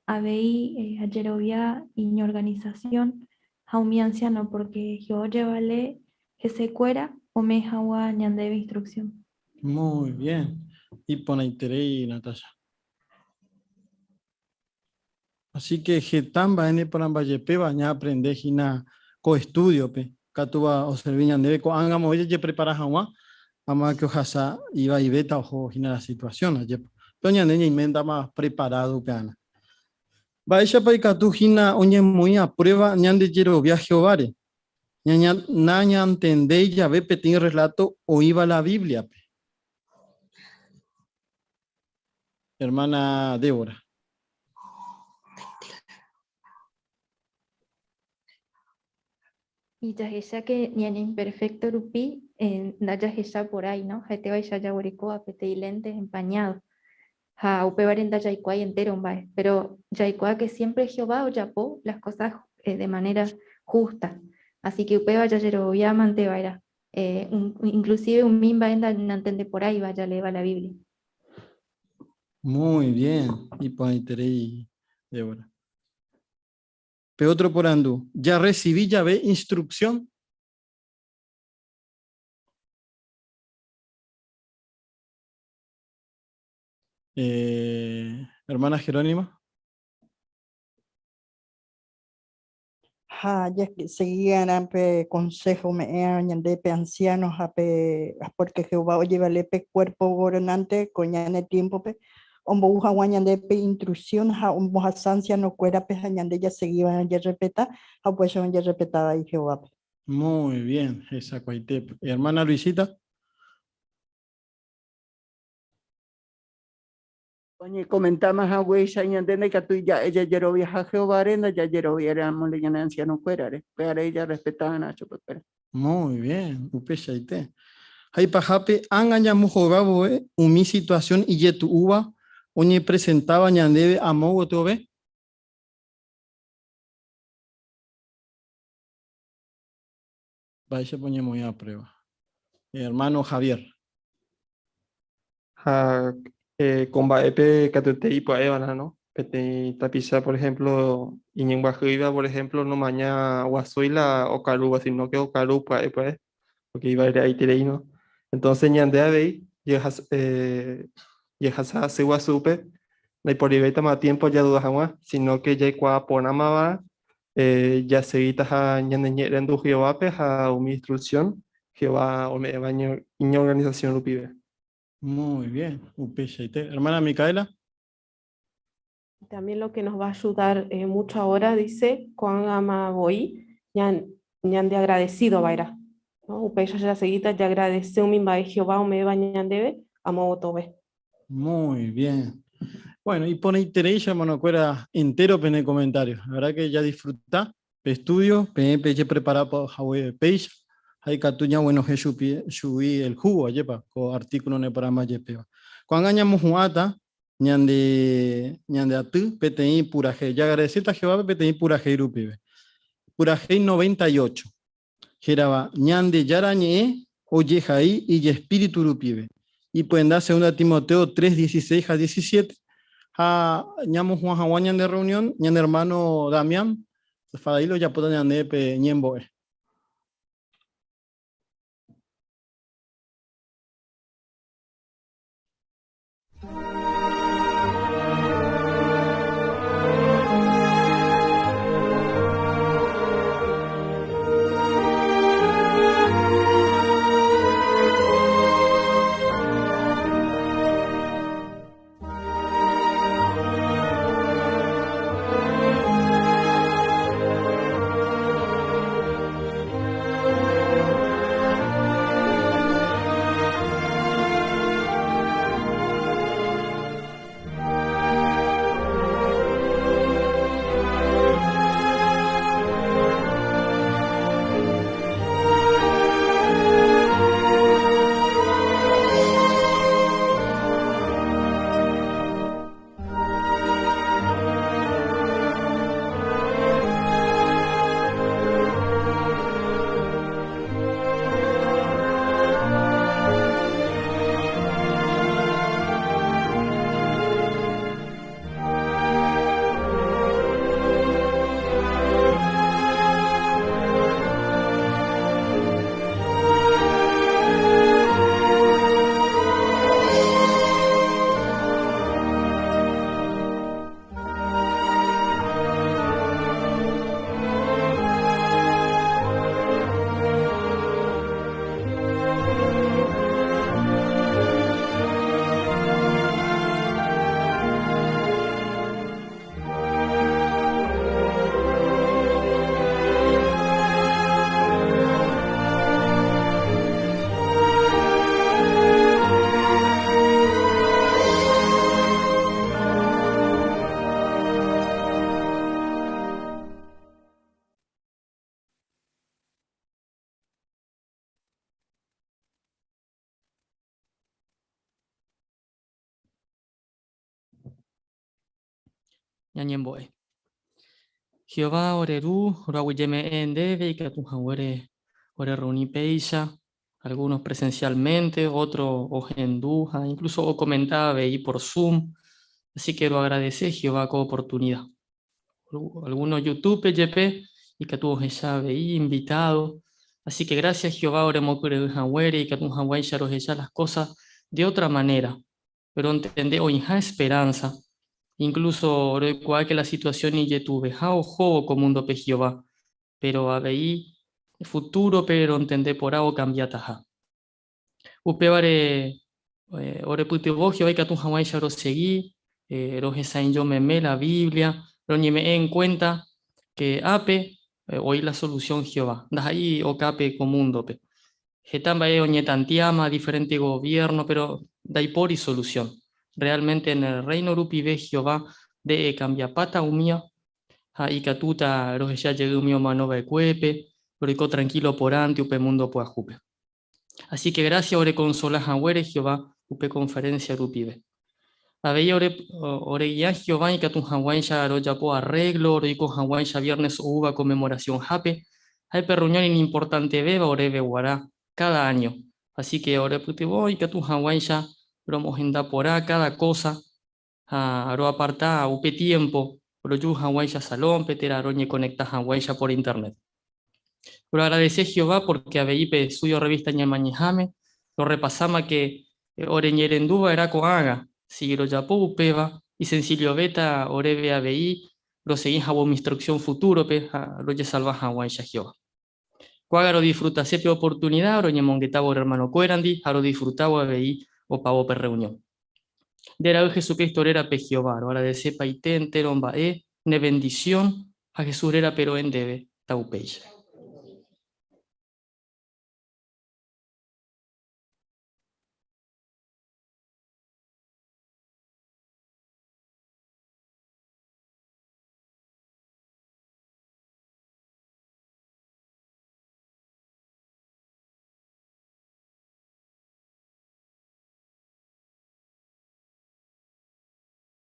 avei ajerovia iñorganización ha umi anciano, porque Jehová ojevale hesekuéra ome'ẽ hag̃ua ñandéve instrucción. Muy bien. Iporãiterei, Natasha. Así que heta mba'e neporãmbajepéva ñaaprende hína ko estúdiope, katu oservi ñandéve ko'ág̃a voi jajeprepara hag̃ua amáke ohasa ivaivéta oho hína la situasión, ajépa. Péro ñande ñaiméntama preparádo upearã. Mba'éichapa ikatu hína oñemoĩ a prueba ñande jerovia Jehováre? Nañantendéi jave peteĩ rreláto oĩva la Bíbliape. Hermana Débora. Y jahecha que ñane imperfecto rupi ndajahecha porãi, no? Ha'etévaicha jaguerekóva peteĩ lente empañado. Ha upévare ndajaikuaái entero mba'e. Pero jaikuaa que siempre Jehová ojapo las cosas de manera justa. Así que upéva jajerovia mante va'erã. Inclusive umi mba'e nantendeporãiva jaleéva la Biblia. Muy bien, iporãiterei, Débora. Pe otro porandu, jarrecibi jave instrucción? Hermana Jerónima. Ha jasegui'arã pe consejo ome'ẽva ñande pe anciano ha pe porque Jehová ojevale pe cuerpo gobernante ko ñane tiempo-pe ombou hag̃ua ñande pe instrucción ha ombohasa anciano-kuérape ha ñande jaseguiva'erã jarrespeta ha upéicharõ jarrespeta avei Jehovápe. Muy bien, hesakuaitépe. Hermana Luisita. Oñekomentáma haguéicha ñande ndaikatúi ja'e jajeroviaha Jehováre ndajajeroviáramo ñane ansianokuérare, upévare jarrespetava'erã chupekuéra. Muy bien, upeichaite. Ha ipahápe ág̃a ñamohova vove umi situasión ijetu'úva oñepresentáva ñandéve amo gotyove. Mba'éichapa oñemoĩ a prueba? Hermano Javier. Ha ko mba'épe katuete ipya'éva'erã, no? Peteĩ tapicha, por ejemplo, iñembyahýiva, por ejemplo, nomaña guasúi la okarúva, sino que okaru pya'e pya'e, porque ivare'aiterei, no? Entonces ñande avei jahasa asy guasúpe, ndaiporivéitama tiempo jaduda hag̃ua, sino que jaikuaa porãmava jasegítaha ñaneñe'ẽrendu Jehovápe ha umi instrucción Jehová ome'ẽva iñorganización rupive. Muy bien, upeichaite. Hermana Micaela. También lo que nos va a ayudar mucho ahora, dice, ko'ág̃ama voi, ñande agradecido va'erã. No? Upéicha jasegíta jaagradece umi mba'e Jehová ome'ẽva ñandéve amo gotove. Muy bien. Bueno, iporãiterei che hermanokuéra entero pene comentario. La verdad que ya disfruta pe estudio, peẽ pejeprepara hague péicha, ha ikatu ñaguenohẽ chugui el jugo, ajépa, ko artículo neporãmba jepéva. Ko'ág̃a ñamohu'ãta ñande ñande aty peteĩ purahéi. Jaagradecéta Jehovápe peteĩ purahéi rupive. Purahéi 98, hérava Ñandejára Ñe'ẽ ojehai ijespíritu rupive. Ipyenda Segunda Timoteo 3, 16 ha 17. Ha ñamohu'ã hag̃ua ñande reunión, ñane hermano Damián Fadail ojapóta ñande pe ñembo'e. Ñañembo'e. Jehová ore Ru, roaguyjeme'ẽ ndéve ikatu haguére ore reuni péicha, algunos presencialmente, otros ohendu ha incluso okomenta avei por Zoom. Así que roagradece Jehová ko oportunidad. Algunos YouTube-pe jepe ikatu ohecha avei invitado. Así que gracias Jehová oremokyre'ỹ haguére ikatu hag̃uáicha rohecha las cosas de otra manera. Rontende oĩha esperanza, incluso roikuaa que la situación ijetu'uveha ohóvo ko mundo-pe Jehová, pero avei futuro-pe rontende porã okambiataha. Upévare orepytyvõ Jehová ikatu hag̃uáicha rosegi, rohesa'ỹijo meme la Biblia, roñeme'ẽ en cuenta que ápe oĩ la solución Jehová, ndaha'éi okápe ko mundo-pe. Heta mba'e oñetanteáma diferente gobierno, pero ndaipóri solución. Realmente en el Reino rupive Jehová nde ekambiapáta umía ha ikatúta rohecha jey umi omano va'ekuépe, roiko tranquilo porãnte upe mundo pyahúpe. Así que gracias orekonsola haguére Jehová upe conferencia rupive. Avei ore oregia Jehová ikatu hag̃uáicha rojapo arreglo roiko hag̃uáicha viernes oúva Conmemoración-hápe, ha'e pe reunión iñimportantevéva oréve guarã káda áño. Así que orepytyvõ ikatu hag̃uáicha romohenda porã cada cosa ha roaparta upe tiempo roju hag̃uáicha salón-pe térã roñeconecta hag̃uáicha por internet. Roagradece Jehová porque avei pe estudio revista Ñemañeháme rorepasáma que oreñerenduva'erã ko'ágã, si rojapo upéva, isencillovéta oréve avei rosegi hag̃ua umi instrucción futuro-pe ha rojesalva hag̃uáicha Jehová. Ko'ágã rodisfrutase pe oportunidad roñemongetávo ore hermanokuérandi ha rodisfrutávo avei opávo pe reunión. Nde ra'y Jesucristo rérape Jehová, roagradece paite entero mba'e, ne bendición ha Jesús rérape ro'e ndéve, taupéicha.